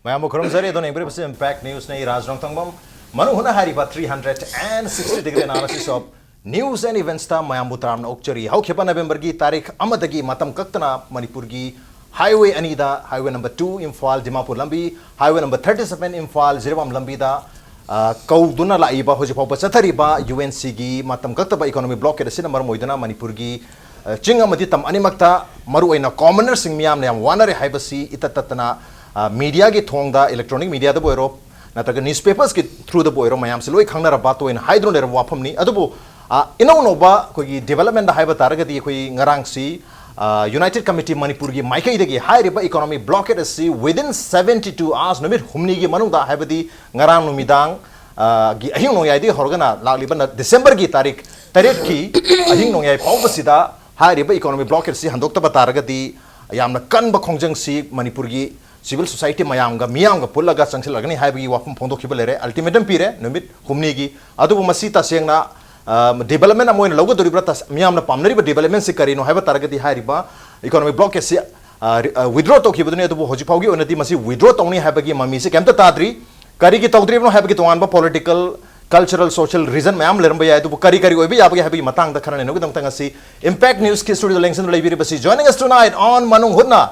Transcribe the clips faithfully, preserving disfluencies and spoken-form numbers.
ꯃꯌꯥꯝꯕꯨ ꯈꯨꯔꯨꯝꯖꯔꯤ꯫ ꯑꯗꯨꯅ ꯌꯦꯡꯕꯤꯔꯤꯕꯁꯤ Impact Newsꯅꯤ꯫ ꯔꯥꯖ ꯔꯣꯡꯊꯣꯡꯕꯝ ꯃꯅꯨꯡ ꯍꯨꯠꯅ ꯍꯥꯏꯔꯤꯕ three hundred and sixty degree analysis of news and eventsꯇ ꯃꯌꯥꯝꯕꯨ ꯇꯔꯥꯝꯅ ꯑꯣꯛꯆꯔꯤ꯫ ꯍꯧꯈꯤꯕ Novemberꯒꯤ ꯇꯥꯔꯤꯛ ꯑꯃꯗꯒꯤ ꯃꯇꯝ ꯀꯛꯇꯅ ꯃꯅꯤꯄꯨꯔꯒꯤ highway ꯑꯅꯤꯗ, highway number two Imphal Dimapur ꯂꯝꯕꯤ, highway number thirty seven Imphal Jiribam ꯂꯝꯕꯤꯗ, ꯑ, ꯀꯧꯗꯨꯅ ꯂꯥꯛꯏꯕ, ꯍꯧꯖꯤꯛ ꯐꯥꯎꯕ ꯆꯠꯊꯔꯤꯕ UNCꯒꯤ ꯃꯇꯝ ꯀꯛꯇꯕ economic blockade ꯑꯁꯤꯅ ꯃꯔꯝ ꯑꯣꯏꯗꯨꯅ ꯃꯅꯤꯄꯨꯔꯒꯤ, ꯑ, ꯆꯤꯡ ꯑꯃꯗꯤ ꯇꯝ ꯑꯅꯤꯃꯛꯇ ꯃꯔꯨꯑꯣꯏꯅ commonerꯁꯤꯡ ꯃꯤꯌꯥꯝꯅ ꯌꯥꯝ ꯋꯥꯅꯔꯦ ꯍꯥꯏꯕꯁꯤ ꯏꯇꯠ ꯇꯠꯇꯅ, ꯑ, mediaꯒꯤ ꯊꯣꯡꯗ, electronic mediaꯗꯕꯨ ꯑꯣꯏꯔꯣ, ꯅꯠꯇ꯭ꯔꯒ newspapersꯀꯤ throughꯗꯕꯨ ꯑꯣꯏꯔꯣ, ꯃꯌꯥꯝꯁꯤ ꯂꯣꯏ ꯈꯪꯅꯔꯕ, ꯇꯣꯏꯅ ꯍꯥꯏꯗꯨꯅ ꯂꯩꯔꯕ ꯋꯥꯐꯝꯅꯤ꯫ ꯑꯗꯨꯕꯨ, ꯑ, ꯏꯅꯧ ꯅꯧꯕ ꯑꯩꯈꯣꯏꯒꯤ developmentꯗ ꯍꯥꯏꯕ ꯇꯥꯔꯒꯗꯤ, ꯑꯩꯈꯣꯏ ꯉꯔꯥꯡꯁꯤ, ꯑ, United Committee ꯃꯅꯤꯄꯨꯔꯒꯤ ꯃꯥꯏꯀꯩꯗꯒꯤ ꯍꯥꯏꯔꯤꯕ economic blockade ꯑꯁꯤ within seventy two hours, ꯅꯨꯃꯤꯠ ꯍꯨꯝꯅꯤꯒꯤ ꯃꯅꯨꯡꯗ, ꯍꯥꯏꯕꯗꯤ ꯉꯔꯥꯡ ꯅꯨꯃꯤꯗꯥꯡ, ꯑ, ꯒꯤ ꯑꯍꯤꯡ ꯅꯣꯡꯌꯥꯏꯗꯒꯤ ꯍꯧꯔꯒꯅ ꯂꯥꯛꯂꯤꯕ ꯅ-, Decemberꯒꯤ ꯇꯥꯔꯤꯛ ꯇꯔꯦꯠꯀꯤ ꯑꯍꯤꯡ ꯅꯣꯡꯌꯥꯏ ꯐꯥꯎꯕꯁꯤꯗ ꯍꯥꯏꯔꯤꯕ economic blockadeꯁꯤ ꯍꯟꯗꯣꯛꯇꯕ ꯇꯥꯔꯒꯗꯤ, ꯌꯥꯝꯅ ꯀꯟꯕ ꯈꯣꯡꯖꯪꯁꯤ ꯃꯅꯤꯄꯨꯔꯒꯤ civil society ꯃꯌꯥꯝꯒ, ꯃꯤꯌꯥꯝꯒ ꯄꯨꯜꯂꯒ ꯆꯪꯁꯤꯜꯂꯒꯅꯤ ꯍꯥꯏꯕꯒꯤ ꯋꯥꯐꯝ ꯐꯣꯡꯗꯣꯛꯈꯤꯕ ꯂꯩꯔꯦ꯫ Ultimatum ꯄꯤꯔꯦ ꯅꯨꯃꯤꯠ ꯍꯨꯝꯅꯤꯒꯤ꯫ ꯑꯗꯨꯕꯨ ꯃꯁꯤ ꯇꯁꯦꯡꯅ, ꯑ, development ꯑꯃ ꯑꯣꯏꯅ ꯂꯧꯒꯗꯧꯔꯤꯕ꯭ꯔꯥ? ꯇꯁ-, ꯃꯤꯌꯥꯝꯅ ꯄꯥꯝꯅꯔꯤꯕ developmentꯁꯤ ꯀꯔꯤꯅꯣ ꯍꯥꯏꯕ ꯇꯥꯔꯒꯗꯤ, ꯍꯥꯏꯔꯤꯕ economic blockadeꯁꯤ, ꯑ, ꯔꯤ-, ꯑ, withdraw ꯇꯧꯈꯤꯕꯗꯨꯅꯤ꯫ ꯑꯗꯨꯕꯨ ꯍꯧꯖꯤꯛ ꯐꯥꯎꯒꯤ ꯑꯣꯏꯅꯗꯤ ꯃꯁꯤ withdraw ꯇꯧꯅꯤ ꯍꯥꯏꯕꯒꯤ ꯃꯃꯤꯁꯤ ꯀꯩꯝꯇ ꯇꯥꯗ꯭ꯔꯤ꯫ ꯀꯔꯤꯒꯤ ꯇꯧꯗ꯭ꯔꯤꯕꯅꯣ ꯍꯥꯏꯕꯒꯤ ꯇꯣꯉꯥꯟꯕ political, cultural, social reason ꯃꯌꯥꯝ ꯂꯩꯔꯝꯕ ꯌꯥꯏ꯫ ꯑꯗꯨꯕꯨ ꯀꯔꯤ ꯀꯔꯤ ꯑꯣꯏꯕ ꯌꯥꯕꯒꯦ ꯍꯥꯏꯕꯒꯤ ꯃꯇꯥꯡꯗ ꯈꯟꯅ ꯅꯩꯅꯕꯒꯤꯗꯃꯛꯇ ꯉꯁꯤ Impact Newsꯀꯤ studioꯗ ꯂꯦꯡꯁꯤꯟꯗꯨꯅ ꯂꯩꯕꯤꯔꯤꯕꯁꯤ, joining us tonight on ꯃꯅꯨꯡ ꯍꯨꯠꯅ,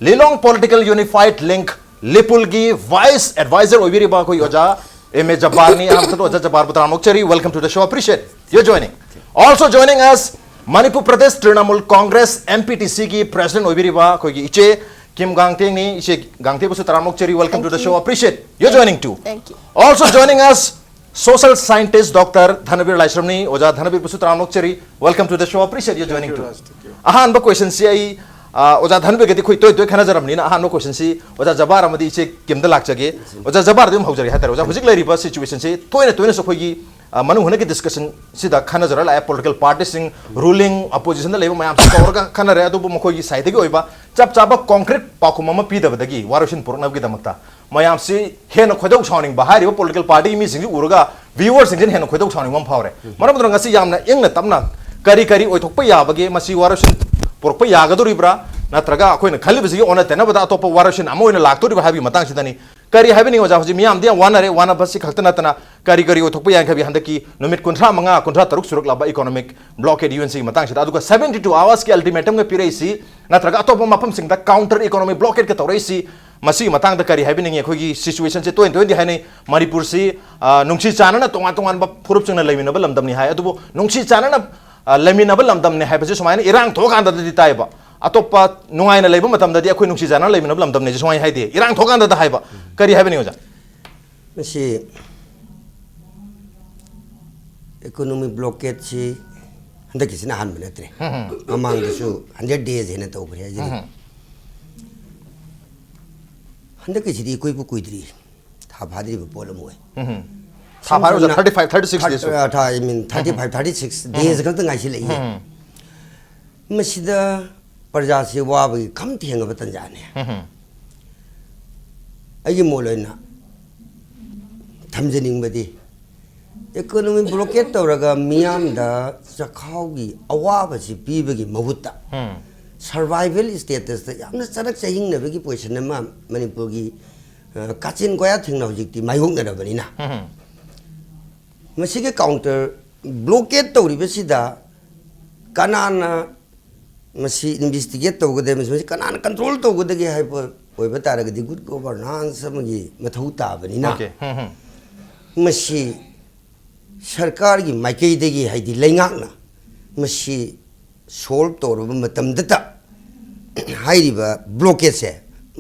Lilong Political Unified Link, ꯂꯤꯄꯨꯜꯒꯤ vice advisor ꯑꯣꯏꯕꯤꯔꯤꯕ ꯑꯩꯈꯣꯏ ꯑꯣꯖꯥ M A ꯖꯕꯥꯔꯅꯤ꯫ ꯑꯍꯥꯟꯕꯗ ꯑꯣꯖꯥ ꯖꯕꯥꯔꯕꯨ ꯇꯔꯥꯝꯅ ꯑꯣꯛꯆꯔꯤ, welcome to the show, appreciate your joining. Also joining us, Manipur Pradesh Trinamool Congress, MPTCꯒꯤ president ꯑꯣꯏꯕꯤꯔꯤꯕ ꯑꯩꯈꯣꯏꯒꯤ ꯏꯆꯦ ꯀꯤꯝ ꯒꯥꯡꯇꯦꯡꯅꯤ꯫ ꯏꯆꯦ ꯒꯥꯡꯇꯦꯡꯕꯨꯁꯨ ꯇꯔꯥꯝꯅ ꯑꯣꯛꯆꯔꯤ, welcome to the show, appreciate your joining too. Thank you. Also joining us, social scientist Doctor ꯙꯅꯕꯤꯔ ꯂꯥꯏꯁ꯭ꯔꯝꯅꯤ꯫ ꯑꯣꯖꯥ ꯙꯅꯕꯤꯔꯕꯨꯁꯨ ꯇꯔꯥꯝꯅ ꯑꯣꯛꯆꯔꯤ, welcome to the show, appreciate your joining too. ꯑꯍꯥꯟꯕ questionꯁꯤ ꯑꯩ, ꯑ, ꯑꯣꯖꯥ ꯙꯅꯕꯤꯔꯒꯗꯤ ꯑꯩꯈꯣꯏ ꯇꯣꯏ ꯇꯣꯏ ꯈꯟꯅꯖꯔꯕꯅꯤꯅ, ꯑꯍꯥꯟꯕ questionꯁꯤ ꯑꯣꯖꯥ ꯖꯕꯥꯔ ꯑꯃꯗꯤ ꯏꯆꯦ ꯀꯤꯝꯗ ꯂꯥꯛꯆꯒꯦ꯫ ꯑꯣꯖꯥ ꯖꯕꯥꯔꯗꯤ ꯑꯗꯨꯝ ꯍꯧꯖꯔꯒꯦ ꯍꯥꯏꯇꯥꯔꯦ꯫ ꯑꯣꯖꯥ, ꯍꯧꯖꯤꯛ ꯂꯩꯔꯤꯕ situationꯁꯤ ꯇꯣꯏꯅ ꯇꯣꯏꯅꯁꯨ ꯑꯩꯈꯣꯏꯒꯤ, ꯑ, ꯃꯅꯨꯡ ꯍꯨꯠꯅꯒꯤ discussionꯁꯤꯗ ꯈꯟꯅꯖꯔ ꯂꯥꯛꯑꯦ꯫ Political partyꯁꯤꯡ, ruling, oppositionꯗ ꯂꯩꯕ ꯃꯌꯥꯝꯁꯤ ꯀꯧꯔꯒ ꯈꯟꯅꯔꯦ꯫ ꯑꯗꯨꯕꯨ ꯃꯈꯣꯏꯒꯤ sideꯇꯒꯤ ꯑꯣꯏꯕ ꯆꯞ ꯆꯥꯕ concrete ꯄꯥꯎꯈꯨꯝ ꯑꯃ ꯄꯤꯗꯕꯗꯒꯤ ꯋꯥꯔꯣꯏꯁꯤꯟ ꯄꯨꯔꯛꯅꯕꯒꯤꯗꯃꯛꯇ ꯃꯌꯥꯝꯁꯤ ꯍꯦꯟꯅ ꯈꯣꯏꯗꯧ ꯁꯥꯎꯅꯤꯡꯕ, ꯍꯥꯏꯔꯤꯕ political partyꯒꯤ ꯃꯤꯁꯤꯡꯁꯤ ꯎꯔꯒ viewerꯁꯤꯡꯁꯤꯅ ꯍꯦꯟꯅ ꯈꯣꯏꯗꯧ ꯁꯥꯎꯅꯤꯡꯕ ꯑꯃ ꯐꯥꯎꯔꯦ꯫ ꯃꯔꯝ ꯑꯗꯨꯅ ꯉꯁꯤ ꯌꯥꯝꯅ ꯏꯪꯅ ꯇꯞꯅ ꯀꯔꯤ ꯀꯔꯤ ꯑꯣꯏꯊꯣꯛꯄ ꯌꯥꯕꯒꯦ, ꯃꯁꯤ ꯋꯥꯔꯣꯏꯁꯤꯟ ꯄꯨꯔꯛꯄ ꯌꯥꯒꯗꯧꯔꯤꯕ꯭ꯔꯥ, ꯅꯠꯇ꯭ꯔꯒ ꯑꯩꯈꯣꯏꯅ ꯈꯜꯂꯤꯕꯁꯤꯒꯤ ꯑꯣꯟꯅ ꯇꯩꯅꯕꯗ ꯑꯇꯣꯞꯄ ꯋꯥꯔꯣꯏꯁꯤꯟ ꯑꯃ ꯑꯣꯏꯅ ꯂꯥꯛꯇꯣꯔꯤꯕ ꯍꯥꯏꯕꯒꯤ ꯃꯇꯥꯡꯁꯤꯗꯅꯤ꯫ ꯀꯔꯤ ꯍꯥꯏꯕꯤꯅꯤꯡꯉꯤ ꯑꯣꯖꯥ? ꯍꯧꯖꯤꯛ ꯃꯤꯌꯥꯝꯗꯤ ꯌꯥꯝ ꯋꯥꯅꯔꯦ꯫ ꯋꯥꯅꯕꯁꯤ ꯈꯛꯇ ꯅꯠꯇꯅ ꯀꯔꯤ ꯀꯔꯤ ꯑꯣꯏꯊꯣꯛꯄ ꯌꯥꯏ ꯍꯥꯏꯕꯤ ꯍꯟꯗꯛꯀꯤ ꯅꯨꯃꯤꯠ ꯀꯨꯟꯊ꯭ꯔꯥ ꯃꯉꯥ, ꯀꯨꯟꯊ꯭ꯔꯥ ꯇꯔꯨꯛ ꯁꯨꯔꯛꯂꯕ economic blockade UNCꯒꯤ ꯃꯇꯥꯡꯁꯤꯗ, ꯑꯗꯨꯒ seventy two hoursꯀꯤ ultimatumꯒ ꯄꯤꯔꯛꯏꯁꯤ, ꯅꯠꯇ꯭ꯔꯒ ꯑꯇꯣꯞꯄ ꯃꯐꯝꯁꯤꯡꯗ counter economic blockade ꯀ ꯇꯧꯔꯛꯏꯁꯤ, ꯃꯁꯤꯒꯤ ꯃꯇꯥꯡꯗ ꯀꯔꯤ ꯍꯥꯏꯕꯤꯅꯤꯡꯉꯤ? ꯑꯩꯈꯣꯏꯒꯤ situationꯁꯦ ꯇꯣꯏꯅ ꯇꯣꯏꯅꯗꯤ ꯍꯥꯏꯅꯩ, ꯃꯅꯤꯄꯨꯔꯁꯤ, ꯑ, ꯅꯨꯡꯁꯤ ꯆꯥꯟꯅꯅ ꯇꯣꯉꯥꯟ ꯇꯣꯉꯥꯟꯕ ꯐꯨꯔꯨꯞꯁꯤꯡꯅ ꯂꯩꯃꯤꯟꯅꯕ ꯂꯝꯗꯝꯅꯤ ꯍꯥꯏ꯫ ꯑꯗꯨꯕꯨ ꯅꯨꯡꯁꯤ ꯆꯥꯟꯅꯅ, ꯑ, ꯂꯩꯃꯤꯟꯅꯕ ꯂꯝꯗꯝꯅꯤ ꯍꯥꯏꯕꯁꯤ ꯁꯨꯃꯥꯏꯅ ꯏꯔꯥꯡ ꯊꯣꯛꯑꯀꯥꯟꯗꯗꯤ ꯇꯥꯏꯕ꯫ ꯑꯇꯣꯞꯄ ꯅꯨꯡꯉꯥꯏꯅ ꯂꯩꯕ ꯃꯇꯝꯗꯗꯤ ꯑꯩꯈꯣꯏ ꯅꯨꯡꯁꯤ ꯆꯥꯟꯅꯅ ꯂꯩꯃꯤꯟꯅꯕ ꯂꯝꯗꯝꯅꯤ ꯁꯨꯃꯥꯏꯅ ꯍꯥꯏꯗꯦ꯫ ꯏꯔꯥꯡ ꯊꯣꯛꯑꯀꯥꯟꯗꯗ ꯍꯥꯏꯕ꯫ ꯀꯔꯤ ꯍꯥꯏꯕꯅꯤ ꯑꯣꯖꯥ? ꯃꯁꯤ economic blockade ꯁꯤ ꯍꯟꯗꯛꯀꯤꯁꯤꯅ ꯑꯍꯥꯟꯕ ꯅꯠꯇ꯭ꯔꯦ꯫ ꯃꯃꯥꯡꯗꯁꯨ hundred days ꯍꯥꯏꯅ ꯇꯧꯈ꯭ꯔꯦ ꯍꯥꯏꯖꯔꯤ꯫ ꯍꯟꯗꯛꯀꯤꯁꯤꯗꯤ ꯏꯀꯨꯏꯕꯨ ꯀꯨꯏꯗ꯭ꯔꯤ, ꯊꯥ ꯐꯥꯗ꯭ꯔꯤꯕ ꯄꯣꯠ ꯑꯃ ꯑꯣꯏ꯫ ꯊꯥ ꯐꯥꯔꯣ, thirty five, thirty six days. Thirty five, thirty six days ꯈꯛꯇ ꯉꯥꯏꯁꯤꯜꯂꯛꯏ꯫ ꯃꯁꯤꯗ ꯄ꯭ꯔꯖꯥꯁꯤ ꯋꯥꯕꯒꯤ ꯈꯝ ꯊꯦꯡꯉꯕ ꯇꯥꯟꯖꯥꯅꯤ꯫ ꯑꯩꯒꯤ ꯃꯣꯠ ꯑꯣꯏꯅ ꯊꯝꯖꯅꯤꯡꯕꯗꯤ, economic blockade ꯇꯧꯔꯒ ꯃꯤꯌꯥꯝꯗ ꯆꯈꯥꯎꯒꯤ ꯑꯋꯥꯕꯁꯤ ꯄꯤꯕꯒꯤ ꯃꯍꯨꯠꯇ, survival statusꯇ ꯌꯥꯝꯅ ꯆꯔꯛ ꯆꯍꯤꯡꯅꯕꯒꯤ position ꯑꯃ ꯃꯅꯤꯄꯨꯔꯒꯤ, ꯑ, ꯀꯥꯆꯤꯟ ꯀꯣꯌꯥ ꯊꯦꯡꯅ ꯍꯧꯖꯤꯛꯇꯤ ꯃꯥꯌꯣꯛꯅꯔꯕꯅꯤꯅ, ꯃꯁꯤꯒꯤ counter blockade ꯇꯧꯔꯤꯕꯁꯤꯗ ꯀꯅꯥꯅ ꯃꯁꯤ investigate ꯇꯧꯒꯗꯒꯦ, ꯃꯁꯤ ꯀꯅꯥꯅ control ꯇꯧꯒꯗꯒꯦ ꯍꯥꯏꯕ ꯑꯣꯏꯕ ꯇꯥꯔꯒꯗꯤ, good governance ꯑꯃꯒꯤ ꯃꯊꯧ ꯇꯥꯕꯅꯤꯅ, Okay. ꯃꯁꯤ ꯁꯔꯀꯥꯔꯒꯤ ꯃꯥꯏꯀꯩꯗꯒꯤ, ꯍꯥꯏꯗꯤ ꯂꯩꯉꯥꯛꯅ ꯃꯁꯤ solve ꯇꯧꯔꯕ ꯃꯇꯝꯗꯇ ꯍꯥꯏꯔꯤꯕ blockadeꯁꯦ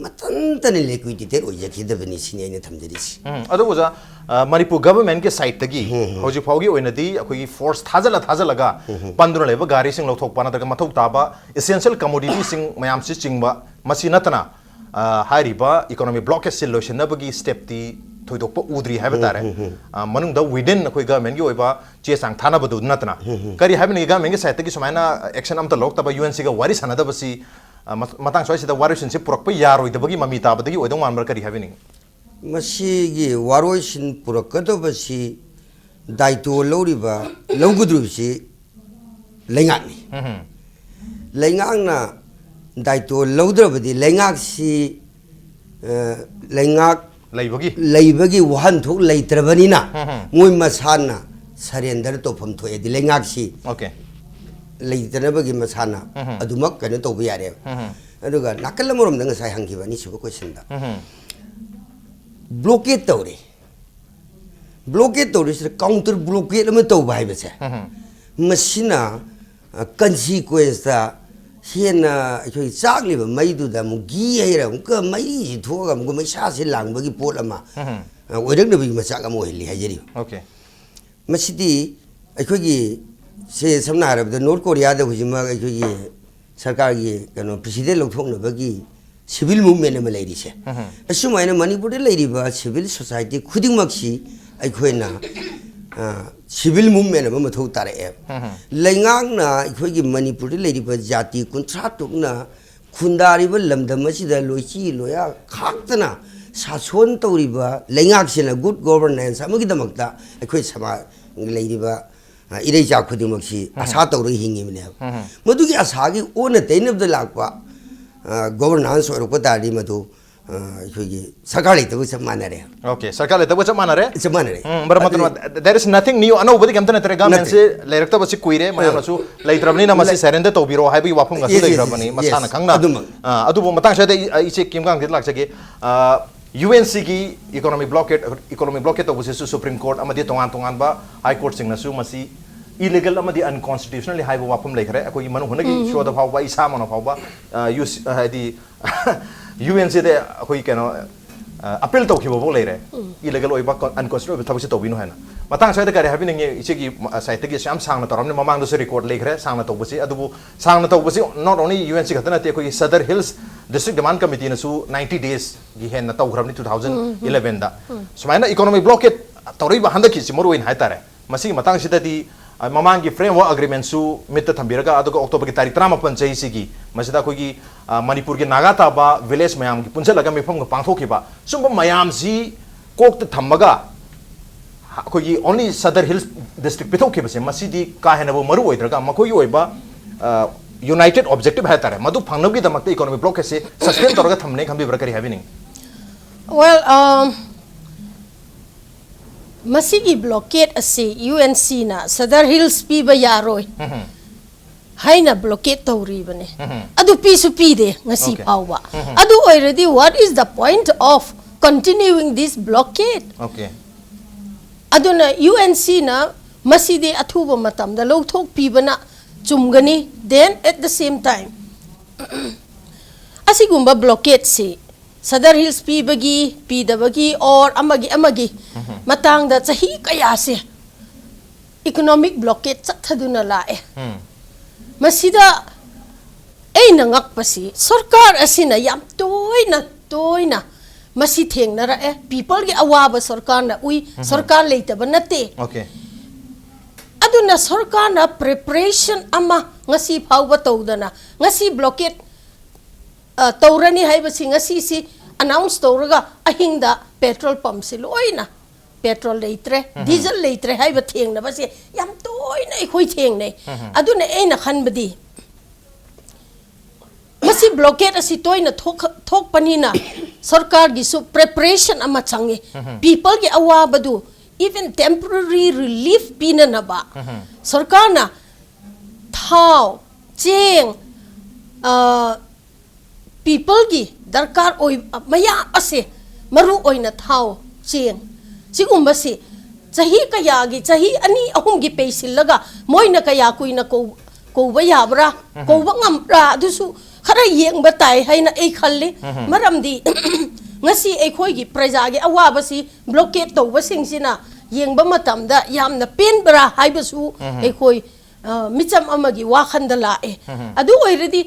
ꯃꯊꯟꯇꯅ liquidated ꯑꯣꯏꯖꯈꯤꯗꯕꯅꯤ ꯁꯤꯅꯤ ꯑꯩꯅ ꯊꯝꯖꯔꯤꯁꯤ꯫ ꯎꯝ, ꯑꯗꯨ ꯑꯣꯖꯥ, ꯑ, ꯃꯅꯤꯄꯨꯔ governmentꯀꯤ sideꯇꯒꯤ ꯍꯧꯖꯤꯛ ꯐꯥꯎꯒꯤ ꯑꯣꯏꯅꯗꯤ ꯑꯩꯈꯣꯏꯒꯤ force ꯊꯥꯖꯤꯜꯂ ꯊꯥꯖꯤꯜꯂꯒ ꯄꯟꯗꯨꯅ ꯂꯩꯕ ꯒꯥꯔꯤꯁꯤꯡ ꯂꯧꯊꯣꯛꯄ ꯅꯠꯇ꯭ꯔꯒ ꯃꯊꯧ ꯇꯥꯕ essential commoditiesꯁꯤꯡ ꯃꯌꯥꯝꯁꯤ ꯆꯤꯡꯕ, ꯃꯁꯤ ꯅꯠꯇꯅ, ꯑ, ꯍꯥꯏꯔꯤꯕ economic blockadeꯁꯤ ꯂꯣꯏꯁꯤꯟꯅꯕꯒꯤ stepꯇꯤ ꯊꯣꯏꯗꯣꯛꯄ ꯎꯗ꯭ꯔꯤ ꯍꯥꯏꯕ ꯇꯥꯔꯦ꯫ ꯑ, ꯃꯅꯨꯡꯗ within ꯑꯩꯈꯣꯏ governmentꯀꯤ ꯑꯣꯏꯕ ꯆꯦ ꯆꯥꯡ ꯊꯥꯅꯕꯗꯨ ꯅꯠꯇꯅ꯫ ꯀꯔꯤ ꯍꯥꯏꯕꯅꯤ, governmentꯀꯤ sideꯇꯒꯤ ꯁꯨꯃꯥꯏꯅ action ꯑꯝꯇ ꯂꯧꯔꯛꯇꯕ, UNCꯒ ꯋꯥꯔꯤ ꯁꯥꯟꯅꯗꯕꯁꯤ, ꯑ, ꯃ-, ꯃꯇꯥꯡ ꯁ꯭ꯋꯥꯏꯁꯤꯗ ꯋꯥꯔꯣꯏꯁꯤꯟꯁꯤ ꯄꯨꯔꯛꯄ ꯌꯥꯔꯣꯏꯗꯕꯒꯤ ꯃꯃꯤ ꯇꯥꯕꯗꯒꯤ ꯑꯣꯏꯗꯧ ꯃꯥꯟꯕ꯭ꯔꯥ, ꯀꯔꯤ ꯍꯥꯏꯕꯤꯅꯤꯡꯉꯤ? ꯃꯁꯤꯒꯤ ꯋꯥꯔꯣꯏꯁꯤꯟ ꯄꯨꯔꯛꯀꯗꯕꯁꯤ ꯗꯥꯏꯇꯣ ꯂꯧꯔꯤꯕ, ꯂꯧꯒꯗꯧꯔꯤꯕꯁꯤ ꯂꯩꯉꯥꯛꯅꯤ꯫ ꯂꯩꯉꯥꯛꯅ ꯗꯥꯏꯇꯣ ꯂꯧꯗ꯭ꯔꯕꯗꯤ ꯂꯩꯉꯥꯛꯁꯤ, ꯑ, ꯂꯩꯉꯥꯛ ꯂꯩꯕꯒꯤ ꯂꯩꯕꯒꯤ ꯋꯥꯍꯟꯊꯣꯛ ꯂꯩꯇ꯭ꯔꯕꯅꯤꯅ, ꯎꯝ, ꯎꯝ꯫ ꯃꯣꯏ ꯃꯁꯥꯅ ꯁꯔꯦꯟꯗꯔ ꯇꯧꯐꯝ ꯊꯣꯛꯑꯦꯗꯤ ꯂꯩꯉꯥꯛꯁꯤ ꯑꯣꯀꯦ ꯂꯩꯇꯅꯕꯒꯤ ꯃꯁꯥꯅ ꯎꯝ, ꯎꯝ꯫ ꯑꯗꯨꯃꯛ ꯀꯩꯅꯣ ꯇꯧꯕ ꯌꯥꯔꯦꯕ꯫ ꯎꯝ, ꯎꯝ꯫ ꯑꯗꯨꯒ ꯅꯥꯀꯜ ꯑꯃꯔꯣꯝꯗ ꯉꯁꯥꯏ ꯍꯪꯈꯤꯕ ꯑꯅꯤꯁꯨꯕ ꯀꯣꯏꯁꯟꯗ, ꯎꯝ, ꯎꯝ꯫ ꯕ꯭ꯂꯣꯀꯦꯠ ꯇꯧꯔꯦ꯫ ꯕ꯭ꯂꯣꯀꯦꯠ ꯇꯧꯔꯤꯁꯤꯗ ꯀꯥꯎꯟꯇꯔ ꯕ꯭ꯂꯣꯀꯦꯠ ꯑꯃ ꯇꯧꯕ ꯍꯥꯏꯕꯁꯦ, ꯎꯝ, ꯎꯝ꯫ ꯃꯁꯤꯅ ꯀꯟꯁꯤꯀ꯭ꯋꯦꯟꯁꯇ ꯍꯦꯟꯅ ꯑꯩꯈꯣꯏ ꯆꯥꯛꯂꯤꯕ ꯃꯩꯗꯨꯗ ꯑꯃꯨꯛ ꯘꯤ ꯍꯩꯔ ꯑꯃꯨꯛꯀ ꯃꯩꯁꯤ ꯊꯣꯛꯑꯒ ꯑꯃꯨꯛꯀ ꯃꯩꯁꯥꯁꯤ ꯂꯥꯡꯕꯒꯤ ꯄꯣꯠ ꯑꯃ ꯎꯝ, ꯎꯝ꯫ ꯑ, ꯑꯣꯏꯔꯛꯅꯕꯒꯤ ꯃꯆꯥꯛ ꯑꯃ ꯑꯣꯏꯍꯜꯂꯤ ꯍꯥꯏꯖꯔꯤꯕ꯫ ꯑꯣꯀꯦ ꯃꯁꯤꯗꯤ ꯑꯩꯈꯣꯏꯒꯤ, ꯁꯦ, ꯁꯝꯅ ꯍꯥꯏꯔꯕꯗ ꯅꯣꯔꯠ ꯀꯣꯔꯤꯌꯥꯗ ꯍꯧꯖꯤꯛꯃꯛ ꯑꯩꯈꯣꯏꯒꯤ ꯁꯔꯀꯥꯔꯒꯤ ꯀꯩꯅꯣ ꯄ꯭ꯔꯦꯁꯤꯗꯦꯟ ꯂꯧꯊꯣꯛꯅꯕꯒꯤ ꯁꯤꯚꯤꯜ ꯃꯨꯚꯃꯦꯟ ꯑꯃ ꯂꯩꯔꯤꯁꯦ꯫ ꯎꯝ꯫ ꯑꯁꯨꯃꯥꯏꯅ ꯃꯅꯤꯄꯨꯔꯗ ꯂꯩꯔꯤꯕ ꯁꯤꯚꯤꯜ ꯁꯣꯁꯥꯏꯇꯤ ꯈꯨꯗꯤꯡꯃꯛꯁꯤ ꯑꯩꯈꯣꯏꯅ, ꯑ, ꯁꯤꯚꯤꯜ ꯃꯨꯚꯃꯦꯟ ꯑꯃ ꯃꯊꯧ ꯇꯥꯔꯛꯑꯦꯕ꯫ ꯎꯝ꯫ ꯂꯩꯉꯥꯛꯅ ꯑꯩꯈꯣꯏꯒꯤ ꯃꯅꯤꯄꯨꯔꯗ ꯂꯩꯔꯤꯕ ꯖꯥꯇꯤ ꯀꯨꯟꯊ꯭ꯔꯥ ꯇꯔꯨꯛꯅ ꯈꯨꯟꯗꯥꯔꯤꯕ ꯂꯝꯗꯝ ꯑꯁꯤꯗ ꯂꯣꯏꯆꯤ ꯂꯣꯌꯥ ꯈꯥꯛꯇꯅ ꯁꯥꯁꯣꯟ ꯇꯧꯔꯤꯕ ꯂꯩꯉꯥꯛꯁꯤꯅ ꯒꯨꯗ ꯒꯣꯚꯔꯅꯦꯟꯁ ꯑꯃꯒꯤꯗꯃꯛꯇ ꯑꯩꯈꯣꯏ ꯁꯃꯥꯖ ꯂꯩꯔꯤꯕ, ꯑ, ꯏꯔꯩꯆꯥ ꯈꯨꯗꯤꯡꯃꯛꯁꯤ ꯑꯁꯥ ꯇꯧꯔꯒ ꯍꯤꯡꯉꯤꯕꯅꯦꯕ꯫ ꯎꯝ꯫ ꯃꯗꯨꯒꯤ ꯑꯁꯥꯒꯤ ꯑꯣꯟꯅ ꯇꯩꯅꯕꯗ ꯂꯥꯛꯄ, ꯑ, ꯒꯣꯚꯔꯅꯥꯟꯁ ꯑꯣꯏꯔꯛꯄ ꯇꯥꯔꯗꯤ ꯃꯗꯨ, ꯑ, ꯑꯩꯈꯣꯏꯒꯤ ꯁꯔꯀꯥꯔ ꯂꯩꯇꯕꯒ ꯆꯞ ꯃꯥꯟꯅꯔꯦ꯫ ꯑꯣꯀꯦ ꯁꯔꯀꯥꯔ ꯂꯩꯇꯕꯒ ꯆꯞ ꯃꯥꯟꯅꯔꯦ꯫ ꯆꯞ ꯃꯥꯟꯅꯔꯦ꯫ ꯎꯝ, ꯃꯔꯝ ꯑꯗꯨ ꯑꯗꯨꯅ there is nothing new, ꯑꯅꯧꯕꯗꯤ ꯀꯩꯝꯇ ꯅꯠꯇ꯭ꯔꯦ꯫ ꯒꯃꯦꯟꯁꯦ ꯂꯩꯔꯛꯇꯕꯁꯤ ꯀꯨꯏꯔꯦ, ꯃꯌꯥꯝꯅꯁꯨ ꯂꯩꯇ꯭ꯔꯕꯅꯤꯅ ꯃꯁꯤ ꯁꯔꯦꯟꯗꯔ ꯇꯧꯕꯤꯔꯣ ꯍꯥꯏꯕꯒꯤ ꯋꯥꯐꯝꯒꯁꯨ Yes, yes, ꯂꯩꯈ꯭ꯔꯕꯅꯤ yes, ꯃꯁꯥꯅ yes. ꯈꯪꯅ꯫ ꯑꯗꯨꯃꯛ꯫ ꯑ, ꯑꯗꯨꯕꯨ ꯃꯇꯥꯡ ꯑꯁꯤꯗ ꯑꯩ, ꯑꯩ ꯏꯆꯦ ꯀꯤꯝꯒꯥꯡꯗ ꯂꯥꯛꯆꯒꯦ꯫ ꯑ, ꯌꯨ ꯑꯦꯟ ꯁꯤꯒꯤ ꯏꯀꯣꯅꯣꯃꯤ ꯕ꯭ꯂꯣꯀꯦꯠ, ꯏꯀꯣꯅꯣꯃꯤ ꯕ꯭ꯂꯣꯀꯦꯠ ꯇꯧꯕꯁꯤꯁꯨ ꯁꯨꯄ꯭ꯔꯤꯝ ꯀꯣꯔꯠ ꯑꯃꯗꯤ ꯇꯣꯉꯥꯟ ꯇꯣꯉꯥꯟꯕ ꯍꯥꯏ ꯀꯣꯔꯠꯁꯤꯡꯅꯁꯨ ꯃꯁꯤ ꯏꯂꯤꯒꯦꯜ ꯑꯃꯗꯤ ꯑꯟꯀꯣꯟꯁꯇꯤꯇ꯭ꯌꯨꯁꯅꯦꯜꯂꯤ ꯍꯥꯏꯕ ꯋꯥꯐꯝ ꯂꯩꯈ꯭ꯔꯦ꯫ ꯑꯩꯈꯣꯏꯒꯤ ꯃꯅꯨꯡ ꯍꯨꯠꯅꯒꯤ ꯏꯁꯨꯗ ꯐꯥꯎꯕ, ꯏꯁꯥꯃꯛꯅ ꯐꯥꯎꯕ, ꯑ, ꯌꯨ ꯁꯤ, ꯍꯥꯏꯗꯤ ꯌꯨ ꯑꯦꯟ ꯁꯤꯗ ꯑꯩꯈꯣꯏ ꯀꯩꯅꯣ, ꯑ, ꯑꯄꯤꯜ ꯇꯧꯈꯤꯕꯐꯥꯎ ꯂꯩꯔꯦ꯫ ꯏꯂꯤꯒꯦꯜ ꯑꯣꯏꯕ, ꯑꯟꯀꯣꯟꯁꯇꯤꯇ꯭ꯌꯨꯁꯅꯦꯜ ꯑꯣꯏꯕ ꯊꯕꯛꯁꯤ ꯇꯧꯕꯤꯅꯨ ꯍꯥꯏꯅ꯫ ꯃꯇꯥꯡ ꯑꯁ꯭ꯋꯥꯏꯗ ꯀꯔꯤ ꯍꯥꯏꯕꯤꯅꯤꯡꯉꯤ? ꯏꯆꯦꯒꯤ ꯁꯥꯏꯠꯇꯒꯤ ꯌꯥꯝ ꯁꯥꯡꯅ ꯇꯧꯔꯝꯅꯤ, ꯃꯃꯥꯡꯗꯁꯨ ꯔꯦꯀꯣꯔꯗ ꯂꯩꯈ꯭ꯔꯦ ꯁꯥꯡꯅ ꯇꯧꯕꯁꯤ꯫ ꯑꯗꯨꯕꯨ ꯁꯥꯡꯅ ꯇꯧꯕꯁꯤ not only U N C ꯈꯛꯇ ꯅꯠꯇꯦ, ꯑꯩꯈꯣꯏꯒꯤ ꯁꯗꯔ ꯍꯤꯜꯁ ꯗꯤꯁꯇ꯭ꯔꯤꯛ ꯗꯤꯃꯥꯟ ꯀꯃꯤꯇꯤꯅꯁꯨ ꯅꯥꯏꯟꯇꯤ ꯗꯦꯖꯀꯤ ꯍꯦꯟꯅ ꯇꯧꯈ꯭ꯔꯕꯅꯤ, ꯇꯨ ꯊꯥꯎꯖꯟ ꯏꯂꯚꯦꯟꯗ꯫ ꯁꯨꯃꯥꯏꯅ ꯏꯀꯣꯅꯣꯃꯤꯛ ꯕ꯭ꯂꯣꯀꯦꯠ ꯇꯧꯔꯛꯏꯕ ꯍꯟꯗꯛꯀꯤꯁꯤ ꯃꯔꯨ ꯑꯣꯏꯅ ꯍꯥꯏꯇꯥꯔꯦ꯫ ꯃꯁꯤꯒꯤ ꯃꯇꯥꯡꯁꯤꯗꯗꯤ, ꯑ, ꯃꯃꯥꯡꯒꯤ ꯐ꯭ꯔꯦꯝꯋꯥꯔꯛ ꯑꯦꯒ꯭ꯔꯤꯃꯦꯟꯁꯨ ꯃꯤꯠꯇ ꯊꯝꯕꯤꯔꯒ, ꯑꯗꯨꯒ ꯑꯣꯛꯇꯣꯕꯔꯒꯤ ꯇꯥꯔꯤꯛ ꯇꯔꯥꯃꯥꯄꯟ ꯆꯍꯤꯁꯤꯒꯤ ꯃꯁꯤꯗ ꯑꯩꯈꯣꯏꯒꯤ, ꯑ, ꯃꯅꯤꯄꯨꯔꯒꯤ ꯅꯥꯒꯥ ꯇꯥꯕ ꯚꯤꯂꯦꯖ ꯃꯌꯥꯝꯒꯤ ꯄꯨꯟꯁꯤꯜꯂꯒ ꯃꯤꯐꯝꯒ ꯄꯥꯡꯊꯣꯛꯈꯤꯕ, ꯁꯨꯝꯕ ꯃꯌꯥꯝꯁꯤ ꯀꯣꯛꯇ ꯊꯝꯃꯒ ꯑꯩꯈꯣꯏꯒꯤ only ꯁꯗꯔ ꯍꯤꯜꯁ ꯗꯤꯁꯇ꯭ꯔꯤꯛ ꯄꯤꯊꯣꯛꯈꯤꯕꯁꯦ, ꯃꯁꯤꯗꯤ ꯀꯥ ꯍꯦꯟꯅꯕꯨ ꯃꯔꯨ ꯑꯣꯏꯗ꯭ꯔꯒ ꯃꯈꯣꯏꯒꯤ ꯑꯣꯏꯕ, ꯑ, ꯌꯨꯅꯥꯏꯇꯦꯗ ꯑꯣꯕꯖꯦꯛꯇꯤꯚ ꯍꯥꯏꯇꯥꯔꯦ, ꯃꯗꯨ ꯐꯪꯅꯕꯒꯤꯗꯃꯛꯇ ꯏꯀꯣꯅꯣꯃꯤꯛ ꯕ꯭ꯂꯣꯛꯀꯦꯠꯁꯦ ꯁꯁꯄꯦꯟ ꯇꯧꯔꯒ ꯊꯝꯕꯅꯦ ꯈꯟꯕꯤꯕ꯭ꯔꯥ? ꯀꯔꯤ ꯍꯥꯏꯕꯤꯅꯤꯡꯉꯤ? Well, um, ꯃꯁꯤꯒꯤ ꯕ꯭ꯂꯣꯀꯦꯠ ꯑꯁꯤ ꯌꯨ ꯑꯦꯟ ꯁꯤꯅ ꯁꯗꯔ ꯍꯤꯜꯁ ꯄꯤꯕ ꯌꯥꯔꯣꯏ ꯍꯥꯏꯅ ꯕ꯭ꯂꯣꯀꯦꯠ ꯇꯧꯔꯤꯕꯅꯦ꯫ ꯑꯗꯨ ꯄꯤꯁꯨ ꯄꯤꯗꯦ ꯉꯁꯤ Okay. ꯐꯥꯎꯕ꯫ ꯑꯗꯨ ꯑꯣꯏꯔꯗꯤ, what is the point of continuing this blockade? Okay. ꯑꯗꯨꯅ ꯌꯨ ꯑꯦꯟ ꯁꯤꯅ ꯃꯁꯤꯗꯤ ꯑꯊꯨꯕ ꯃꯇꯝꯗ ꯂꯧꯊꯣꯛꯄꯤꯕꯅ ꯆꯨꯝꯒꯅꯤ꯫ Then at the same time, ꯑꯁꯤꯒꯨꯝꯕ ꯕ꯭ꯂꯣꯀꯦꯠꯁꯤ ꯁꯗꯔ ꯍꯤꯜꯁ ꯄꯤꯕꯒꯤ, ꯄꯤꯗꯕꯒꯤ, ꯑꯣꯔ ꯑꯃꯒꯤ ꯑꯃꯒꯤ ꯃꯇꯥꯡꯗ ꯆꯍꯤ ꯀꯌꯥꯁꯦ ꯏꯀꯣꯅꯣꯃꯤꯛ ꯕ꯭ꯂꯣꯀꯦꯠ ꯆꯠꯊꯗꯨꯅ ꯂꯥꯛꯑꯦ꯫ ꯃꯁꯤꯗ ꯑꯩꯅ ꯉꯛꯄꯁꯤ, ꯁꯔꯀꯥꯔ ꯑꯁꯤꯅ ꯌꯥꯝ ꯇꯣꯏꯅ ꯇꯣꯏꯅ ꯃꯁꯤ ꯊꯦꯡꯅꯔꯛꯑꯦ꯫ ꯄꯤꯄꯜꯒꯤ ꯑꯋꯥꯕ ꯁꯔꯀꯥꯔꯅ ꯎꯏ꯫ ꯁꯔꯀꯥꯔ ꯂꯩꯇꯕ ꯅꯠꯇꯦ꯫ Okay. ꯑꯗꯨꯅ ꯁꯔꯀꯥꯔꯅ ꯄ꯭ꯔꯤꯄꯔꯦꯁꯟ ꯑꯃ ꯉꯁꯤ ꯐꯥꯎꯕ ꯇꯧꯗꯅ, ꯉꯁꯤ ꯕ꯭ꯂꯣꯀꯦꯠ ꯇꯧꯔꯅꯤ ꯍꯥꯏꯕꯁꯤ ꯉꯁꯤꯁꯤ ꯑꯅꯥꯎꯟꯁ ꯇꯧꯔꯒ, ꯑꯍꯤꯡꯗ ꯄꯦꯇ꯭ꯔꯣꯜ ꯄꯝꯁꯤ ꯂꯣꯏꯅ ꯄꯦꯇ꯭ꯔꯣꯜ ꯂꯩꯇ꯭ꯔꯦ, ꯗꯤꯖꯜ ꯂꯩꯇ꯭ꯔꯦ ꯍꯥꯏꯕ ꯊꯦꯡꯅꯕꯁꯦ ꯌꯥꯝ ꯇꯣꯏꯅ ꯑꯩꯈꯣꯏ ꯊꯦꯡꯅꯩ꯫ ꯑꯗꯨꯅ ꯑꯩꯅ ꯈꯟꯕꯗꯤ, ꯃꯁꯤ ꯕ꯭ꯂꯣꯀꯦꯠ ꯑꯁꯤ ꯇꯣꯏꯅ ꯊꯣꯛ- ꯊꯣꯛꯄꯅꯤꯅ, ꯁꯔꯀꯥꯔꯒꯤꯁꯨ ꯄ꯭ꯔꯤꯄꯔꯦꯁꯟ ꯑꯃ ꯆꯪꯉꯤ꯫ ꯄꯤꯄꯜꯒꯤ ꯑꯋꯥꯕꯗꯨ ꯏꯚꯟ ꯇꯦꯝꯄꯔꯔꯤ ꯔꯤꯂꯤꯐ ꯄꯤꯅꯅꯕ ꯁꯔꯀꯥꯔꯅ ꯊꯥꯎ, ꯆꯦꯡ, ꯑ, ꯄꯤꯄꯜꯒꯤ ꯗꯔꯀꯥꯔ ꯑꯣꯏꯕ ꯃꯌꯥꯝ ꯑꯁꯦ, ꯃꯔꯨ ꯑꯣꯏꯅ ꯊꯥꯎ, ꯆꯦꯡ, ꯁꯤꯒꯨꯝꯕꯁꯤ ꯆꯍꯤ ꯀꯌꯥꯒꯤ, ꯆꯍꯤ ꯑꯅꯤ ꯑꯍꯨꯝꯒꯤ ꯄꯩꯁꯤꯜꯂꯒ ꯃꯣꯏꯅ ꯀꯌꯥ ꯀꯨꯏꯅ ꯀꯧ- ꯀꯧꯕ ꯌꯥꯕ꯭ꯔꯥ, ꯀꯧꯕ ꯉꯝꯕ꯭ꯔꯥ, ꯑꯗꯨꯁꯨ ꯈꯔ ꯌꯦꯡꯕ ꯇꯥꯏ ꯍꯥꯏꯅ ꯑꯩ ꯈꯜꯂꯤ꯫ ꯃꯔꯝꯗꯤ ꯉꯁꯤ ꯑꯩꯈꯣꯏꯒꯤ ꯄ꯭ꯔꯖꯥꯒꯤ ꯑꯋꯥꯕꯁꯤ ꯕ꯭ꯂꯣꯀꯦꯠ ꯇꯧꯕꯁꯤꯡꯁꯤꯅ ꯌꯦꯡꯕ ꯃꯇꯝꯗ ꯌꯥꯝꯅ ꯄꯦꯟꯕ꯭ꯔꯥ ꯍꯥꯏꯕꯁꯨ ꯑꯩꯈꯣꯏ, ꯑ, ꯃꯤꯆꯝ ꯑꯃꯒꯤ ꯋꯥꯈꯜꯗ ꯂꯥꯛꯑꯦ꯫ ꯑꯗꯨ ꯑꯣꯏꯔꯗꯤ,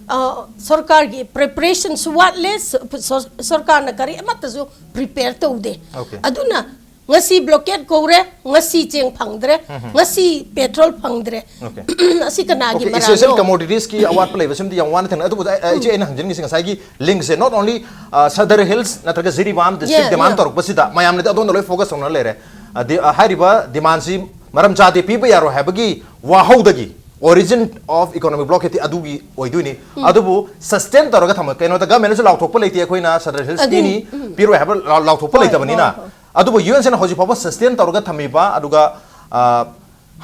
ꯑ, ꯁꯔꯀꯥꯔꯒꯤ ꯄ꯭ꯔꯤꯄꯔꯦꯁꯟꯁꯨ ꯋꯥꯠꯂꯦ, ꯁ- ꯁ- ꯁꯔꯀꯥꯔꯅ ꯀꯔꯤ ꯑꯃꯠꯇꯁꯨ ꯄ꯭ꯔꯤꯄꯦꯌꯔ ꯇꯧꯗꯦ꯫ Okay. ꯑꯗꯨꯅ ꯉꯁꯤ ꯕ꯭ꯂꯣꯀꯦꯠ ꯀꯧꯔꯦ, ꯉꯁꯤ ꯆꯦꯡ ꯐꯪꯗ꯭ꯔꯦ, ꯉꯁꯤ ꯄꯦꯇ꯭ꯔꯣꯜ ꯐꯪꯗ꯭ꯔꯦ꯫ Okay. ꯑꯁꯤ ꯀꯅꯥꯒꯤ Okay, ꯃꯔꯥꯜꯅꯣ? Essential commoditiesꯀꯤ ꯑꯋꯥꯠꯄ ꯂꯩꯕꯁꯤꯃꯗꯤ ꯌꯥꯝ ꯋꯥꯅ ꯊꯦꯡꯅꯩ꯫ ꯑꯗꯨꯕꯨ ꯑꯩ- ꯑꯩ- ꯏꯆꯦ, ꯑꯩꯅ ꯍꯪꯖꯅꯤꯡꯉꯤꯁꯦ, ꯉꯁꯥꯏꯒꯤ ꯂꯤꯡꯛꯁꯦ, not only, ꯑ, ꯁꯗꯔ ꯍꯤꯜꯁ ꯅꯠꯇ꯭ꯔꯒ ꯖꯤꯔꯤꯕꯥꯝ ꯗꯤꯁꯇ꯭ꯔꯤꯛ Yeah, ꯗꯤꯃꯥꯟ yeah. ꯇꯧꯔꯛꯄꯁꯤꯗ ꯃꯌꯥꯝꯅꯗꯤ ꯑꯗꯣꯝꯗ ꯂꯣꯏ ꯐꯣꯀꯁ ꯇꯧꯅ ꯂꯩꯔꯦ꯫ ꯑꯗꯤ, ꯑ, ꯍꯥꯏꯔꯤꯕ ꯗꯤꯃꯥꯟꯁꯤ ꯃꯔꯝ ꯆꯥꯗꯦ, ꯄꯤꯕ ꯌꯥꯔꯣꯏ ꯍꯥꯏꯕꯒꯤ ꯋꯥꯍꯧꯗꯒꯤ Origin of economic blockade ꯑꯗꯨꯒꯤ ꯑꯣꯏꯗꯣꯏꯅꯤ꯫ ꯑꯗꯨꯕꯨ sustain ꯇꯧꯔꯒ ꯊꯝꯃ, ꯀꯩꯅꯣꯗ government ꯅꯁꯨ ꯂꯥꯎꯊꯣꯛꯄ ꯂꯩꯇꯦ, ꯑꯩꯈꯣꯏꯅ Central Hills ꯑꯗꯨꯅꯤ꯫ ꯄꯤꯅꯤ, ꯎꯝ꯫ ꯄꯤꯔꯣꯏ ꯍꯥꯏꯕ ꯂꯥꯎ-, ꯂꯥꯎꯊꯣꯛꯄ ꯍꯣꯏ, ꯂꯩꯇꯕꯅꯤꯅ꯫ ꯍꯣꯏ, ꯍꯣꯏ꯫ ꯑꯗꯨꯕꯨ U N ꯁꯤꯅ ꯍꯧꯖꯤꯛ ꯐꯥꯎꯕ sustain ꯇꯧꯔꯒ ꯊꯝꯃꯤꯕ, ꯑꯗꯨꯒ, ꯑ,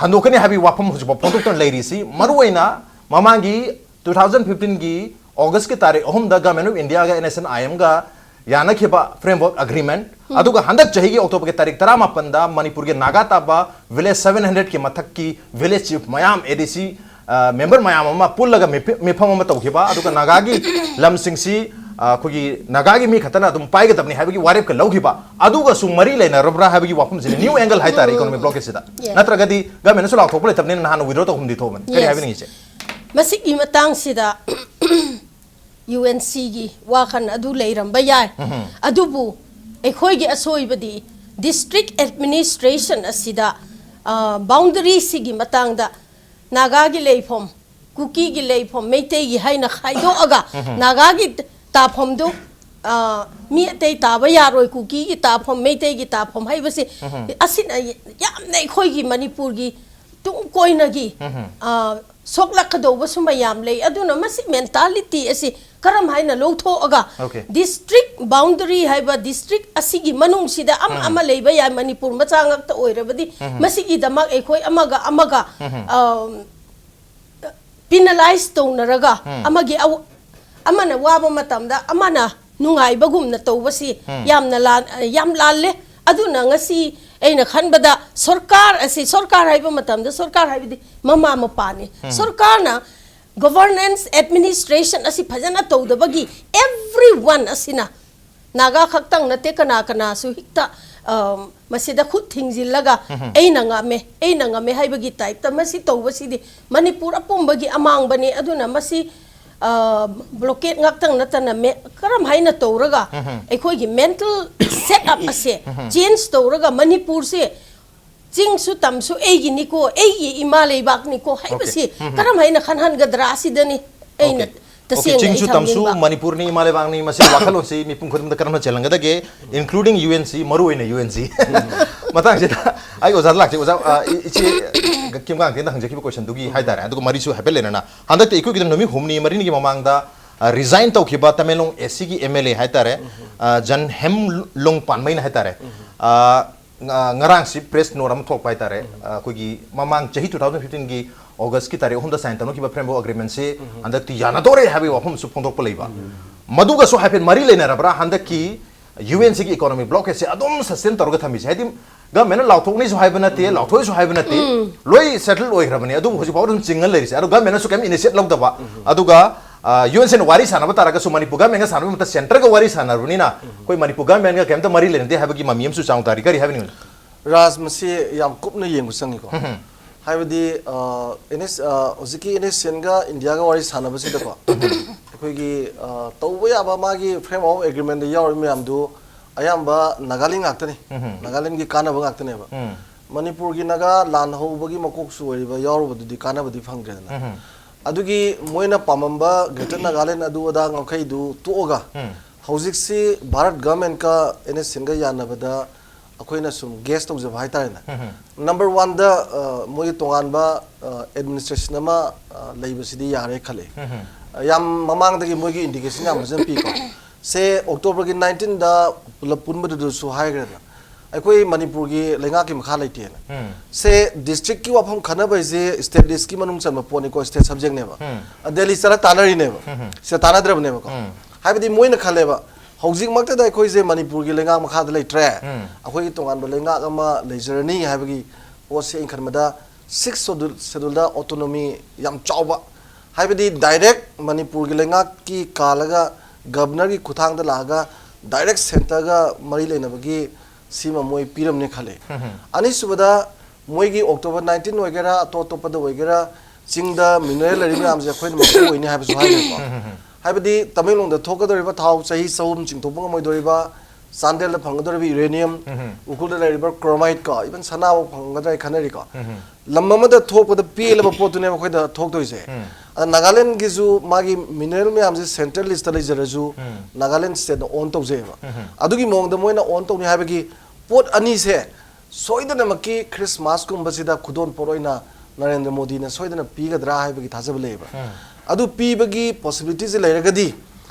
ꯍꯟꯗꯣꯛꯀꯅꯤ ꯍꯥꯏꯕꯒꯤ ꯋꯥꯐꯝ ꯍꯧꯖꯤꯛ ꯐꯥꯎ ꯐꯣꯡꯗꯣꯛꯇꯨꯅ ꯂꯩꯔꯤꯁꯤ, ꯃꯔꯨꯑꯣꯏꯅ ꯃꯃꯥꯡꯒꯤ two thousand fifteen ꯒꯤ August ꯀꯤ ꯇꯥꯔꯤꯛ ꯑꯍꯨꯝꯗ Government of India ꯒ N S N I M ꯒ ꯌꯥꯅꯈꯤꯕ framework agreement, ꯑꯗꯨꯒ ꯍꯟꯗꯛ ꯆꯍꯤꯒꯤ October ꯒꯤ ꯇꯥꯔꯤꯛ ꯇꯔꯥꯃꯥꯄꯟꯗ ꯃꯅꯤꯄꯨꯔꯒꯤ ꯅꯥꯒꯥ ꯇꯥꯕ village seven hundred ꯀꯤ ꯃꯊꯛꯀꯤ village chief ꯃꯌꯥꯝ, A D C, ꯑ, member ꯃꯌꯥꯝ ꯑꯃ ꯄꯨꯜꯂꯒ ꯃꯤꯐꯤ-, ꯃꯤꯐꯝ ꯑꯃ ꯇꯧꯈꯤꯕ, ꯑꯗꯨꯒ ꯅꯥꯒꯥꯒꯤ ꯂꯝꯁꯤꯡꯁꯤ, ꯑ, ꯑꯩꯈꯣꯏꯒꯤ ꯅꯥꯒꯥꯒꯤ ꯃꯤ ꯈꯛꯇꯅ ꯑꯗꯨꯝ ꯄꯥꯏꯒꯗꯕꯅꯤ ꯍꯥꯏꯕꯒꯤ ꯋꯥꯔꯦꯞꯀ ꯂꯧꯈꯤꯕ, ꯑꯗꯨꯒꯁꯨ ꯃꯔꯤ ꯂꯩꯅꯔꯕ꯭ꯔꯥ ꯍꯥꯏꯕꯒꯤ ꯋꯥꯐꯝꯁꯤꯅ new angle ꯍꯥꯏꯇꯥꯔꯦ economic blockade ꯁꯤꯗ꯫ Yes. ꯅꯠꯇ꯭ꯔꯒꯗꯤ government ꯅꯁꯨ ꯂꯥꯎꯊꯣꯛꯄ ꯂꯩꯇꯕꯅꯤꯅ ꯅꯍꯥꯟꯅ withdraw ꯇꯧꯐꯝꯗꯤ ꯊꯣꯛꯑꯕꯅꯤ꯫ ꯀꯔꯤ Yes. ꯍꯥꯏꯕꯤꯅꯤꯡꯉꯤꯁꯦ? ꯃꯁꯤꯒꯤ ꯃꯇꯥꯡꯁꯤꯗ U N C ꯒꯤ ꯋꯥꯈꯜ ꯑꯗꯨ ꯂꯩꯔꯝꯕ ꯌꯥꯏ꯫ ꯑꯗꯨꯕꯨ ꯑꯩꯈꯣꯏꯒꯤ ꯑꯁꯣꯏꯕꯗꯤ district administration ꯑꯁꯤꯗ, ꯑ, boundary ꯁꯤꯒꯤ ꯃꯇꯥꯡꯗ ꯅꯥꯒꯥꯒꯤ ꯂꯩꯐꯝ, ꯀꯨꯀꯤꯒꯤ ꯂꯩꯐꯝ, ꯃꯩꯇꯩꯒꯤ ꯍꯥꯏꯅ ꯈꯥꯏꯗꯣꯛꯑꯒ ꯅꯥꯒꯥꯒꯤ ꯇꯥꯐꯝꯗꯨ, ꯑ, ꯃꯤ ꯑꯇꯩ ꯇꯥꯕ ꯌꯥꯔꯣꯏ, ꯀꯨꯀꯤꯒꯤ ꯇꯥꯐꯝ, ꯃꯩꯇꯩꯒꯤ ꯇꯥꯐꯝ ꯍꯥꯏꯕꯁꯤ ꯑꯁꯤꯅ ꯌꯥꯝꯅ ꯑꯩꯈꯣꯏꯒꯤ ꯃꯅꯤꯄꯨꯔꯒꯤ ꯇꯨꯡ ꯀꯣꯏꯅꯒꯤ, ꯑ, ꯁꯣꯛꯂꯛꯀꯗꯧꯕꯁꯨ ꯃꯌꯥꯝ ꯂꯩ꯫ ꯑꯗꯨꯅ ꯃꯁꯤ mentality ꯑꯁꯤ ꯀꯔꯝ ꯍꯥꯏꯅ ꯂꯧꯊꯣꯛꯑꯒ Okay. district boundary ꯍꯥꯏꯕ district ꯑꯁꯤꯒꯤ ꯃꯅꯨꯡꯁꯤꯗ ꯑꯃ ꯑꯃ ꯂꯩꯕ ꯌꯥꯏ, ꯃꯅꯤꯄꯨꯔ ꯃꯆꯥ ꯉꯥꯛꯇ ꯑꯣꯏꯔꯕꯗꯤ ꯃꯁꯤꯒꯤꯗꯃꯛ ꯑꯩꯈꯣꯏ ꯑꯃꯒ ꯑꯃꯒ, ꯑꯝ, penalize ꯇꯧꯅꯔꯒ ꯑꯃꯒꯤ ꯑꯋ-, ꯑꯃꯅ ꯋꯥꯕ ꯃꯇꯝꯗ ꯑꯃꯅ ꯅꯨꯡꯉꯥꯏꯕꯒꯨꯝꯅ ꯇꯧꯕꯁꯤ ꯌꯥꯝꯅ ꯂꯥꯟ-, ꯌꯥꯝ ꯂꯥꯜꯂꯦ꯫ ꯑꯗꯨꯅ ꯉꯁꯤ ꯑꯩꯅ ꯈꯟꯕꯗ ꯁꯔꯀꯥꯔ ꯑꯁꯤ, ꯁꯔꯀꯥꯔ ꯍꯥꯏꯕ ꯃꯇꯝꯗ ꯁꯔꯀꯥꯔ ꯍꯥꯏꯕꯗꯤ ꯃꯃꯥ ꯃꯄꯥꯅꯤ꯫ ꯁꯔꯀꯥꯔꯅ governance administration ꯑꯁꯤ ꯐꯖꯅ ꯇꯧꯗꯕꯒꯤ everyone ꯑꯁꯤꯅ ꯅꯥꯒꯥ ꯈꯛꯇꯪ ꯅꯠꯇꯦ, ꯀꯅꯥ ꯀꯅꯥꯁꯨ ꯍꯦꯛꯇ, ꯑ, ꯃꯁꯤꯗ ꯈꯨꯠ ꯊꯤꯡꯖꯤꯜꯂꯒ "ꯑꯩꯅ ꯉꯝꯃꯦ, ꯑꯩꯅ ꯉꯝꯃꯦ" ꯍꯥꯏꯕꯒꯤ type ꯇ ꯃꯁꯤ ꯇꯧꯕꯁꯤꯗꯤ ꯃꯅꯤꯄꯨꯔ ꯑꯄꯨꯝꯕꯒꯤ ꯑꯃꯥꯡꯕꯅꯤ꯫ ꯑꯗꯨꯅ ꯃꯁꯤ, ꯑ, blockade ꯉꯥꯛꯇꯪ ꯅꯠꯇꯅ ꯃꯦ-, ꯀꯔꯝ ꯍꯥꯏꯅ ꯇꯧꯔꯒ ꯑꯩꯈꯣꯏꯒꯤ mental set up ꯑꯁꯦ change ꯇꯧꯔꯒ ꯃꯅꯤꯄꯨꯔꯁꯦ ꯆꯤꯡꯁꯨ ꯇꯝꯁꯨ ꯑꯩꯒꯤꯅꯤꯀꯣ, ꯑꯩꯒꯤ ꯏꯃꯥ ꯂꯩꯕꯥꯛꯅꯤꯀꯣ ꯍꯥꯏꯕꯁꯤ Okay. ꯀꯔꯝ ꯍꯥꯏꯅ ꯈꯟꯍꯟꯒꯗ꯭ꯔꯥ ꯑꯁꯤꯗꯅꯤ ꯑꯩꯅ Okay. Okay, ꯇꯁꯦꯡꯅ ꯑꯩ ꯆꯤꯡꯁꯨ ꯇꯝꯁꯨ ꯊꯝꯅꯤꯡꯕ꯫ ꯃꯅꯤꯄꯨꯔꯅꯤ, ꯏꯃꯥ ꯂꯩꯕꯥꯛꯅꯤ, ꯃꯁꯤ ꯋꯥꯈꯜꯂꯣꯟꯁꯤ ꯃꯤꯄꯨꯝ ꯈꯨꯗꯤꯡꯃꯛꯇ ꯀꯔꯝꯅ ꯆꯦꯜꯍꯟꯒꯗꯒꯦ, including U N C, ꯃꯔꯨ ꯑꯣꯏꯅ U N C? ꯃꯇꯥꯡꯁꯤꯗ ꯑꯩ ꯑꯣꯖꯥꯗ ꯂꯥꯛꯆꯩ꯫ ꯑꯣꯖꯥ, ꯑ, ꯏ-, ꯏꯆꯦ ꯀꯤꯝ ꯀꯥꯡꯊꯦꯟꯗ ꯍꯪꯖꯈꯤꯕ ꯀꯣꯏꯁꯟꯗꯨꯒꯤ ꯍꯥꯏꯇꯥꯔꯦ꯫ ꯑꯗꯨꯒ ꯃꯔꯤꯁꯨ ꯍꯥꯏꯐꯦꯠ ꯂꯩꯅꯅ, ꯍꯟꯗꯛꯇꯤ ꯏꯀꯨꯏ ꯀꯨꯏꯗꯅ ꯅꯨꯃꯤꯠ ꯍꯨꯝꯅꯤ ꯃꯔꯤꯅꯤꯒꯤ ꯃꯃꯥꯡꯗ, ꯑ, ꯔꯤꯖꯥꯏꯟ ꯇꯧꯈꯤꯕ ꯇꯃꯦꯡꯂꯣꯡ ꯑꯦꯁ ꯁꯤꯒꯤ ꯑꯦꯝ ꯑꯦꯜ ꯑꯦ ꯍꯥꯏꯇꯥꯔꯦ, ꯑ, ꯖꯟ ꯍꯦꯝ ꯂꯣꯡ ꯄꯥꯟꯃꯩꯅ ꯍꯥꯏꯇꯥꯔꯦ꯫ ꯑ, ꯉ-, ꯉꯔꯥꯡꯁꯤ ꯄ꯭ꯔꯦꯁ ꯅꯣꯠ ꯑꯃ ꯊꯣꯛꯄ ꯍꯥꯏꯇꯥꯔꯦ꯫ ꯑ, ꯑꯩꯈꯣꯏꯒꯤ ꯃꯃꯥꯡ ꯆꯍꯤ ꯇꯨ ꯊꯥꯎꯖꯟ ꯐꯤꯐꯇꯤꯟꯒꯤ ꯑꯣꯒꯁꯀꯤ ꯇꯥꯔꯤꯛ ꯑꯍꯨꯝꯗ ꯁꯥꯏꯟ ꯇꯧꯅꯈꯤꯕ ꯐ꯭ꯔꯦꯝꯋꯔꯛ ꯑꯦꯒ꯭ꯔꯤꯃꯦꯟꯁꯤ ꯍꯟꯗꯛꯇꯤ ꯌꯥꯅꯗꯣꯔꯦ ꯍꯥꯏꯕꯒꯤ ꯋꯥꯐꯝꯁꯨ ꯐꯣꯡꯗꯣꯛꯄ ꯂꯩꯕ꯫ ꯃꯗꯨꯒꯁꯨ ꯍꯥꯏꯐꯦꯠ ꯃꯔꯤ ꯂꯩꯅꯔꯕ꯭ꯔꯥ ꯍꯟꯗꯛꯀꯤ ꯌꯨ ꯑꯦꯟ ꯁꯤꯒꯤ ꯏꯀꯣꯅꯣꯃꯤꯛ ꯕ꯭ꯂꯣꯀꯦꯠꯁꯦ ꯑꯗꯨꯝ ꯁꯁꯇꯦꯟ ꯇꯧꯔꯒ ꯊꯝꯃꯤꯁꯦ? ꯍꯥꯏꯗꯤ ꯒꯚꯔꯟꯃꯦꯟꯠꯅ ꯂꯥꯎꯊꯣꯛꯅꯤꯁꯨ ꯍꯥꯏꯕ ꯅꯠꯇꯦ, ꯂꯥꯎꯊꯣꯛꯑꯣꯏꯁꯨ ꯍꯥꯏꯕ ꯅꯠꯇꯦ, ꯂꯣꯏ ꯁꯦꯇꯜ ꯑꯣꯏꯈ꯭ꯔꯕꯅꯤ꯫ ꯑꯗꯨꯕꯨ ꯍꯧꯖꯤꯛ ꯐꯥꯎꯕ ꯑꯗꯨꯝ ꯆꯤꯡꯉ ꯂꯩꯔꯤꯁꯦ꯫ ꯑꯗꯣ ꯒꯚꯔꯟꯃꯦꯟꯠꯅꯁꯨ ꯀꯩꯝ ꯏꯅꯤꯁꯤꯌꯦꯠ ꯂꯧꯗꯕ꯫ ꯑꯗꯨꯒ, ꯑ, ꯌꯨ ꯑꯦꯟ ꯁꯤꯅ ꯋꯥꯔꯤ ꯁꯥꯟꯅꯕ ꯇꯥꯔꯒꯁꯨ ꯃꯅꯤꯄꯨꯔ ꯒꯚꯔꯟꯃꯦꯟꯠꯒ ꯁꯥꯟꯅꯕ ꯃꯇꯝꯗ ꯁꯦꯟꯇꯔꯒ ꯋꯥꯔꯤ ꯁꯥꯟꯅꯔꯕꯅꯤꯅ ꯑꯩꯈꯣꯏ ꯃꯅꯤꯄꯨꯔ ꯒꯚꯔꯟꯃꯦꯟꯠꯒ ꯀꯩꯝꯇ ꯃꯔꯤ ꯂꯩꯅꯗꯦ ꯍꯥꯏꯕꯒꯤ ꯃꯃꯤ ꯑꯃꯁꯨ ꯆꯥꯎꯅ ꯇꯥꯔꯤ꯫ ꯀꯔꯤ ꯍꯥꯏꯕꯤꯅꯤꯡꯕꯅꯣ? ꯔꯥꯖ, ꯃꯁꯤ ꯌꯥꯝ ꯀꯨꯞꯅ ꯌꯦꯡꯕ ꯆꯪꯉꯤꯀꯣ꯫ ꯍꯥꯏꯕꯗꯤ, ꯑ, ꯑꯦꯟ ꯑꯦꯁ, ꯑ, ꯍꯧꯖꯤꯛꯀꯤ ꯑꯦꯟ ꯑꯦꯁ ꯁꯤ ꯑꯦꯟꯒ ꯏꯟꯗꯤꯌꯥꯒ ꯋꯥꯔꯤ ꯁꯥꯟꯅꯕꯁꯤꯗꯀꯣ, ꯑꯩꯈꯣꯏꯒꯤ, ꯑ, ꯇꯧꯕ ꯌꯥꯕ ꯃꯥꯒꯤ ꯐ꯭ꯔꯦꯝꯋꯔꯛ ꯑꯦꯒ꯭ꯔꯤꯃꯦꯟꯠꯗ ꯌꯥꯎꯔꯤꯕ ꯃꯌꯥꯝꯗꯨ ꯑꯌꯥꯝꯕ ꯅꯥꯒꯥꯂꯦꯟ ꯉꯥꯛꯇꯅꯤ꯫ ꯅꯥꯒꯥꯂꯦꯟꯒꯤ ꯀꯥꯟꯅꯕ ꯉꯥꯛꯇꯅꯦꯕ꯫ ꯃꯅꯤꯄꯨꯔꯒꯤ ꯅꯥꯒꯥ ꯂꯥꯟ ꯍꯧꯕꯒꯤ ꯃꯀꯣꯛꯁꯨ ꯑꯣꯏꯔꯤꯕ ꯌꯥꯎꯔꯨꯕꯗꯨꯗꯤ ꯀꯥꯟꯅꯕꯗꯤ ꯐꯪꯗ꯭ꯔꯦꯗꯅ꯫ ꯑꯗꯨꯒꯤ ꯃꯣꯏꯅ ꯄꯥꯝꯃꯝꯕ ꯒ꯭ꯔꯦꯇꯔ ꯅꯥꯒꯥꯂꯦꯟ ꯑꯗꯨ ꯑꯗꯥ ꯉꯝꯈꯩꯗꯨ ꯇꯣꯛꯑꯒ, ꯍꯧꯖꯤꯛꯁꯤ ꯚꯥꯔꯠ ꯒꯚꯔꯟꯃꯦꯟꯠꯀ ꯑꯦꯟ ꯑꯦꯁ ꯁꯤ ꯑꯦꯟꯒ ꯌꯥꯅꯕꯗ ꯑꯩꯈꯣꯏꯅ ꯁꯨꯝ ꯒꯦꯁ ꯇꯧꯖꯕ ꯍꯥꯏꯇꯥꯔꯦꯅꯦ꯫ ꯅꯝꯕꯔ ꯋꯥꯟꯗ, ꯑ, ꯃꯣꯏꯒꯤ ꯇꯣꯉꯥꯟꯕ, ꯑ, ꯑꯦꯗꯃꯤꯅꯤꯁꯇ꯭ꯔꯦꯁꯟ ꯑꯃ, ꯑ, ꯂꯩꯕꯁꯤꯗꯤ ꯌꯥꯔꯦ ꯈꯜꯂꯦ꯫ ꯑ, ꯌꯥꯝ ꯃꯃꯥꯡꯗꯒꯤ ꯃꯣꯏꯒꯤ ꯏꯟꯗꯤꯀꯦꯁꯟ ꯌꯥꯝ ꯐꯖꯅ ꯄꯤꯀꯣ꯫ ꯁꯦ ꯑꯣꯛꯇꯣꯕꯔꯒꯤ ꯅꯥꯏꯟꯇꯤꯟꯗ ꯄꯨꯂꯞ ꯄꯨꯟꯕꯗꯨꯗꯁꯨ ꯍꯥꯏꯈ꯭ꯔꯦꯗꯅ, ꯑꯩꯈꯣꯏ ꯃꯅꯤꯄꯨꯔꯒꯤ ꯂꯩꯉꯥꯛꯀꯤ ꯃꯈꯥ ꯂꯩꯇꯦꯅ꯫ ꯁꯦ ꯗꯤꯁꯇ꯭ꯔꯤꯛꯀꯤ ꯋꯥꯐꯝ ꯈꯟꯅꯕ ꯍꯥꯏꯁꯦ ꯁ꯭ꯇꯦꯠ ꯂꯤꯁꯀꯤ ꯃꯅꯨꯡ ꯆꯟꯕ ꯄꯣꯠꯅꯤꯀꯣ, ꯁ꯭ꯇꯦꯠ ꯁꯕꯖꯦꯛꯅꯦꯕ꯫ ꯑ, ꯗꯦꯜꯂꯤ ꯆꯠꯂ ꯇꯥꯟꯅꯔꯤꯅꯦꯕ꯫ ꯁꯤꯗ ꯇꯥꯟꯅꯗ꯭ꯔꯕꯅꯦꯕꯀꯣ꯫ ꯍꯥꯏꯕꯗꯤ ꯃꯣꯏꯅ ꯈꯜꯂꯦꯕ, ꯍꯧꯖꯤꯛꯃꯛꯇꯗ ꯑꯩꯈꯣꯏꯁꯦ ꯃꯅꯤꯄꯨꯔꯒꯤ ꯂꯩꯉꯥꯛ ꯃꯈꯥꯗ ꯂꯩꯇ꯭ꯔꯦ, ꯑꯩꯈꯣꯏꯒꯤ ꯇꯣꯉꯥꯟꯕ ꯂꯩꯉꯥꯛ ꯑꯃ ꯂꯩꯖꯔꯅꯤ ꯍꯥꯏꯕꯒꯤ ꯄꯣꯠꯁꯦ ꯑꯩꯅ ꯈꯟꯕꯗ ꯁꯤꯛꯁ ꯁꯦꯗꯨꯜ, ꯁꯦꯗꯨꯜꯗ ꯑꯣꯇꯣꯅꯣꯃꯤ ꯌꯥꯝ ꯆꯥꯎꯕ, ꯍꯥꯏꯕꯗꯤ ꯗꯥꯏꯔꯦꯛ ꯃꯅꯤꯄꯨꯔꯒꯤ ꯂꯩꯉꯥꯛꯀꯤ ꯀꯥꯜꯂꯒ ꯒꯕꯅꯔꯒꯤ ꯈꯨꯠꯊꯥꯡꯗ ꯂꯥꯛꯑꯒ ꯗꯥꯏꯔꯦꯛ ꯁꯦꯟꯇꯔꯒ ꯃꯔꯤ ꯂꯩꯅꯕꯒꯤ ꯁꯤꯃ ꯃꯣꯏ ꯄꯤꯔꯝꯅꯤ ꯈꯜꯂꯦ꯫ ꯑꯅꯤꯁꯨꯕꯗ, ꯃꯣꯏꯒꯤ ꯑꯣꯛꯇꯣꯕꯔ ꯅꯥꯏꯟꯇꯤꯟ ꯑꯣꯏꯒꯦꯔꯥ, ꯑꯇꯣꯞ ꯑꯇꯣꯞꯄꯗ ꯑꯣꯏꯒꯦꯔꯥ, ꯆꯤꯡꯗ ꯃꯤꯅꯔꯦꯜ ꯂꯩꯔꯤꯕ ꯃꯌꯥꯝꯁꯦ ꯑꯩꯈꯣꯏꯅ ꯃꯄꯨ ꯑꯣꯏꯅꯤ ꯍꯥꯏꯕꯁꯨ ꯍꯥꯏꯈ꯭ꯔꯦꯀꯣ꯫ ꯍꯥꯏꯕꯗꯤ ꯇꯃꯦꯡꯂꯣꯡꯗ ꯊꯣꯛꯀꯗꯧꯔꯤꯕ ꯊꯥꯎ ꯆꯍꯤ ꯆꯍꯨꯝ ꯆꯤꯡꯊꯣꯛꯄ ꯉꯝꯃꯣꯏꯗꯧꯔꯤꯕ, ꯆꯥꯟꯗꯦꯜꯗ ꯐꯪꯒꯗꯧꯔꯤꯕ ꯌꯨꯔꯦꯅꯤꯌꯝ, ꯎꯈ꯭ꯔꯨꯜꯗ ꯂꯩꯔꯤꯕ ꯀ꯭ꯔꯣꯃꯥꯏꯠ ꯀꯣ, ꯏꯚꯟ ꯁꯅꯥꯐꯥꯎ ꯐꯪꯒꯗ꯭ꯔꯥ ꯍꯥꯏ ꯈꯟꯅꯔꯤꯀꯣ꯫ ꯂꯝ ꯑꯃꯗ ꯊꯣꯛꯄꯗ ꯄꯦꯜꯂꯕ ꯄꯣꯠꯇꯨꯅꯦꯕ ꯑꯩꯈꯣꯏꯗ ꯊꯣꯛꯇꯣꯏꯁꯦ꯫ ꯑꯗ ꯅꯥꯒꯥꯂꯦꯟꯒꯤꯁꯨ ꯃꯥꯒꯤ ꯃꯤꯅꯔꯦꯜ ꯃꯌꯥꯝꯁꯦ ꯁꯦꯟꯇ꯭ꯔꯦꯜ ꯂꯤꯁꯇ ꯂꯩꯖꯔꯁꯨ, ꯅꯥꯒꯥꯂꯦꯟ ꯁ꯭ꯇꯦꯠꯅ ꯑꯣꯟ ꯇꯧꯖꯩꯑꯕ꯫ ꯑꯗꯨꯒꯤ ꯃꯑꯣꯡꯗ ꯃꯣꯏꯅ ꯑꯣꯟ ꯇꯧꯅꯤ ꯍꯥꯏꯕꯒꯤ ꯄꯣꯠ ꯑꯅꯤꯁꯦ ꯁꯣꯏꯗꯅꯃꯛꯀꯤ ꯈ꯭ꯔꯤꯁꯃꯥꯁꯀꯨꯝꯕꯁꯤꯗ ꯈꯨꯗꯣꯜ ꯄꯣꯠ ꯑꯣꯏꯅ ꯅꯔꯦꯟꯗ꯭ꯔ ꯃꯣꯗꯤꯅ ꯁꯣꯏꯗꯅ ꯄꯤꯒꯗ꯭ꯔꯥ ꯍꯥꯏꯕꯒꯤ ꯊꯥꯖꯕ ꯂꯩꯌꯦꯕ꯫ ꯑꯗꯨ ꯄꯤꯕꯒꯤ possibilityꯁꯦ ꯂꯩꯔꯒꯗꯤ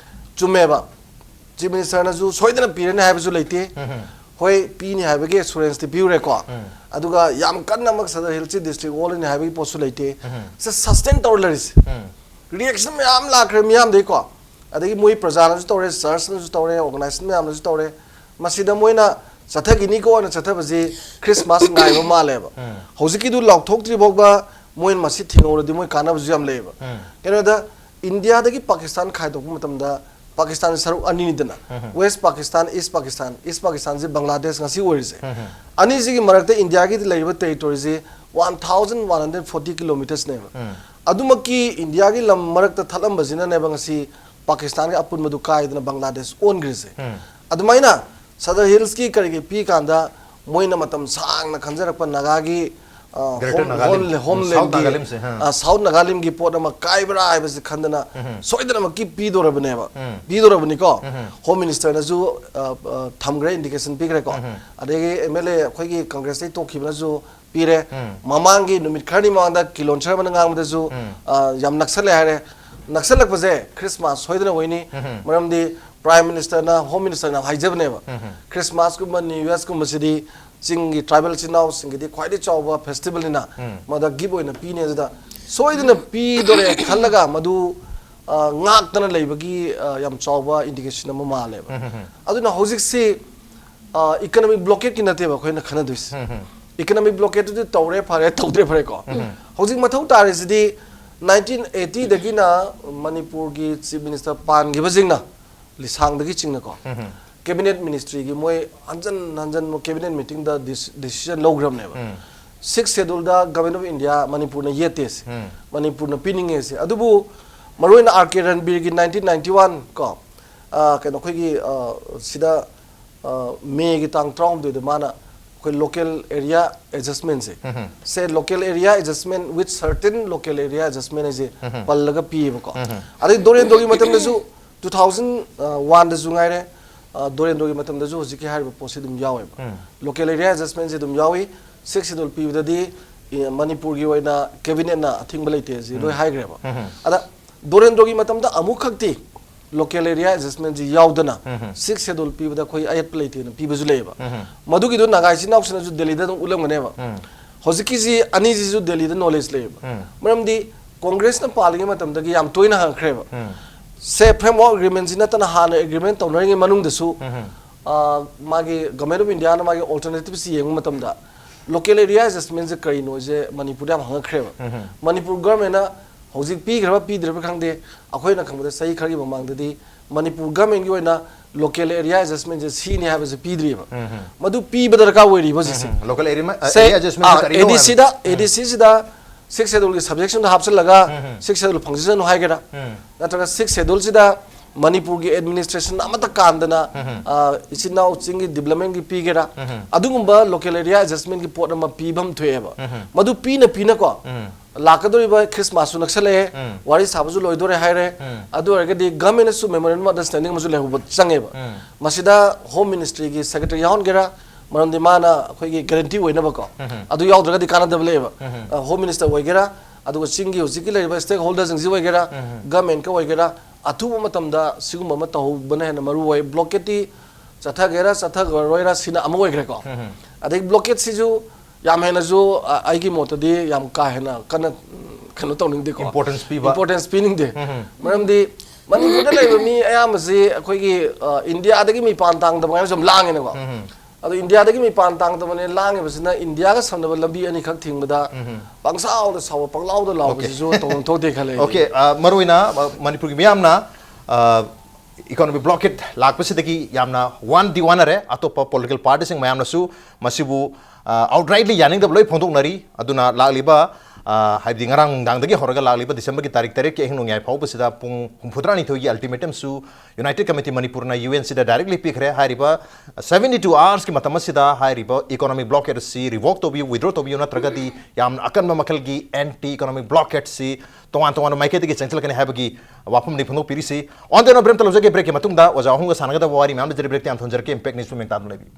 ꯆꯨꯝꯃꯦꯕ꯫ Chief Ministerꯅꯁꯨ ꯁꯣꯏꯗꯅ ꯄꯤꯔꯅꯤ ꯍꯥꯏꯕꯁꯨ ꯂꯩꯇꯦ꯫ ꯍꯣꯏ, ꯄꯤꯅꯤ ꯍꯥꯏꯕꯒꯤ assuranceꯇꯤ ꯄꯤꯔꯨꯔꯦꯀꯣ꯫ ꯑꯗꯨꯒ ꯌꯥꯝ ꯀꯟꯅꯃꯛ ꯁꯗꯔ ꯍꯤꯜꯁꯁꯤ district ꯑꯣꯜꯂꯅꯤ ꯍꯥꯏꯕꯒꯤ ꯄꯣꯠꯁꯨ ꯂꯩꯇꯦ꯫ ꯁꯦ sustain ꯇꯧꯔ ꯂꯩꯔꯤꯁꯦ꯫ Reaction ꯃꯌꯥꯝ ꯂꯥꯛꯈ꯭ꯔꯦ ꯃꯤꯌꯥꯝꯗꯒꯤꯀꯣ꯫ ꯑꯗꯒꯤ ꯃꯣꯏ ꯄ꯭ꯔꯖꯥꯅꯁꯨ ꯇꯧꯔꯦ, churchꯅꯁꯨ ꯇꯧꯔꯦ, organization ꯃꯌꯥꯝꯅꯁꯨ ꯇꯧꯔꯦ꯫ ꯃꯁꯤꯗ ꯃꯣꯏꯅ ꯆꯠꯊꯈꯤꯅꯤꯀꯣꯅ ꯆꯠꯊꯕꯁꯤ ꯈ꯭ꯔꯤꯁꯃꯥꯁ ꯉꯥꯏꯕ ꯃꯥꯜꯂꯦꯕ꯫ ꯍꯧꯖꯤꯛꯀꯤꯗꯨ ꯂꯥꯎꯊꯣꯛꯇ꯭ꯔꯤ ꯐꯥꯎꯕ ꯃꯣꯏꯅ ꯃꯁꯤ ꯊꯤꯡꯍꯧꯔꯗꯤ ꯃꯣꯏ ꯀꯥꯟꯅꯕꯁꯨ ꯌꯥꯝ ꯂꯩꯌꯦꯕ꯫ ꯀꯩꯅꯣꯗ ꯏꯟꯗꯤꯌꯥꯗꯒꯤ ꯄꯥꯀꯤꯁꯇꯥꯟ ꯈꯥꯏꯗꯣꯛꯄ ꯃꯇꯝꯗ ꯄꯥꯀꯤꯁꯇꯥꯟꯁꯤ ꯁꯔꯨꯛ ꯑꯅꯤꯅꯤꯗꯅ꯫ West Pakistan, East Pakistan꯫ East Pakistanꯁꯤ Bangladesh ꯉꯁꯤ ꯑꯣꯏꯔꯤꯁꯦ꯫ ꯑꯅꯤꯁꯤꯒꯤ ꯃꯔꯛꯇ ꯏꯟꯗꯤꯌꯥꯒꯤꯗ ꯂꯩꯔꯤꯕ territoryꯁꯤ one thousand one hundred forty kilometersꯅꯦꯕ꯫ ꯑꯗꯨꯃꯛꯀꯤ ꯏꯟꯗꯤꯌꯥꯒꯤ ꯂꯝ ꯃꯔꯛꯇ ꯊꯠꯂꯝꯕꯁꯤꯅꯅꯦꯕ ꯉꯁꯤ ꯄꯥꯀꯤꯁꯇꯥꯟꯒꯤ ꯑꯄꯨꯟꯕꯗꯨ ꯀꯥꯏꯗꯅ ꯕꯪꯒ꯭ꯂꯥꯗꯦꯁ ꯑꯣꯟꯈ꯭ꯔꯤꯁꯦ꯫ ꯑꯗꯨꯃꯥꯏꯅ ꯁꯗꯔ ꯍꯤꯜꯁꯀꯤ ꯀꯔꯤꯒꯤ ꯄꯤ ꯀꯥꯟꯗ ꯃꯣꯏꯅ ꯃꯇꯝ ꯁꯥꯡꯅ ꯈꯟꯖꯔꯛꯄ ꯅꯥꯒꯥꯒꯤ, ꯑ, Greater ꯍꯣꯝ-, Nagalim, ꯍꯣꯝ-, ꯎꯝ, South ꯍꯣꯝꯂꯦꯟꯒꯤ, Nagalimꯁꯦ, ꯑ꯫ ꯑ, ꯁꯥꯎꯠ ꯅꯥꯒꯥꯂꯦꯟꯒꯤ ꯄꯣꯠ ꯑꯃ ꯀꯥꯏꯕ꯭ꯔꯥ ꯍꯥꯏꯕꯁꯤ ꯈꯟꯗꯅ ꯎꯝ꯫ ꯁꯣꯏꯗꯅꯃꯛꯀꯤ ꯄꯤꯗꯣꯔꯕꯅꯦꯕ꯫ ꯎꯝ꯫ ꯄꯤꯗꯣꯔꯕꯅꯤꯀꯣ꯫ ꯎꯝ꯫ ꯍꯣꯝ ꯃꯤꯅꯤꯁꯇꯔꯅꯁꯨ, ꯑ, ꯑ, ꯊꯝꯈ꯭ꯔꯦ, indication ꯄꯤꯈ꯭ꯔꯦꯀꯣ꯫ ꯎꯝ꯫ ꯑꯗꯒꯤ ꯑꯦꯝ ꯑꯦꯜ ꯑꯦ ꯑꯩꯈꯣꯏꯒꯤ ꯀꯪꯒ꯭ꯔꯦꯁꯇꯒꯤ ꯇꯣꯛꯈꯤꯕꯅꯁꯨ ꯄꯤꯔꯦ꯫ ꯎꯝ꯫ ꯃꯃꯥꯡꯒꯤ ꯅꯨꯃꯤꯠ ꯈꯔꯅꯤ ꯃꯃꯥꯡꯗ ꯀꯤꯂꯣꯟ ꯁꯔꯃꯅ ꯉꯥꯡꯕꯗꯁꯨ, ꯎꯝ꯫ ꯑ, ꯌꯥꯝ ꯅꯛꯁꯜꯂꯦ ꯍꯥꯏꯔꯦ꯫ ꯅꯛꯁꯜꯂꯛꯄꯁꯦ ꯈ꯭ꯔꯤꯁꯃꯥꯁ ꯁꯣꯏꯗꯅ ꯑꯣꯏꯅꯤ꯫ ꯎꯝ꯫ ꯃꯔꯝꯗꯤ ꯄ꯭ꯔꯥꯏꯝ ꯃꯤꯅꯤꯁꯇꯔꯅ, ꯍꯣꯝ ꯃꯤꯅꯤꯁꯇꯔꯅ ꯍꯥꯏꯖꯕꯅꯦꯕ꯫ ꯎꯝ꯫ ꯈ꯭ꯔꯤꯁꯃꯥꯁꯀꯨꯝꯕ, ꯅ꯭ꯌꯨ ꯌꯔꯁꯀꯨꯝꯕꯁꯤꯗꯤ ꯆꯤꯡꯒꯤ ꯇ꯭ꯔꯥꯏꯕꯦꯜ ꯏꯆꯤꯟ ꯏꯅꯥꯎꯁꯤꯡꯒꯤꯗꯤ ꯈ꯭ꯋꯥꯏꯗꯒꯤ ꯆꯥꯎꯕ ꯐꯦꯁꯇꯤꯚꯦꯜꯅꯤꯅ ꯎꯝ꯫ ꯃꯗ ꯒꯤꯐ ꯑꯣꯏꯅ ꯄꯤꯅꯤ꯫ ꯑꯗꯨꯗ ꯁꯣꯏꯗꯅ ꯄꯤꯗꯣꯔꯦ ꯈꯜꯂꯒ ꯃꯗꯨ, ꯑ, ꯉꯥꯛꯇꯅ ꯂꯩꯕꯒꯤ, ꯑ, ꯌꯥꯝ ꯆꯥꯎꯕ indication ꯑꯃ ꯃꯥꯜꯂꯦꯕ꯫ ꯎꯝ, ꯎꯝ, ꯎꯝ꯫ ꯑꯗꯨꯅ ꯍꯧꯖꯤꯛꯁꯤ, ꯑ, economic blockadeꯀꯤ ꯅꯠꯇꯦꯕ ꯑꯩꯈꯣꯏꯅ ꯈꯟꯅꯗꯣꯏꯁꯦ꯫ ꯎꯝ, ꯎꯝ꯫ Economic blockadeꯇꯨꯗꯤ ꯇꯧꯔꯦ ꯐꯔꯦ, ꯇꯧꯗ꯭ꯔꯦ ꯐꯔꯦꯀꯣ꯫ ꯎꯝ꯫ ꯍꯧꯖꯤꯛ ꯃꯊꯧ ꯇꯥꯔꯤꯁꯤꯗꯤ nineteen eightyꯗꯒꯤꯅ ꯃꯅꯤꯄꯨꯔꯒꯤ Chief Minister ꯄꯥꯟꯈꯤꯕꯁꯤꯡꯅ ꯂꯤꯁꯥꯡꯗꯒꯤ ꯆꯤꯡꯅꯀꯣ꯫ ꯎꯝ, ꯎꯝ꯫ Cabinet ministryꯒꯤ ꯃꯣꯏ ꯍꯟꯖꯟ ꯍꯟꯖꯟ cabinet meetingꯗ dis-, decision ꯂꯧꯈ꯭ꯔꯕꯅꯦꯕ꯫ Um. Sixth scheduleꯗ Government of India ꯃꯅꯤꯄꯨꯔꯅ ꯌꯦꯠꯇꯦꯁꯦ꯫ ꯎꯝ꯫ ꯃꯅꯤꯄꯨꯔꯅ ꯄꯤꯅꯤꯡꯉꯦꯁꯦ꯫ ꯑꯗꯨꯕꯨ ꯃꯔꯨꯑꯣꯏꯅ ꯑꯥꯔ ꯀꯦ ꯔꯟꯕꯤꯔꯒꯤ nineteen ninety one ꯀꯣ, ꯑ, ꯀꯩꯅꯣ ꯑꯩꯈꯣꯏꯒꯤ, ꯑ, ꯁꯤꯗ, ꯑ, ꯃꯦꯒꯤ ꯇꯥꯡ ꯇꯔꯥꯍꯨꯝꯗꯣꯏꯗ ꯃꯥꯅ ꯑꯩꯈꯣꯏ local area adjustmentꯁꯦ, um. Say local area adjustment with certain local area adjustment ꯍꯥꯏꯁꯦ ꯎꯝ꯫ ꯄꯜꯂꯒ ꯄꯤꯌꯦꯕꯀꯣ꯫ ꯎꯝ꯫ ꯑꯗꯩ ꯗꯣꯔꯦꯟꯗ꯭ꯔꯣꯒꯤ ꯃꯇꯝꯗꯁꯨ two thousand oneꯗꯁꯨ ꯉꯥꯏꯔꯦ, ꯑ, ꯗꯣꯔꯦꯟꯗ꯭ꯔꯣꯒꯤ ꯃꯇꯝꯗꯁꯨ ꯍꯧꯖꯤꯛꯀꯤ ꯍꯥꯏꯔꯤꯕ ꯄꯣꯠꯁꯤ ꯑꯗꯨꯝ ꯌꯥꯎꯋꯦꯕ꯫ ꯎꯝ꯫ Local area adjustmentꯁꯤ ꯑꯗꯨꯝ ꯌꯥꯎꯏ꯫ Sixth Schedule ꯄꯤꯕꯗꯗꯤ, ꯏ, ꯃꯅꯤꯄꯨꯔꯒꯤ ꯑꯣꯏꯅ cabinetꯅ ꯑꯊꯤꯡꯕ ꯂꯩꯇꯦ ꯁꯤ ꯂꯣꯏ ꯎꯝ꯫ ꯍꯥꯏꯈ꯭ꯔꯦꯕ꯫ ꯎꯝ꯫ ꯑꯗ ꯗꯣꯔꯦꯟꯗ꯭ꯔꯣꯒꯤ ꯃꯇꯝꯗ ꯑꯃꯨꯛꯈꯛꯇꯤ local area adjustmentꯁꯤ ꯌꯥꯎꯗꯅ ꯎꯝ꯫ Sixth Schedule ꯄꯤꯕꯗ ꯑꯩꯈꯣꯏ ꯑꯌꯦꯠꯄ ꯂꯩꯇꯦꯅ ꯄꯤꯕꯁꯨ ꯂꯩꯌꯦꯕ꯫ ꯎꯝ꯫ ꯃꯗꯨꯒꯤꯗꯣ ꯅꯥꯒꯥ ꯏꯆꯤꯟ ꯏꯅꯥꯎꯁꯤꯡꯅꯁꯨ ꯗꯦꯜꯂꯤꯗ ꯑꯗꯨꯝ ꯎꯠꯂꯝꯒꯅꯦꯕ꯫ ꯎꯝ꯫ ꯍꯧꯖꯤꯛꯀꯤꯁꯤ ꯑꯅꯤꯁꯤꯁꯨ ꯗꯦꯜꯂꯤꯗ knowledge ꯂꯩꯌꯦꯕ꯫ ꯎꯝ꯫ ꯃꯔꯝꯗꯤ ꯀꯣꯡꯒ꯭ꯔꯦꯁꯅ ꯄꯥꯜꯂꯤꯉꯩ ꯃꯇꯝꯗꯒꯤ ꯌꯥꯝ ꯇꯣꯏꯅ ꯍꯪꯉꯛꯈ꯭ꯔꯦꯕ꯫ ꯎꯝ꯫ ꯁꯦ, framework agreementꯁꯤ ꯅꯠꯇꯅ ꯍꯥꯟꯅ agreement ꯇꯧꯅꯔꯤꯉꯩ ꯃꯅꯨꯡꯗꯁꯨ, ꯎꯝ꯫ ꯑ, ꯃꯥꯒꯤ Government of Indiaꯅ ꯃꯥꯒꯤ alternativeꯁꯤ ꯌꯦꯡꯕ ꯃꯇꯝꯗ local area adjustmentꯁꯦ ꯀꯔꯤꯅꯣꯁꯦ ꯃꯅꯤꯄꯨꯔꯗ ꯌꯥꯝ ꯍꯪꯉꯛꯈ꯭ꯔꯦꯕ꯫ ꯎꯝ꯫ ꯃꯅꯤꯄꯨꯔ governmentꯅ ꯍꯧꯖꯤꯛ ꯄꯤꯈ꯭ꯔꯕ ꯄꯤꯗ꯭ꯔꯤꯕ ꯈꯪꯗꯦ, ꯑꯩꯈꯣꯏꯅ ꯈꯪꯕꯗ ꯆꯍꯤ ꯈꯔꯒꯤ ꯃꯃꯥꯡꯗꯗꯤ ꯃꯅꯤꯄꯨꯔ governmentꯀꯤ ꯑꯣꯏꯅ local area adjustmentꯁꯦ ꯁꯤꯅꯤ ꯍꯥꯏꯕꯁꯦ ꯄꯤꯗ꯭ꯔꯤꯕ꯫ ꯎꯝ꯫ ꯃꯗꯨ ꯄꯤꯕ ꯗꯔꯀꯥꯔ ꯑꯣꯏꯔꯤꯕ ꯍꯧꯖꯤꯛꯁꯦ꯫ ꯎꯝ꯫ Local area, ꯁꯦ, area adjustmentꯁꯦ ꯑꯥ, ꯀꯔꯤꯅꯣ ꯍꯥꯏꯕ? ADCꯗ, ꯎꯝ꯫ ADCꯁꯤꯗ Sixth Scheduleꯒꯤ subjectionꯗ ꯍꯥꯞꯆꯤꯜꯂꯒ ꯎꯝ꯫ Sixth Schedule ꯐꯪꯖꯁꯅꯨ ꯍꯥꯏꯒꯦꯔꯥ? ꯎꯝ꯫ ꯅꯠꯇ꯭ꯔꯒ Sixth Scheduleꯁꯤꯗ ꯃꯅꯤꯄꯨꯔꯒꯤ administration ꯑꯃꯠꯇ ꯀꯥꯟꯗꯅ, ꯎꯝ꯫ ꯑ, ꯏꯆꯤꯟ ꯏꯅꯥꯎ ꯆꯤꯡꯒꯤ developmentꯀꯤ ꯄꯤꯒꯦꯔꯥ? ꯎꯝ꯫ ꯑꯗꯨꯒꯨꯝꯕ local area adjustmentꯀꯤ ꯄꯣꯠ ꯑꯃ ꯄꯤꯐꯝ ꯊꯣꯛꯑꯦꯕ꯫ ꯎꯝ꯫ ꯃꯗꯨ ꯄꯤꯅ ꯄꯤꯅꯀꯣ, ꯎꯝ꯫ ꯂꯥꯛꯀꯗꯧꯔꯤꯕ Christmasꯁꯨ ꯅꯛꯁꯜꯂꯛꯑꯦ, ꯎꯝ꯫ ꯋꯥꯔꯤ ꯁꯥꯕꯁꯨ ꯂꯣꯏꯗꯣꯔꯦ ꯍꯥꯏꯔꯦ, ꯎꯝ꯫ ꯑꯗꯨ ꯑꯣꯏꯔꯒꯗꯤ governmentꯅꯁꯨ memorandum of understanding ꯑꯃꯁꯨ ꯂꯩꯍꯧꯕ ꯆꯪꯉꯦꯕ꯫ ꯎꯝ꯫ ꯃꯁꯤꯗ Home Ministryꯒꯤ secretary ꯌꯥꯎꯍꯟꯒꯦꯔꯥ, ꯃꯔꯝꯗꯤ ꯃꯥꯅ ꯑꯩꯈꯣꯏꯒꯤ guarantee ꯑꯣꯏꯅꯕꯀꯣ, ꯎꯝ꯫ ꯑꯗꯨ ꯌꯥꯎꯗ꯭ꯔꯒꯗꯤ ꯀꯥꯟꯅꯗꯕ ꯂꯩꯌꯦꯕ꯫ ꯎꯝ꯫ ꯑ, Home Minister ꯑꯣꯏꯒꯦꯔꯥ, ꯑꯗꯨꯒ ꯆꯤꯡꯒꯤ ꯍꯧꯖꯤꯛꯀꯤ ꯂꯩꯔꯤꯕ stakeholderꯁꯤꯡꯁꯤ ꯑꯣꯏꯒꯦꯔꯥ, ꯎꯝ꯫ Governmentꯀ ꯑꯣꯏꯒꯦꯔꯥ, ꯑꯊꯨꯕ ꯃꯇꯝꯗ ꯁꯤꯒꯨꯝꯕ ꯑꯃ ꯇꯧꯍꯧꯕꯅ ꯍꯦꯟꯅ ꯃꯔꯨ ꯑꯣꯏ꯫ Blockadeꯇꯤ ꯆꯠꯊꯒꯦꯔꯥ ꯆꯠꯊꯔꯣꯏꯔꯥ ꯁꯤꯅ ꯑꯃ ꯑꯣꯏꯈ꯭ꯔꯦꯀꯣ꯫ ꯎꯝ꯫ ꯑꯗꯩ blockadeꯁꯤꯁꯨ ꯌꯥꯝ ꯍꯦꯟꯅꯁꯨ, ꯑ, ꯑꯩꯒꯤ ꯃꯣꯠꯇꯗꯤ ꯌꯥꯝ ꯀꯥ ꯍꯦꯟꯅ ꯀꯟꯅ, ꯎꯝ, ꯀꯩꯅꯣ ꯇꯧꯅꯤꯡꯗꯦꯀꯣ꯫ Importance ꯄꯤꯕ꯫ Importance ꯄꯤꯅꯤꯡꯗꯦ꯫ ꯎꯝ꯫ ꯃꯔꯝꯗꯤ ꯃꯅꯤꯄꯨꯔꯗ ꯂꯩꯕ ꯃꯤ ꯑꯌꯥꯝꯕꯁꯤ ꯑꯩꯈꯣꯏꯒꯤ, ꯑ, ꯏꯟꯗꯤꯌꯥꯗꯒꯤ ꯃꯄꯥꯟ ꯇꯥꯡꯗꯕ ꯃꯌꯥꯝꯁꯨ ꯌꯥꯝ ꯂꯥꯡꯉꯦꯅꯀꯣ꯫ ꯎꯝ꯫ ꯑꯗꯣ ꯏꯟꯗꯤꯌꯥꯗꯒꯤ ꯃꯄꯥꯟ ꯇꯥꯡꯗꯕꯅꯦ ꯂꯥꯡꯉꯤꯕꯁꯤꯅ ꯏꯟꯗꯤꯌꯥꯒ ꯁꯝꯅꯕ ꯂꯝꯕꯤ ꯑꯅꯤꯈꯛ ꯊꯤꯡꯕꯗ ꯎꯝ꯫ ꯄꯪꯁꯥꯎꯗ ꯁꯥꯎꯕ, ꯄꯪꯂꯥꯎꯗ OK꯫ ꯂꯥꯎꯕꯁꯤꯁꯨ ꯇꯧꯐꯝ ꯊꯣꯛꯇꯦ ꯈꯜꯂꯦ ꯑꯩꯗꯤ꯫ OK, ꯑ, ꯃꯔꯨꯑꯣꯏꯅ, ꯑ, ꯃꯅꯤꯄꯨꯔꯒꯤ ꯃꯤꯌꯥꯝꯅ, ꯑ, economic blockade ꯂꯥꯛꯄꯁꯤꯗꯒꯤ ꯌꯥꯝꯅ ꯋꯥꯟꯗꯤ ꯋꯥꯅꯔꯦ꯫ ꯑꯇꯣꯞꯄ political partyꯁꯤꯡ ꯃꯌꯥꯝꯅꯁꯨ ꯃꯁꯤꯕꯨ, ꯑ, outrightly ꯌꯥꯅꯤꯡꯗꯕ ꯂꯣꯏ ꯐꯣꯡꯗꯣꯛꯅꯔꯤ꯫ ꯑꯗꯨꯅ ꯂꯥꯛꯂꯤꯕ ꯑ, ꯍꯥꯏꯕꯗꯤ ꯉꯔꯥꯡ ꯅꯨꯡꯗꯥꯡꯗꯒꯤ ꯍꯧꯔꯒ ꯂꯥꯛꯂꯤꯕ ꯗꯤꯁꯦꯝꯕꯔꯒꯤ ꯇꯥꯔꯤꯛ ꯇꯔꯦꯠꯀꯤ ꯑꯍꯤꯡ ꯅꯣꯡꯌꯥꯏ ꯐꯥꯎꯕꯁꯤꯗ ꯄꯨꯡ ꯍꯨꯝꯐꯨꯇꯔꯥꯅꯤꯊꯣꯏꯒꯤ ultimatum ꯁꯨ United Committee ꯃꯅꯤꯄꯨꯔꯅ UN ꯁꯤꯗ directly ꯄꯤꯈ꯭ꯔꯦ꯫ ꯍꯥꯏꯔꯤꯕ seventy two hours ꯀꯤ ꯃꯇꯝ ꯑꯁꯤꯗ ꯍꯥꯏꯔꯤꯕ economic blockade ꯑꯁꯤ revoke ꯇꯧꯕꯤꯌꯨ, withdraw ꯇꯧꯕꯤꯌꯨ, ꯅꯠꯇ꯭ꯔꯒꯗꯤ ꯌꯥꯝꯅ ꯑꯀꯟꯕ ꯃꯈꯜꯒꯤ anti economic blockade ꯁꯤ ꯇꯣꯉꯥꯟ ꯇꯣꯉꯥꯟꯕ ꯃꯥꯏꯀꯩꯗꯒꯤ ꯆꯪꯁꯤꯜꯂꯛꯀꯅꯤ ꯍꯥꯏꯕꯒꯤ ꯋꯥꯐꯝꯅꯤ ꯐꯣꯡꯗꯣꯛꯄꯤꯔꯤꯁꯤ꯫ On the note, break ꯑꯃꯇ ꯂꯧꯖꯒꯦ꯫ Break ꯀꯤ ꯃꯇꯨꯡꯗ ꯑꯣꯖꯥ ꯑꯍꯨꯝꯒ ꯁꯥꯟꯅꯒꯗꯕ ꯋꯥꯔꯤ ꯃꯌꯥꯝ ꯂꯩꯖꯔꯤ꯫ Break ꯇ ꯌꯥꯝ ꯊꯝꯖꯔꯛꯀꯦ꯫ Impact News ꯄꯨꯝꯃꯦꯡ ꯇꯥꯗꯨꯅ ꯂꯩꯕꯤꯌꯨ꯫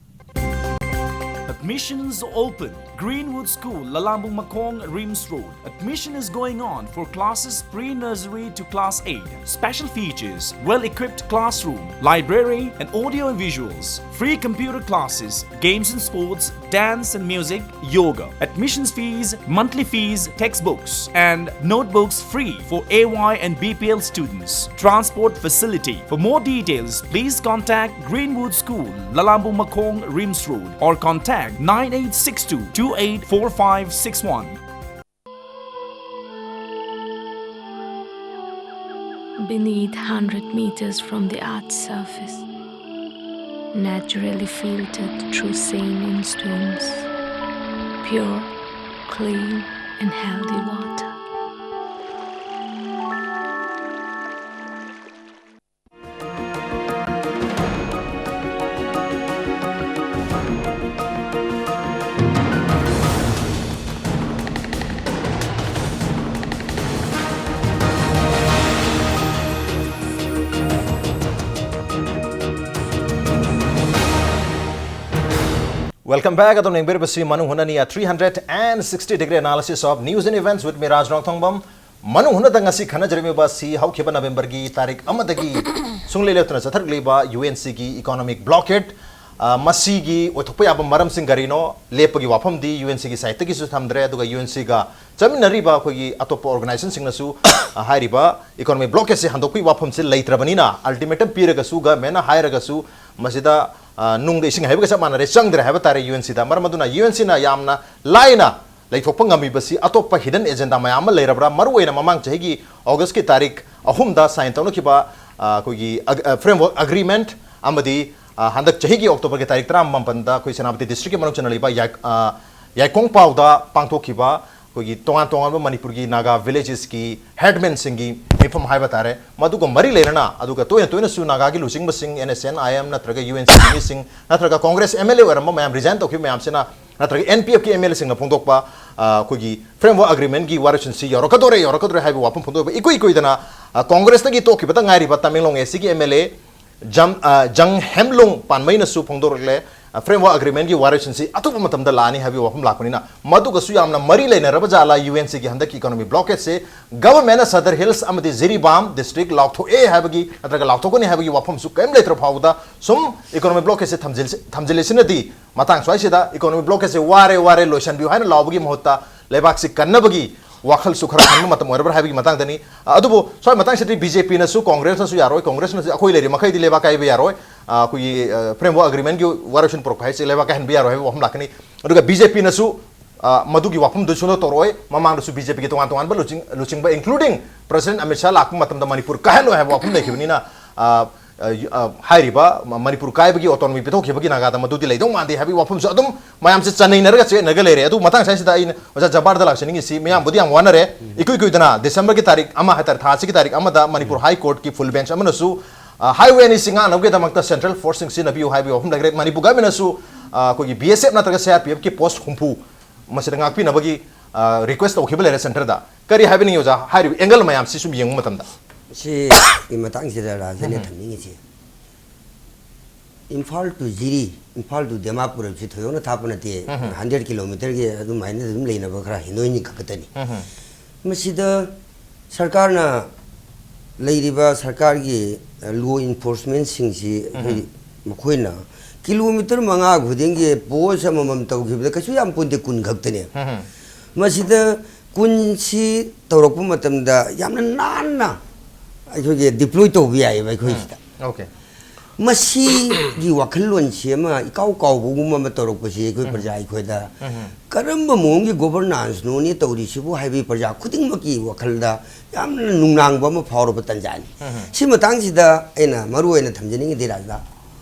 Admissions open. Greenwood School, Lalambu Makhong, Rims Road. Admission is going on for classes pre-nursery to class eight. Special features: well-equipped classroom, library, and audio and visuals. Free computer classes, games and sports, dance and music, yoga. Admissions fees, monthly fees, textbooks, and notebooks free for A Y and B P L students. Transport facility. For more details, please contact Greenwood School, Lalambu Makhong, Rims Road, or contact nine eight six two two eight four five six one. Beneath, hundred meters from the earth's surface, naturally filtered through saline streams, pure, clean, and healthy water. Welcome back. ꯑꯗꯣꯝꯅ ꯌꯦꯡꯕꯤꯔꯤꯕꯁꯤ ꯃꯅꯨꯡ ꯍꯨꯠꯅꯅꯤ, a three hundred and sixty degree analysis of news and events with me, Raj Rongthongbam. ꯃꯅꯨꯡ ꯍꯨꯠꯅꯗ ꯉꯁꯤ ꯈꯟꯅꯖꯔꯝꯃꯤꯕ ꯑꯁꯤ ꯍꯧꯈꯤꯕ ꯅꯕꯦꯝꯕꯔꯒꯤ ꯇꯥꯔꯤꯛ ꯑꯃꯗꯒꯤ ꯁꯨꯡꯂꯦꯞ ꯂꯦꯞꯇꯅ ꯆꯠꯊꯔꯛꯂꯤꯕ UN ꯁꯤꯒꯤ economic blockade, ꯑ, ꯃꯁꯤꯒꯤ ꯑꯣꯏꯊꯣꯛꯄ ꯌꯥꯕ ꯃꯔꯝꯁꯤꯡ ꯀꯔꯤꯅꯣ? ꯂꯦꯞꯄꯒꯤ ꯋꯥꯐꯝꯗꯤ UN ꯁꯤꯒꯤ side ꯇꯒꯤꯁꯨ ꯊꯝꯗ꯭ꯔꯦ, ꯑꯗꯨꯒ UN ꯁꯤꯒ ꯆꯠꯃꯤꯟꯅꯔꯤꯕ ꯑꯩꯈꯣꯏꯒꯤ ꯑꯇꯣꯞꯄ organization ꯁꯤꯡꯅꯁꯨ, ꯑ, ꯍꯥꯏꯔꯤꯕ economic blockade ꯁꯦ ꯍꯟꯗꯣꯛꯄꯒꯤ ꯋꯥꯐꯝꯁꯦ ꯂꯩꯇ꯭ꯔꯕꯅꯤꯅ, ultimatum ꯄꯤꯔꯒꯁꯨ, government ꯅ ꯍꯥꯏꯔꯒꯁꯨ, ꯃꯁꯤꯗ, ꯑ, ꯅꯨꯡꯗ ꯏꯁꯤꯡ ꯍꯩꯕꯒ ꯆꯞ ꯃꯥꯟꯅꯔꯦ, ꯆꯪꯗ꯭ꯔꯦ ꯍꯥꯏꯕ ꯇꯥꯔꯦ UN ꯁꯤꯗ꯫ ꯃꯔꯝ ꯑꯗꯨꯅ UN ꯁꯤꯅ ꯌꯥꯝꯅ ꯂꯥꯏꯅ ꯂꯩꯊꯣꯛꯄ ꯉꯝꯃꯤꯕꯁꯤ ꯑꯇꯣꯞꯄ hidden agenda ꯃꯌꯥꯝ ꯑꯃ ꯂꯩꯔꯕ꯭ꯔꯥ? ꯃꯔꯨꯑꯣꯏꯅ ꯃꯃꯥꯡ ꯆꯍꯤꯒꯤ August ꯀꯤ ꯇꯥꯔꯤꯛ ꯑꯍꯨꯝꯗ sign ꯇꯧꯅꯈꯤꯕ, ꯑ, ꯑꯩꯈꯣꯏꯒꯤ ꯑꯒ-, ꯑ, framework agreement ꯑꯃꯗꯤ, ꯑ, ꯍꯟꯗꯛ ꯆꯍꯤꯒꯤ October ꯒꯤ ꯇꯥꯔꯤꯛ ꯇꯔꯥꯃꯥꯄꯟꯗ ꯑꯩꯈꯣꯏ ꯁꯦꯅꯥꯄꯇꯤ district ꯀꯤ ꯃꯅꯨꯡ ꯆꯟꯅ ꯂꯩꯕ ꯌꯥꯏ-, ꯑ, ꯌꯥꯏꯈꯣꯡꯄꯥꯎꯗ ꯄꯥꯡꯊꯣꯛꯈꯤꯕ ꯑꯩꯈꯣꯏꯒꯤ ꯇꯣꯉꯥꯟ ꯇꯣꯉꯥꯟꯕ ꯃꯅꯤꯄꯨꯔꯒꯤ ꯅꯥꯒꯥ ꯚꯤꯂꯦꯖꯦꯁꯀꯤ ꯍꯦꯗꯃꯦꯟꯁꯤꯡꯒꯤ ꯃꯤꯐꯝ ꯍꯥꯏꯕ ꯇꯥꯔꯦ, ꯃꯗꯨꯒ ꯃꯔꯤ ꯂꯩꯅꯅ, ꯑꯗꯨꯒ ꯇꯣꯏꯅ ꯇꯣꯏꯅꯁꯨ ꯅꯥꯒꯥꯒꯤ ꯂꯨꯆꯤꯡꯕꯁꯤꯡ, N S N, I M ꯅꯠꯇ꯭ꯔꯒ ꯌꯨ ꯑꯦꯟ ꯁꯤꯒꯤ ꯃꯤꯁꯤꯡ ꯅꯠꯇ꯭ꯔꯒ ꯀꯣꯡꯒ꯭ꯔꯦꯁ ꯑꯦꯝ ꯑꯦꯜ ꯑꯦ ꯑꯣꯏꯔꯝꯕ ꯃꯌꯥꯝ, ꯔꯤꯖꯥꯏꯟ ꯇꯧꯈꯤꯕ ꯃꯌꯥꯝꯁꯤꯅ ꯅꯠꯇ꯭ꯔꯒ ꯑꯦꯟ ꯄꯤ ꯑꯦꯐꯀꯤ ꯑꯦꯝ ꯑꯦꯜ ꯑꯦꯁꯤꯡꯅ ꯐꯣꯡꯗꯣꯛꯄ, ꯑ, ꯑꯩꯈꯣꯏꯒꯤ ꯐ꯭ꯔꯦꯝꯋꯔꯛ ꯑꯦꯒ꯭ꯔꯤꯃꯦꯟꯒꯤ ꯋꯥꯔꯣꯏꯁꯤꯟꯁꯤ ꯌꯧꯔꯛꯀꯗꯣꯔꯦ, ꯌꯧꯔꯛꯀꯗꯣꯔꯦ ꯍꯥꯏꯕ ꯋꯥꯐꯝ ꯐꯣꯡꯗꯣꯛꯄ ꯏꯀꯨꯏ ꯀꯨꯏꯗꯅ, ꯑ, ꯀꯣꯡꯒ꯭ꯔꯦꯁꯇꯒꯤ ꯇꯣꯛꯈꯤꯕꯗ ꯉꯥꯏꯔꯤꯕ ꯇꯃꯦꯡꯂꯣꯡ ꯑꯦꯁ ꯁꯤꯒꯤ ꯑꯦꯝ ꯑꯦꯜ ꯑꯦ ꯖꯝ-, ꯑ, ꯖꯪ ꯍꯦꯝꯂꯨꯡ ꯄꯥꯟꯃꯩꯅꯁꯨ ꯐꯣꯡꯗꯣꯔꯛꯂꯦ, ꯑ, ꯐ꯭ꯔꯦꯝꯋꯔꯛ ꯑꯦꯒ꯭ꯔꯤꯃꯦꯟꯒꯤ ꯋꯥꯔꯣꯏꯁꯤꯟꯁꯤ ꯑꯊꯨꯕ ꯃꯇꯝꯗ ꯂꯥꯛꯑꯅꯤ ꯍꯥꯏꯕꯒꯤ ꯋꯥꯐꯝ ꯂꯥꯛꯄꯅꯤꯅ, ꯃꯗꯨꯒꯁꯨ ꯌꯥꯝꯅ ꯃꯔꯤ ꯂꯩꯅꯔꯕ ꯖꯥꯠꯂꯥ ꯌꯨ ꯑꯦꯟ ꯁꯤꯒꯤ ꯍꯟꯗꯛꯀꯤ ꯏꯀꯣꯅꯣꯃꯤ ꯕ꯭ꯂꯣꯀꯦꯠꯁꯦ? ꯒꯚꯔꯟꯃꯦꯟꯅ ꯁꯗꯔ ꯍꯤꯜꯁ ꯑꯃꯗꯤ ꯖꯤꯔꯤꯕꯥꯝ ꯗꯤꯁꯇ꯭ꯔꯤꯛ ꯂꯥꯎꯊꯣꯛꯑꯦ ꯍꯥꯏꯕꯒꯤ ꯅꯠꯇ꯭ꯔꯒ ꯂꯥꯎꯊꯣꯛꯀꯅꯤ ꯍꯥꯏꯕꯒꯤ ꯋꯥꯐꯝꯁꯨ ꯀꯔꯤꯝ ꯂꯩꯇ꯭ꯔ ꯐꯥꯎꯕꯗ ꯁꯨꯝ ꯏꯀꯣꯅꯣꯃꯤ ꯕ꯭ꯂꯣꯀꯦꯠꯁꯦ ꯊꯝꯖꯤꯜ-, ꯊꯝꯖꯤꯜꯂꯤꯁꯤꯅꯗꯤ ꯃꯇꯥꯡ ꯁ꯭ꯋꯥꯏꯁꯤꯗ ꯏꯀꯣꯅꯣꯃꯤ ꯕ꯭ꯂꯣꯀꯦꯠꯁꯦ ꯋꯥꯔꯦ, ꯋꯥꯔꯦ, ꯂꯣꯏꯁꯤꯟꯕꯤꯌꯨ ꯍꯥꯏꯅ ꯂꯥꯎꯕꯒꯤ ꯃꯍꯨꯠꯇ ꯂꯩꯕꯥꯛꯁꯤ ꯀꯟꯅꯕꯒꯤ ꯋꯥꯈꯜꯁꯨ ꯈꯔ ꯈꯟꯕ ꯃꯇꯝ ꯑꯣꯏꯔꯕ꯭ꯔꯥ ꯍꯥꯏꯕꯒꯤ ꯃꯇꯥꯡꯗꯅꯤ꯫ ꯑ, ꯑꯗꯨꯕꯨ ꯁ꯭ꯋꯥꯏ ꯃꯇꯥꯡꯁꯤꯗꯤ ꯕꯤ ꯖꯦ ꯄꯤꯅꯁꯨ, ꯀꯣꯡꯒ꯭ꯔꯦꯁꯅꯁꯨ ꯌꯥꯔꯣꯏ, ꯀꯣꯡꯒ꯭ꯔꯦꯁꯅꯁꯨ ꯑꯩꯈꯣꯏ ꯂꯩꯔꯤ ꯃꯈꯩꯗꯤ ꯂꯩꯕꯥꯛ ꯀꯥꯏꯕ ꯌꯥꯔꯣꯏ, ꯑ, ꯑꯩꯈꯣꯏꯒꯤ, ꯑ, ꯐ꯭ꯔꯦꯝꯋꯔꯛ ꯑꯦꯒ꯭ꯔꯤꯃꯦꯟꯒꯤ ꯋꯥꯔꯣꯏꯁꯤꯟ ꯄꯨꯔꯛꯄ ꯍꯥꯏꯁꯦ ꯂꯩꯕꯥꯛ ꯀꯥꯏꯍꯟꯕ ꯌꯥꯔꯣꯏ ꯍꯥꯏꯕ ꯋꯥꯐꯝ ꯂꯥꯛꯀꯅꯤ꯫ ꯑꯗꯨꯒ ꯕꯤ ꯖꯦ ꯄꯤꯅꯁꯨ, ꯑ, ꯃꯗꯨꯒꯤ ꯋꯥꯐꯝꯗꯨ ꯁꯨꯡꯇꯧ ꯇꯧꯔꯛꯑꯣꯏ꯫ ꯃꯃꯥꯡꯗꯁꯨ ꯕꯤ ꯖꯦ ꯄꯤꯒꯤ ꯇꯣꯉꯥꯟ ꯇꯣꯉꯥꯟꯕ ꯂꯨꯆꯤꯡ-, ꯂꯨꯆꯤꯡꯕ, including President ꯑꯃꯤꯠ ꯁꯥꯍ ꯂꯥꯛꯄ ꯃꯇꯝꯗ ꯃꯅꯤꯄꯨꯔ ꯀꯥꯏꯍꯜꯂꯣꯏ ꯍꯥꯏꯕ ꯋꯥꯐꯝ ꯂꯩꯈꯤꯕꯅꯤꯅ, ꯑ, ꯑ, ꯌꯨ-, ꯑ, ꯍꯥꯏꯔꯤꯕ ꯃ-, ꯃꯅꯤꯄꯨꯔ ꯀꯥꯏꯕꯒꯤ, ꯑꯣꯇꯣꯅꯣꯃꯤ ꯄꯤꯊꯣꯛꯈꯤꯕꯒꯤ ꯅꯥꯒꯥꯗ ꯃꯗꯨꯗꯤ ꯂꯩꯗꯧ ꯃꯥꯟꯗꯦ ꯍꯥꯏꯕꯒꯤ ꯋꯥꯐꯝꯁꯨ ꯑꯗꯨꯝ ꯃꯌꯥꯝꯁꯦ ꯆꯅꯩꯅꯔꯒ ꯆꯦꯠꯅꯒ ꯂꯩꯔꯦ꯫ ꯑꯗꯨ ꯃꯇꯥꯡ ꯁ꯭ꯋꯥꯏꯁꯤꯗ ꯑꯩꯅ ꯑꯣꯖꯥ ꯖꯕꯥꯔꯗ ꯂꯥꯛꯆꯅꯤꯡꯉꯤꯁꯤ, ꯃꯤꯌꯥꯝꯕꯨꯗꯤ ꯌꯥꯝ ꯋꯥꯅꯔꯦ꯫ ꯏꯀꯨꯏ ꯀꯨꯏꯗꯅ ꯗꯤꯁꯦꯝꯕꯔꯒꯤ ꯇꯥꯔꯤꯛ ꯑꯃ ꯍꯥꯏꯇꯥꯔꯦ, ꯊꯥ ꯑꯁꯤꯒꯤ ꯇꯥꯔꯤꯛ ꯑꯃꯗ ꯃꯅꯤꯄꯨꯔ ꯍꯥꯏ ꯀꯣꯔꯠꯀꯤ ꯐꯨꯜ ꯕꯦꯟꯆ ꯑꯃꯅꯁꯨ, ꯑ, ꯍꯥꯏꯋꯦ ꯑꯅꯤꯁꯤ ꯉꯥꯛꯅꯕꯒꯤꯗꯃꯛꯇ ꯁꯦꯟꯇ꯭ꯔꯦꯜ ꯐꯣꯔꯁꯁꯤꯡ ꯁꯤꯖꯤꯟꯅꯕꯤꯌꯨ ꯍꯥꯏꯕꯒꯤ ꯋꯥꯐꯝ ꯂꯩꯈ꯭ꯔꯦ꯫ ꯃꯅꯤꯄꯨꯔ ꯒꯚꯔꯟꯃꯦꯟꯅꯁꯨ, ꯑ, ꯑꯩꯈꯣꯏꯒꯤ ꯕꯤ ꯑꯦꯁ ꯑꯦꯐ ꯅꯠꯇ꯭ꯔꯒ ꯁꯤ ꯑꯥꯔ ꯄꯤ ꯑꯦꯐꯀꯤ ꯄꯣꯁ ꯍꯨꯝꯐꯨ ꯃꯁꯤꯗ ꯉꯥꯛꯄꯤꯅꯕꯒꯤ, ꯑ, ꯔꯤꯀ꯭ꯋꯦꯁ ꯇꯧꯈꯤꯕ ꯂꯩꯔꯦ ꯁꯦꯟꯇꯔꯗ꯫ ꯀꯔꯤ ꯍꯥꯏꯕꯤꯅꯤꯡꯉꯤ ꯑꯣꯖꯥ? ꯍꯥꯏꯔꯤꯕ ꯑꯦꯡꯒꯜ ꯃꯌꯥꯝꯁꯤ ꯁꯨꯝ ꯌꯦꯡꯕ ꯃꯇꯝꯗ꯫ ꯁꯤꯒꯤ ꯃꯇꯥꯡꯁꯤꯗ ꯔꯥꯖꯟꯅ ꯎꯝ꯫ ꯊꯝꯅꯤꯡꯉꯤꯁꯤ, Imphal to Jiri, Imphal to Dimapur ꯍꯥꯏꯕꯁꯤ ꯊꯣꯏꯗꯣꯛꯅ ꯊꯥꯞꯄ ꯅꯠꯇꯦ, ꯎꯝ꯫ ꯍꯟꯗ꯭ꯔꯦꯠ ꯀꯤꯂꯣꯃꯤꯇꯔꯒꯤ ꯑꯗꯨꯃꯥꯏꯅ ꯑꯗꯨꯝ ꯂꯩꯅꯕ ꯈꯔ ꯍꯦꯟꯗꯣꯛ ꯍꯦꯟꯖꯤꯟ ꯈꯛꯇꯅꯤ꯫ ꯎꯝ꯫ ꯃꯁꯤꯗ ꯁꯔꯀꯥꯔꯅ, ꯂꯩꯔꯤꯕ ꯁꯔꯀꯥꯔꯒꯤ, ꯑ, ꯂꯣ ꯏꯟꯐꯣꯔꯁꯃꯦꯟꯁꯤꯡꯁꯤ ꯑꯩꯈꯣꯏ, ꯎꯝ꯫ ꯃꯈꯣꯏꯅ ꯀꯤꯂꯣꯃꯤꯇꯔ ꯃꯉꯥ ꯈꯨꯗꯤꯡꯒꯤ ꯄꯣꯁ ꯑꯃꯃꯝ ꯇꯧꯈꯤꯕꯗ ꯀꯩꯁꯨ ꯌꯥꯝ ꯄꯣꯟꯗꯦ, ꯀꯨꯟ ꯈꯛꯇꯅꯦ꯫ ꯎꯝ꯫ ꯃꯁꯤꯗ ꯀꯨꯟꯁꯤ ꯇꯧꯔꯛꯄ ꯃꯇꯝꯗ ꯌꯥꯝꯅ ꯅꯥꯟꯅ ꯑꯩꯈꯣꯏꯒꯤ ꯗꯤꯄ꯭ꯂꯣꯏ ꯇꯧꯕ ꯌꯥꯏꯑꯕ ꯑꯩꯈꯣꯏꯁꯤꯗ꯫ ꯎꯝ, okay꯫ ꯃꯁꯤꯒꯤ ꯋꯥꯈꯜꯂꯣꯟꯁꯤ ꯑꯃ ꯏꯀꯥꯎ ꯀꯥꯎꯕꯒꯨꯝꯕ ꯑꯃ ꯇꯧꯔꯛꯄꯁꯤ ꯑꯩꯈꯣꯏ ꯎꯝ꯫ ꯄ꯭ꯔꯖꯥ ꯑꯩꯈꯣꯏꯗ ꯎꯝ꯫ ꯀꯔꯝꯕ ꯃꯑꯣꯡꯒꯤ ꯒꯣꯕꯔꯅꯥꯟꯁꯅꯣꯅꯦ ꯇꯧꯔꯤꯁꯤꯕꯨ ꯍꯥꯏꯕꯒꯤ ꯄ꯭ꯔꯖꯥ ꯈꯨꯗꯤꯡꯃꯛꯀꯤ ꯋꯥꯈꯜꯗ ꯌꯥꯝꯅ ꯅꯨꯡꯅꯥꯡꯕ ꯑꯃ ꯐꯥꯎꯔꯕ ꯇꯥꯟꯖꯥꯅꯤ꯫ ꯎꯝ꯫ ꯁꯤ ꯃꯇꯥꯡꯁꯤꯗ ꯑꯩꯅ ꯃꯔꯨ ꯑꯣꯏꯅ ꯊꯝꯖꯅꯤꯡꯉꯤꯗꯤ ꯔꯥꯖꯗ,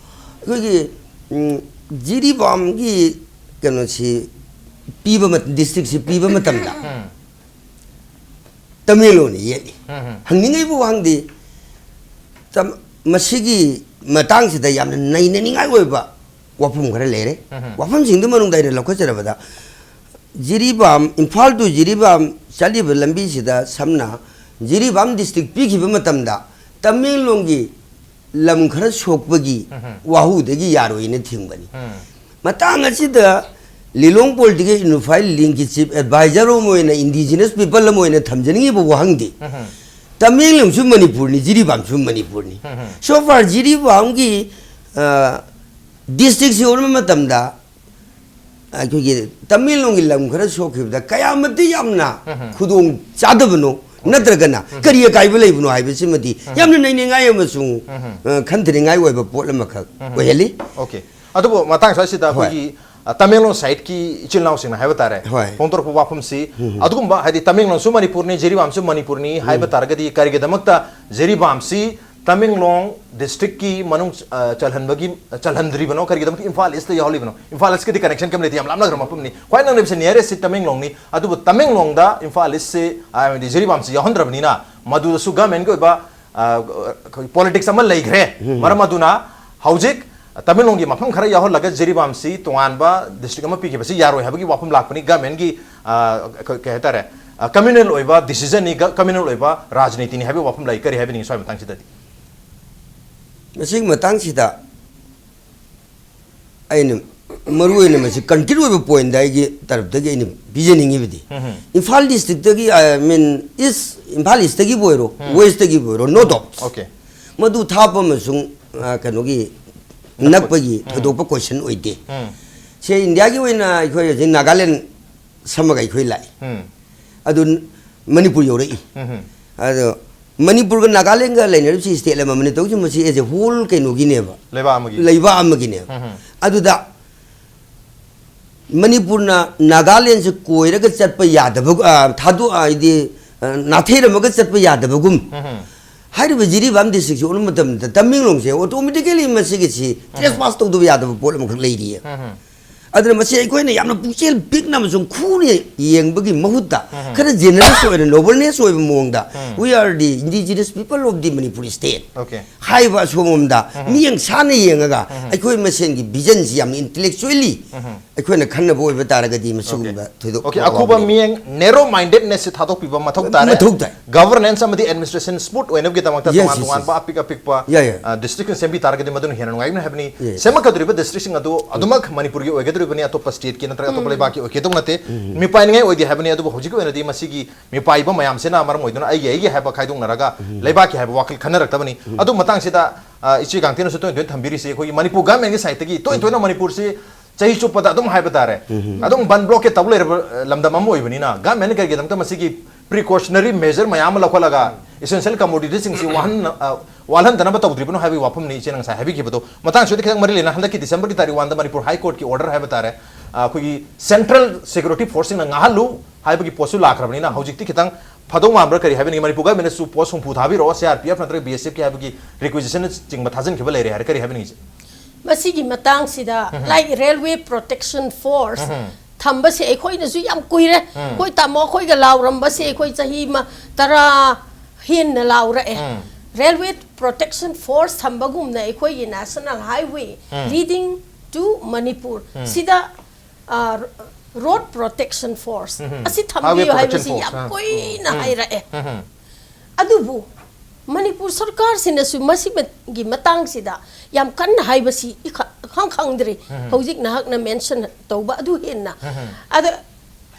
ꯑꯩꯈꯣꯏꯒꯤ, ꯎꯝ, ꯖꯤꯔꯤꯕꯥꯝꯒꯤ ꯀꯩꯅꯣꯁꯤ ꯄꯤꯕ ꯗꯤꯁꯇ꯭ꯔꯤꯛꯁꯤ ꯄꯤꯕ ꯃꯇꯝꯗ ꯇꯃꯦꯡꯂꯣꯡꯅ ꯌꯦꯠꯂꯤ꯫ ꯍꯪꯅꯤꯡꯉꯤꯕ ꯋꯥꯍꯪꯗꯤ, ꯇꯝ- ꯃꯁꯤꯒꯤ ꯃꯇꯥꯡꯁꯤꯗ ꯌꯥꯝꯅ ꯅꯩꯅꯅꯤꯡꯉꯥꯏ ꯑꯣꯏꯕ ꯋꯥꯐꯝ ꯈꯔ ꯂꯩꯔꯦ꯫ ꯋꯥꯐꯝꯁꯤꯡꯗꯨ ꯃꯅꯨꯡꯗ ꯑꯩꯅ ꯂꯧꯈꯠꯆꯔꯕꯗ, ꯖꯤꯔꯤꯕꯥꯝ, ꯏꯝꯐꯥꯜ to ꯖꯤꯔꯤꯕꯥꯝ ꯆꯠꯂꯤꯕ ꯂꯝꯕꯤꯁꯤꯗ ꯁꯝꯅ ꯖꯤꯔꯤꯕꯥꯝ ꯗꯤꯁꯇ꯭ꯔꯤꯛ ꯄꯤꯈꯤꯕ ꯃꯇꯝꯗ ꯇꯃꯦꯡꯂꯣꯡꯒꯤ ꯂꯝ ꯈꯔ ꯁꯣꯛꯄꯒꯤ ꯋꯥꯍꯧꯗꯒꯤ ꯌꯥꯔꯣꯏꯅ ꯊꯤꯡꯕꯅꯤ꯫ ꯃꯇꯥꯡ ꯑꯁꯤꯗ ꯂꯤꯂꯣꯡ ꯄꯣꯂꯤꯇꯤꯀꯦꯜ ꯌꯨꯅꯤꯐꯥꯏ ꯂꯤꯡꯒꯤ ꯆꯤꯐ ꯑꯦꯗꯚꯥꯏꯖꯔ ꯑꯃ ꯑꯣꯏꯅ, ꯏꯟꯗꯤꯖꯤꯅꯁ ꯄꯤꯄꯜ ꯑꯃ ꯑꯣꯏꯅ ꯊꯝꯖꯅꯤꯡꯉꯤꯕ ꯋꯥꯍꯪꯗꯤ, ꯇꯃꯦꯡꯂꯣꯡꯁꯨ ꯃꯅꯤꯄꯨꯔꯅꯤ, ꯖꯤꯔꯤꯕꯥꯝꯁꯨ ꯃꯅꯤꯄꯨꯔꯅꯤ꯫ So far ꯖꯤꯔꯤꯕꯥꯝꯒꯤ, ꯑ, ꯗꯤꯁꯇ꯭ꯔꯤꯛꯁꯤ ꯑꯣꯟꯕ ꯃꯇꯝꯗ ꯑꯩꯈꯣꯏꯒꯤ ꯇꯃꯦꯡꯂꯣꯡꯒꯤ ꯂꯝ ꯈꯔ ꯁꯣꯛꯈꯤꯕꯗ ꯀꯌꯥꯃꯇꯤꯛ ꯌꯥꯝꯅ ꯈꯨꯗꯣꯡ ꯆꯥꯗꯕꯅꯣ, ꯅꯠꯇ꯭ꯔꯒꯅ ꯀꯔꯤ ꯑꯀꯥꯏꯕ ꯂꯩꯕꯅꯣ ꯍꯥꯏꯕꯁꯤꯃꯗꯤ ꯌꯥꯝꯅ ꯅꯩꯅꯤꯡꯉꯥꯏ ꯑꯃꯁꯨꯡ, ꯑ, ꯈꯟꯊꯅꯤꯡꯉꯥꯏ ꯑꯣꯏꯕ ꯄꯣꯠ ꯑꯃꯈꯛ ꯑꯣꯏꯍꯜꯂꯤ꯫ ꯑꯣꯀꯦ꯫ ꯑꯗꯨꯕꯨ ꯃꯇꯥꯡ ꯁ꯭ꯋꯥꯏꯁꯤꯗ ꯑꯩꯈꯣꯏꯒꯤ, ꯑ, ꯇꯃꯦꯡꯂꯣꯡ ꯁꯥꯏꯠꯀꯤ ꯏꯆꯤꯜ ꯏꯅꯥꯎꯁꯤꯡꯅ ꯍꯥꯏꯕ ꯇꯥꯔꯦ, ꯍꯣꯏ꯫ ꯐꯣꯡꯗꯣꯔꯛꯄ ꯋꯥꯐꯝꯁꯤ, ꯑꯗꯨꯒꯨꯝꯕ ꯍꯥꯏꯗꯤ ꯇꯃꯦꯡꯂꯣꯡꯁꯨ ꯃꯅꯤꯄꯨꯔꯅꯤ, ꯖꯤꯔꯤꯕꯥꯝꯁꯨ ꯃꯅꯤꯄꯨꯔꯅꯤ ꯍꯥꯏꯕ ꯇꯥꯔꯒꯗꯤ ꯀꯔꯤꯒꯤꯗꯃꯛꯇ ꯖꯤꯔꯤꯕꯥꯝꯁꯤ ꯇꯃꯦꯡꯂꯣꯡ ꯗꯤꯁꯇ꯭ꯔꯤꯛꯀꯤ ꯃꯅꯨꯡ, ꯑ, ꯆꯜꯍꯟꯕꯒꯤ, ꯆꯜꯍꯟꯗ꯭ꯔꯤꯕꯅꯣ? ꯀꯔꯤꯒꯤꯗꯃꯛꯇ ꯏꯝꯐꯥꯜ ꯏꯁꯇ ꯌꯥꯎꯍꯜꯂꯤꯕꯅꯣ? ꯏꯝꯐꯥꯜ ꯏꯁꯀꯗꯤ ꯀꯅꯦꯛꯁꯟ ꯀꯔꯤꯝ ꯂꯩꯇꯦ, ꯌꯥꯝ ꯂꯥꯞꯅꯈ꯭ꯔꯕ ꯃꯐꯝꯅꯤ꯫ ꯈ꯭ꯋꯥꯏ ꯅꯛꯅꯔꯤꯕꯁꯤ ꯅꯤꯌꯔꯦꯁꯁꯤ ꯇꯃꯦꯡꯂꯣꯡꯅꯤ꯫ ꯑꯗꯨꯕꯨ ꯇꯃꯦꯡꯂꯣꯡꯗ ꯏꯝꯐꯥꯜ ꯏꯁꯁꯤ, ꯍꯥꯏꯕꯗꯤ ꯖꯤꯔꯤꯕꯥꯝꯁꯤ ꯌꯥꯎꯍꯟꯗ꯭ꯔꯕꯅꯤꯅ ꯃꯗꯨꯗꯁꯨ ꯒꯃꯦꯟꯒꯤ ꯑꯣꯏꯕ, ꯑ, ꯑꯩꯈꯣꯏ ꯄꯣꯂꯤꯇꯤꯛꯁ ꯑꯃ ꯂꯩꯈ꯭ꯔꯦ꯫ ꯃꯔꯝ ꯑꯗꯨꯅ ꯍꯧꯖꯤꯛ ꯇꯃꯦꯡꯂꯣꯡꯒꯤ ꯃꯐꯝ ꯈꯔ ꯌꯥꯎꯍꯜꯂꯒ ꯖꯤꯔꯤꯕꯥꯝꯁꯤ ꯇꯣꯉꯥꯟꯕ ꯗꯤꯁꯇ꯭ꯔꯤꯛ ꯑꯃ ꯄꯤꯈꯤꯕꯁꯤ ꯌꯥꯔꯣꯏ ꯍꯥꯏꯕꯒꯤ ꯋꯥꯐꯝ ꯂꯥꯛꯄꯅꯤ꯫ ꯒꯃꯦꯟꯒꯤ, ꯑ, ꯑꯩꯈꯣꯏ ꯀꯩ ꯍꯥꯏꯇꯥꯔꯦ, ꯑ, ꯀꯝꯃ꯭ꯌꯨꯅꯦꯜ ꯑꯣꯏꯕ ꯗꯤꯁꯤꯖꯟꯅꯤ, ꯒ-, ꯀꯝꯃ꯭ꯌꯨꯅꯦꯜ ꯑꯣꯏꯕ ꯔꯥꯖꯅꯤꯇꯤꯅꯤ ꯍꯥꯏꯕꯒꯤ ꯋꯥꯐꯝ ꯂꯥꯛꯏ꯫ ꯀꯔꯤ ꯍꯥꯏꯕꯤꯅꯤꯡꯉꯤ ꯁ꯭ꯋꯥꯏ ꯃꯇꯥꯡꯁꯤꯗꯗꯤ? ꯃꯁꯤꯒꯤ ꯃꯇꯥꯡꯁꯤꯗ ꯑꯩꯅ ꯃꯔꯨ ꯑꯣꯏꯅ ꯃꯁꯤ ꯀꯟꯀ꯭ꯔꯤꯠ ꯑꯣꯏꯕ ꯄꯣꯏꯟꯗ ꯑꯩꯒꯤ ꯇꯔꯞꯇꯒꯤ ꯑꯩꯅ ꯄꯤꯖꯅꯤꯡꯉꯤꯕꯗꯤ, ꯏꯝꯐꯥꯜ ꯗꯤꯁꯇ꯭ꯔꯤꯛꯇꯒꯤ, I mean, ꯏꯁ, ꯏꯝꯐꯥꯜ ꯏꯁꯇꯒꯤꯕꯨ ꯑꯣꯏꯔꯣ, ꯋꯦꯁꯇꯒꯤꯕꯨ ꯑꯣꯏꯔꯣ, no doubt꯫ ꯑꯣꯀꯦ꯫ ꯃꯗꯨ ꯊꯥꯞꯄ ꯑꯃꯁꯨꯡ, ꯑ, ꯀꯩꯅꯣꯒꯤ ꯅꯛꯄꯒꯤ ꯊꯣꯏꯗꯣꯛꯄ ꯀꯣꯏꯁꯟ ꯑꯣꯏꯗꯦ꯫ ꯎꯝ꯫ ꯁꯦ ꯏꯟꯗꯤꯌꯥꯒꯤ ꯑꯣꯏꯅ ꯑꯩꯈꯣꯏ ꯍꯧꯖꯤꯛ ꯅꯥꯒꯥꯂꯦꯟ ꯁꯝꯃꯒ ꯑꯩꯈꯣꯏ ꯂꯥꯛꯏ꯫ ꯎꯝ꯫ ꯑꯗꯨ ꯃꯅꯤꯄꯨꯔ ꯌꯧꯔꯛꯏ꯫ ꯎꯝ꯫ ꯑꯗꯣ ꯃꯅꯤꯄꯨꯔꯒ ꯅꯥꯒꯥꯂꯦꯟꯒ ꯂꯩꯅꯔꯤꯕꯁꯤ ꯁ꯭ꯇꯦꯠ ꯑꯃꯃꯅꯤ, ꯇꯧꯔꯤꯁꯤ ꯃꯁꯤ as a whole ꯀꯩꯅꯣꯒꯤꯅꯦꯕ, ꯂꯩꯕꯥꯛ ꯑꯃꯒꯤ꯫ ꯂꯩꯕꯥꯛ ꯑꯃꯒꯤꯅꯦꯕ꯫ ꯎꯝ꯫ ꯑꯗꯨꯗ ꯃꯅꯤꯄꯨꯔꯅ ꯅꯥꯒꯥꯂꯦꯟꯁꯦ ꯀꯣꯏꯔꯒ ꯆꯠꯄ ꯌꯥꯗꯕ, ꯑ, ꯊꯥꯗꯣꯛ-, ꯍꯥꯏꯗꯤ, ꯑ, ꯅꯥꯊꯩꯔꯝꯃꯒ ꯆꯠꯄ ꯌꯥꯗꯕꯒꯨꯝ, ꯎꯝ꯫ ꯍꯥꯏꯔꯤꯕ ꯖꯤꯔꯤꯕꯥꯝ ꯗꯤꯁꯇ꯭ꯔꯤꯛꯁꯤ ꯑꯣꯟꯕ ꯃꯇꯝꯗ ꯇꯃꯦꯡꯂꯣꯡꯁꯦ ꯑꯣꯇꯣꯃꯦꯇꯤꯀꯦꯂꯤ ꯃꯁꯤꯒꯤꯁꯤ ꯇ꯭ꯔꯦꯁꯄꯥꯁ ꯇꯧꯗꯕ ꯌꯥꯗꯕ ꯄꯣꯠ ꯑꯃꯈꯛ ꯂꯩꯔꯤꯌꯦ꯫ ꯎꯝ꯫ ꯑꯗꯨꯅ ꯃꯁꯤ ꯑꯩꯈꯣꯏꯅ ꯌꯥꯝꯅ ꯄꯨꯛꯆꯦꯜ ꯄꯤꯛꯅ ꯑꯃꯁꯨꯡ ꯈꯨꯅ ꯌꯦꯡꯕꯒꯤ ꯃꯍꯨꯠꯇ, ꯈꯔ generous ꯑꯣꯏꯅ, noble-ness ꯑꯣꯏꯕ ꯃꯑꯣꯡꯗ, "We are the indigenous people of the Manipur state" Okay. ꯍꯥꯏꯕ ꯑꯁꯣꯝꯂꯣꯝꯗ ꯃꯤꯠꯌꯦꯡ ꯁꯥꯟꯅ ꯌꯦꯡꯉꯒ, ꯑꯩꯈꯣꯏ ꯃꯁꯦꯟꯒꯤ vision-ꯁꯤ ꯌꯥꯝ intellectually ꯑꯩꯈꯣꯏꯅ ꯈꯟꯅꯕ ꯑꯣꯏꯕ ꯇꯥꯔꯒꯗꯤ ꯃꯁꯤꯒꯨꯝꯕ ꯊꯣꯏꯗꯣꯛꯄ Okay, ꯑꯈꯨꯕ ꯑꯋꯥꯕ ꯃꯤꯠꯌꯦꯡ, narrow mindedness ꯁꯤ ꯊꯥꯗꯣꯛꯄꯤꯕ ꯃꯊꯧ ꯇꯥꯔꯦ꯫ ꯃꯊꯧ ꯇꯥꯏ꯫ Governance ꯑꯃꯗꯤ administration smooth ꯑꯣꯏꯅꯕꯒꯤꯗꯃꯛꯇ Yes, ꯇꯣꯉꯥꯟ yes, ꯇꯣꯉꯥꯟꯕ yes. ꯑꯄꯤꯛ ꯑꯄꯤꯛꯄ Yeah, yeah. district ꯁꯤꯡ ꯁꯦꯝꯕꯤ ꯇꯥꯔꯒꯗꯤ ꯃꯗꯨꯅ ꯍꯦꯟꯅ ꯅꯨꯡꯉꯥꯏꯒꯅꯤ ꯍꯥꯏꯕꯅꯤ꯫ Yes. ꯁꯦꯝꯃꯛꯀꯗꯧꯔꯤꯕ district ꯁꯤꯡ ꯑꯗꯨ ꯑꯗꯨꯃꯛ ꯃꯅꯤꯄꯨꯔꯒꯤ ꯑꯣꯏꯒꯗꯧꯔꯤꯕꯅꯤ, ꯑꯇꯣꯞꯄ state ꯀꯤ ꯅꯠꯇ꯭ꯔꯒ ꯑꯇꯣꯞꯄ ꯂꯩꯕꯥꯛꯀꯤ ꯑꯣꯏꯒꯗꯧ ꯅꯠꯇꯦ꯫ ꯃꯤꯄꯥꯏꯅꯤꯡꯉꯥꯏ ꯑꯣꯏꯗꯦ ꯍꯥꯏꯕꯅꯤ꯫ ꯑꯗꯨꯕꯨ ꯍꯧꯖꯤꯛꯀꯤ ꯑꯣꯏꯅꯗꯤ ꯃꯁꯤꯒꯤ ꯃꯤꯄꯥꯏꯕ ꯃꯌꯥꯝꯁꯤꯅ ꯃꯔꯝ ꯑꯣꯏꯗꯨꯅ ꯑꯩꯒꯤ ꯑꯩꯒꯤ ꯍꯥꯏꯕ ꯈꯥꯏꯗꯣꯛꯅꯔꯒ ꯂꯩꯕꯥꯛꯀꯤ ꯍꯥꯏꯕ ꯋꯥꯈꯜ ꯈꯟꯅꯔꯛꯇꯕꯅꯤ꯫ ꯑꯗꯨ ꯃꯇꯥꯡꯁꯤꯗ, ꯑ, ꯏꯆꯦ ꯀꯥꯡꯊꯦꯟꯅꯁꯨ ꯇꯣꯏꯅ ꯇꯣꯏꯅ ꯊꯝꯕꯤꯔꯤꯁꯤ, ꯑꯩꯈꯣꯏꯒꯤ ꯃꯅꯤꯄꯨꯔ government ꯀꯤ side ꯇꯒꯤ ꯇꯣꯏꯅ ꯇꯣꯏꯅ ꯃꯅꯤꯄꯨꯔꯁꯤ ꯆꯍꯤ ꯆꯨꯞꯄꯗ ꯑꯗꯨꯝ ꯍꯥꯏꯕ ꯇꯥꯔꯦ, ꯑꯗꯨꯝ ꯕꯟ ꯕ꯭ꯂꯣꯀꯦꯠ ꯇꯧ ꯂꯩꯔꯕ, ꯑ, ꯂꯝꯗꯝ ꯑꯃ ꯑꯣꯏꯕꯅꯤꯅ, government ꯅ ꯀꯔꯤꯒꯤꯗꯃꯛꯇ ꯃꯁꯤꯒꯤ precautionary measure ꯃꯌꯥꯝ ꯑꯃ ꯂꯧꯈꯠꯂꯒ essential commodity ꯁꯤꯡꯁꯤ ꯋꯥꯍꯟ-, ꯑ, ꯋꯥꯠꯍꯟꯗꯅꯕ ꯇꯧꯗ꯭ꯔꯤꯕꯅꯣ ꯍꯥꯏꯕꯒꯤ ꯋꯥꯐꯝꯅꯤ ꯏꯆꯦꯅ ꯉꯁꯥꯏ ꯍꯥꯏꯕꯤꯈꯤꯕꯗꯣ꯫ ꯃꯇꯥꯡꯁꯤꯗ ꯈꯤꯇꯪ ꯃꯔꯤ ꯂꯩꯅ, ꯍꯟꯗꯛꯀꯤ December ꯒꯤ ꯇꯥꯔꯤꯛ ꯋꯥꯟꯗ ꯃꯅꯤꯄꯨꯔ High Court ꯀꯤ order ꯍꯥꯏꯕ ꯇꯥꯔꯦ, ꯑ, ꯑꯩꯈꯣꯏꯒꯤ central security force ꯁꯤꯡꯅ ꯉꯥꯛꯍꯜꯂꯨ ꯍꯥꯏꯕꯒꯤ ꯄꯣꯠꯁꯨ ꯂꯥꯛꯈ꯭ꯔꯕꯅꯤꯅ, ꯍꯧꯖꯤꯛꯇꯤ ꯈꯤꯇꯪ ꯐꯗꯧ ꯃꯥꯟꯕ꯭ꯔꯥ? ꯀꯔꯤ ꯍꯥꯏꯕꯤꯅꯤꯡꯉꯤ? ꯃꯅꯤꯄꯨꯔ government ꯅꯁꯨ post ꯍꯨꯝꯐꯨ ꯊꯥꯕꯤꯔꯛꯑꯣ, C R P F ꯅꯠꯇ꯭ꯔꯒ B S F ꯀꯤ ꯍꯥꯏꯕꯒꯤ requisition ꯅꯆꯤꯡꯕ ꯊꯥꯖꯤꯟꯈꯤꯕ ꯂꯩꯔꯦ ꯍꯥꯏꯔꯦ, ꯀꯔꯤ ꯍꯥꯏꯕꯤꯅꯤꯡꯉꯤ? ꯃꯁꯤꯒꯤ ꯃꯇꯥꯡꯁꯤꯗ, like, railway protection force ꯊꯝꯕꯁꯦ ꯑꯩꯈꯣꯏꯅꯁꯨ ꯌꯥꯝ ꯀꯨꯏꯔꯦ꯫ ꯑꯩꯈꯣꯏ ꯇꯥꯃꯣ ꯑꯩꯈꯣꯏꯒ ꯂꯥꯎꯔꯝꯕꯁꯦ ꯑꯩꯈꯣꯏ ꯆꯍꯤ ꯃ-, ꯇꯔꯥ ꯍꯦꯟꯅ ꯂꯥꯎꯔꯛꯑꯦ꯫ Railway protection force ꯊꯝꯕꯒꯨꯝꯅ ꯑꯩꯈꯣꯏꯒꯤ national highway leading to Manipur ꯁꯤꯗ, ꯑ, road protection force ꯑꯁꯤ Highway ꯊꯝꯕꯤꯌꯨ protection ꯍꯥꯏꯕꯁꯤ force. ꯌꯥꯝ ꯑꯥ. ꯀꯨꯏꯅ ꯍꯥꯏꯔꯛꯑꯦ꯫ ꯑꯗꯨꯕꯨ ꯃꯅꯤꯄꯨꯔ ꯁꯔꯀꯥꯔꯁꯤꯅꯁꯨ ꯃꯁꯤꯒꯤ ꯃꯇꯥꯡꯁꯤꯗ ꯌꯥꯝ ꯀꯟꯅ ꯍꯥꯏꯕꯁꯤ ꯏꯈ-, ꯈꯪ ꯈꯪꯗ꯭ꯔꯤ꯫ ꯍꯧꯖꯤꯛ ꯅꯍꯥꯛꯅ mention ꯇꯧꯕ ꯑꯗꯨ ꯍꯦꯟꯅ꯫ ꯑꯗ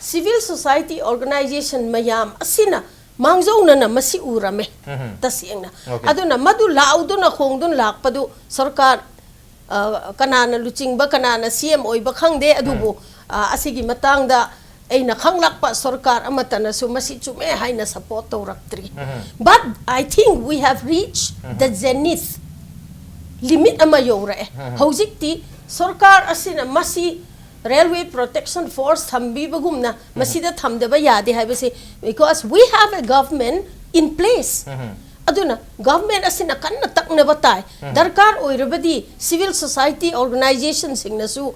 civil society organization ꯃꯌꯥꯝ ꯑꯁꯤꯅ ꯃꯥꯡꯖꯧꯅꯅ ꯃꯁꯤ ꯎꯔꯝꯃꯦ, ꯇꯁꯦꯡꯅ꯫ Okay. ꯑꯗꯨꯅ ꯃꯗꯨ ꯂꯥꯎꯗꯨꯅ ꯈꯣꯡꯗꯨꯅ ꯂꯥꯛꯄꯗꯨ ꯁꯔꯀꯥꯔ, ꯑ, ꯀꯅꯥꯅ ꯂꯨꯆꯤꯡꯕ, ꯀꯅꯥꯅ C M ꯑꯣꯏꯕ ꯈꯪꯗꯦ, ꯑꯗꯨꯕꯨ, ꯑ, ꯑꯁꯤꯒꯤ ꯃꯇꯥꯡꯗ ꯑꯩꯅ ꯈꯪꯂꯛꯄ ꯁꯔꯀꯥꯔ ꯑꯃꯠꯇꯅꯁꯨ ꯃꯁꯤ ꯆꯨꯝꯃꯦ ꯍꯥꯏꯅ support ꯇꯧꯔꯛꯇ꯭ꯔꯤ꯫ But I think we have reached the zenith, limit ꯑꯃ ꯌꯧꯔꯛꯑꯦ꯫ ꯍꯧꯖꯤꯛꯇꯤ ꯁꯔꯀꯥꯔ ꯑꯁꯤꯅ ꯃꯁꯤ railway protection force ꯊꯝꯕꯤꯕꯒꯨꯝꯅ ꯃꯁꯤꯗ ꯊꯝꯗꯕ ꯌꯥꯗꯦ ꯍꯥꯏꯕꯁꯤ, because we have a government in place. ꯑꯗꯨꯅ government ꯑꯁꯤꯅ ꯀꯟꯅ ꯇꯛꯅꯕ ꯇꯥꯏ꯫ ꯗꯔꯀꯥꯔ ꯑꯣꯏꯔꯕꯗꯤ civil society organization ꯁꯤꯡꯅꯁꯨ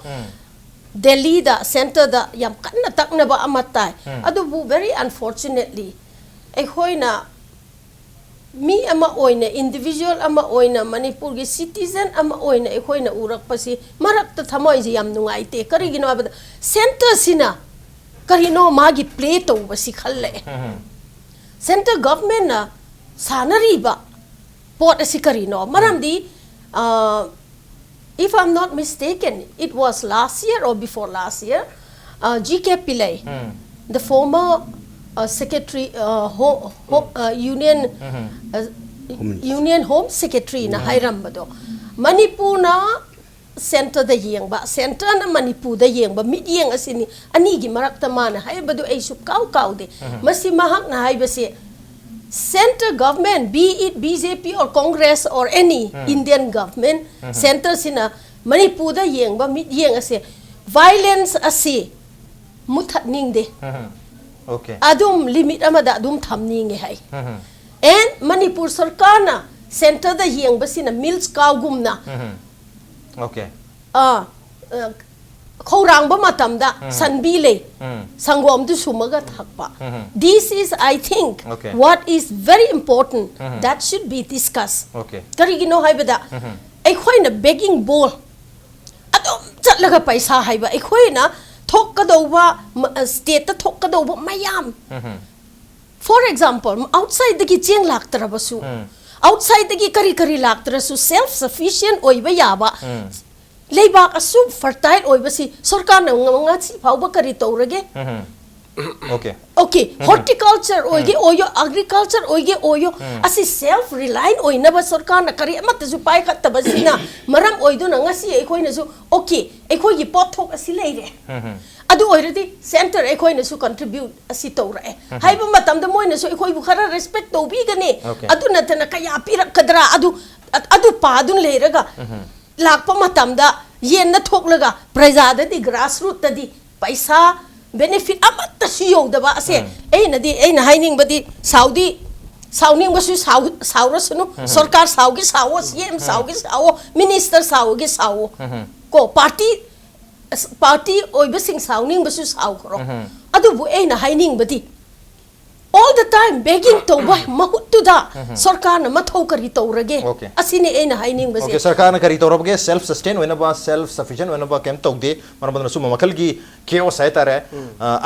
ꯗꯦꯜꯂꯤꯗ ꯁꯦꯟꯇꯔꯗ ꯌꯥꯝ ꯀꯟꯅ ꯇꯛꯅꯕ ꯑꯃ ꯇꯥꯏ꯫ ꯑꯗꯨꯕꯨ very unfortunately ꯑꯩꯈꯣꯏꯅ ꯃꯤ ꯑꯃ ꯑꯣꯏꯅ, individual ꯑꯃ ꯑꯣꯏꯅ, ꯃꯅꯤꯄꯨꯔꯒꯤ citizen ꯑꯃ ꯑꯣꯏꯅ ꯑꯩꯈꯣꯏꯅ ꯎꯔꯛꯄꯁꯤ ꯃꯔꯛꯇ ꯊꯃꯣꯏꯁꯤ ꯌꯥꯝ ꯅꯨꯡꯉꯥꯏꯇꯦ꯫ ꯀꯔꯤꯒꯤꯅꯣ ꯍꯥꯏꯕꯗ ꯁꯦꯟꯇꯔꯁꯤꯅ ꯀꯔꯤꯅꯣ ꯃꯥꯒꯤ ꯄ꯭ꯂꯦ ꯇꯧꯕꯁꯤ ꯈꯜꯂꯛꯑꯦ꯫ ꯁꯦꯟꯇꯔ ꯒꯚꯔꯟꯃꯦꯟꯅ ꯁꯥꯟꯅꯔꯤꯕ ꯄꯣꯠ ꯑꯁꯤ ꯀꯔꯤꯅꯣ? ꯃꯔꯝꯗꯤ, uh, if I'm not mistaken, it was last year or before last year, uh, G K Pillai, the former, uh, secretary, uh, ho, ho, uh, union, uh, Union Home Secretary ꯅ ꯍꯥꯏꯔꯝꯕꯗꯣ, ꯃꯅꯤꯄꯨꯔꯅ ꯁꯦꯟꯇꯔꯗ ꯌꯦꯡꯕ, ꯁꯦꯟꯇꯔꯅ ꯃꯅꯤꯄꯨꯔꯗ ꯌꯦꯡꯕ ꯃꯤꯠꯌꯦꯡ ꯑꯁꯤꯅꯤ ꯑꯅꯤꯒꯤ ꯃꯔꯛꯇ ꯃꯥꯅ ꯍꯥꯏꯕꯗꯨ ꯑꯩ ꯁꯨꯛꯀꯥꯎ ꯀꯥꯎꯗꯦ꯫ ꯃꯁꯤ ꯃꯍꯥꯛꯅ ꯍꯥꯏꯕꯁꯦ, centre government, be it B J P or Congress or any Indian government, ꯁꯦꯟꯇꯔꯁꯤꯅ ꯃꯅꯤꯄꯨꯔꯗ ꯌꯦꯡꯕ ꯃꯤꯠꯌꯦꯡ ꯑꯁꯦ violence ꯑꯁꯤ ꯃꯨꯊꯠꯅꯤꯡꯗꯦ꯫ Okay. ꯑꯗꯨꯝ limit ꯑꯃꯗ ꯑꯗꯨꯝ ꯊꯝꯅꯤꯡꯉꯦ ꯍꯥꯏ꯫ And ꯃꯅꯤꯄꯨꯔ ꯁꯔꯀꯥꯔꯅ ꯁꯦꯟꯇꯔꯗ ꯌꯦꯡꯕꯁꯤꯅ milk cowꯒꯨꯝꯅ, Okay. ꯑꯥ, ꯑ, ꯈꯧꯔꯥꯡꯕ ꯃꯇꯝꯗ ꯁꯟꯕꯤ ꯂꯩ, ꯁꯪꯒꯣꯝꯗꯨ ꯁꯨꯝꯃꯒ ꯊꯛꯄ꯫ This is, I think, Okay. what is very important that should be discussed. Okay. ꯀꯔꯤꯒꯤꯅꯣ ꯍꯥꯏꯕꯗ ꯑꯩꯈꯣꯏꯅ begging bowl ꯑꯗꯨꯝ ꯆꯠꯂꯒ ꯄꯩꯁꯥ ꯍꯥꯏꯕ ꯑꯩꯈꯣꯏꯅ ꯊꯣꯛꯀꯗꯧꯕ, ꯃ-, stateꯇ ꯊꯣꯛꯀꯗꯧꯕ ꯃꯌꯥꯝ, for example, outsideꯗꯒꯤ ꯆꯦꯡ ꯂꯥꯛꯇ꯭ꯔꯕꯁꯨ, outsideꯗꯒꯤ ꯀꯔꯤ ꯀꯔꯤ ꯂꯥꯛꯇ꯭ꯔꯁꯨ self sufficient ꯑꯣꯏꯕ ꯌꯥꯕ ꯂꯩꯕꯥꯛ ꯑꯁꯨꯛ fertile ꯑꯣꯏꯕꯁꯤ ꯁꯔꯀꯥꯔꯅ ꯉ-, ꯉꯁꯤ ꯐꯥꯎꯕ ꯀꯔꯤ ꯇꯧꯔꯒꯦ? Okay. Okay, horticulture ꯑꯣꯏꯒꯦ ꯑꯣꯏꯌꯣ, agriculture ꯑꯣꯏꯒꯦ ꯑꯣꯏꯌꯣ, ꯑꯁꯤ self reliant ꯑꯣꯏꯅꯕ ꯁꯔꯀꯥꯔꯅ ꯀꯔꯤ ꯑꯃꯠꯇꯁꯨ ꯄꯥꯏꯈꯠꯇꯕꯁꯤꯅ ꯃꯔꯝ ꯑꯣꯏꯗꯨꯅ ꯉꯁꯤ ꯑꯩꯈꯣꯏꯅꯁꯨ, okay, ꯑꯩꯈꯣꯏꯒꯤ ꯄꯣꯠꯊꯣꯛ ꯑꯁꯤ ꯂꯩꯔꯦ, ꯑꯗꯨ ꯑꯣꯏꯔꯗꯤ centre ꯑꯩꯈꯣꯏꯅꯁꯨ contribute ꯑꯁꯤ ꯇꯧꯔꯛꯑꯦ ꯍꯥꯏꯕ ꯃꯇꯝꯗ ꯃꯣꯏꯅꯁꯨ ꯑꯩꯈꯣꯏꯕꯨ ꯈꯔ respect ꯇꯧꯕꯤꯒꯅꯤ꯫ Okay. ꯑꯗꯨ ꯅꯠꯇꯅ ꯀꯌꯥ ꯄꯤꯔꯛꯀꯗ꯭ꯔꯥ? ꯑꯗꯨ, ꯑꯗꯨ ꯄꯥꯗꯨꯅ ꯂꯩꯔꯒ ꯂꯥꯛꯄ ꯃꯇꯝꯗ ꯌꯦꯟꯅ ꯊꯣꯛꯂꯒ ꯄ꯭ꯔꯖꯥꯗꯗꯤ, grassrootꯇꯗꯤ ꯄꯩꯁꯥ benefit ꯑꯃꯠꯇꯁꯨ ꯌꯧꯗꯕ ꯑꯁꯦ ꯑꯩꯅꯗꯤ, ꯑꯩꯅ ꯍꯥꯏꯅꯤꯡꯕꯗꯤ ꯁꯥꯎꯗꯤ ꯁꯥꯎꯅꯤꯡꯕꯁꯨ ꯁꯥꯎ-, ꯁꯥꯎꯔꯁꯅꯨ, ꯁꯔꯀꯥꯔ ꯁꯥꯎꯒꯦ ꯁꯥꯎꯑꯣ, C M ꯁꯥꯎꯒꯦ ꯁꯥꯎꯑꯣ, minister ꯁꯥꯎꯒꯦ ꯁꯥꯎꯑꯣ, ꯀꯣ, party ꯑꯁ, ꯄꯥꯔꯇꯤ ꯑꯣꯏꯕꯁꯤꯡ ꯁꯥꯎꯅꯤꯡꯕꯁꯨ ꯁꯥꯎꯈ꯭ꯔꯣ, ꯑꯗꯨꯕꯨ ꯑꯩꯅ ꯍꯥꯏꯅꯤꯡꯕꯗꯤ, all the time begging ꯇꯧꯕ ꯃꯍꯨꯠꯇꯨꯗ ꯁꯔꯀꯥꯔꯅ ꯃꯊꯧ ꯀꯔꯤ ꯇꯧꯔꯒꯦ? Okay. ꯑꯁꯤꯅꯤ ꯑꯩꯅ ꯍꯥꯏꯅꯤꯡꯕꯁꯦ꯫ Okay, ꯁꯔꯀꯥꯔꯅ ꯀꯔꯤ ꯇꯧꯔꯕꯒꯦ? Self sustain ꯑꯣꯏꯅꯕ, self sufficient ꯑꯣꯏꯅꯕ ꯀꯩꯝ ꯇꯧꯗꯦ꯫ ꯃꯔꯝ ꯑꯗꯨꯅ ꯁꯨꯝꯕ ꯃꯈꯜꯒꯤ chaos ꯍꯥꯏꯇꯥꯔꯦ,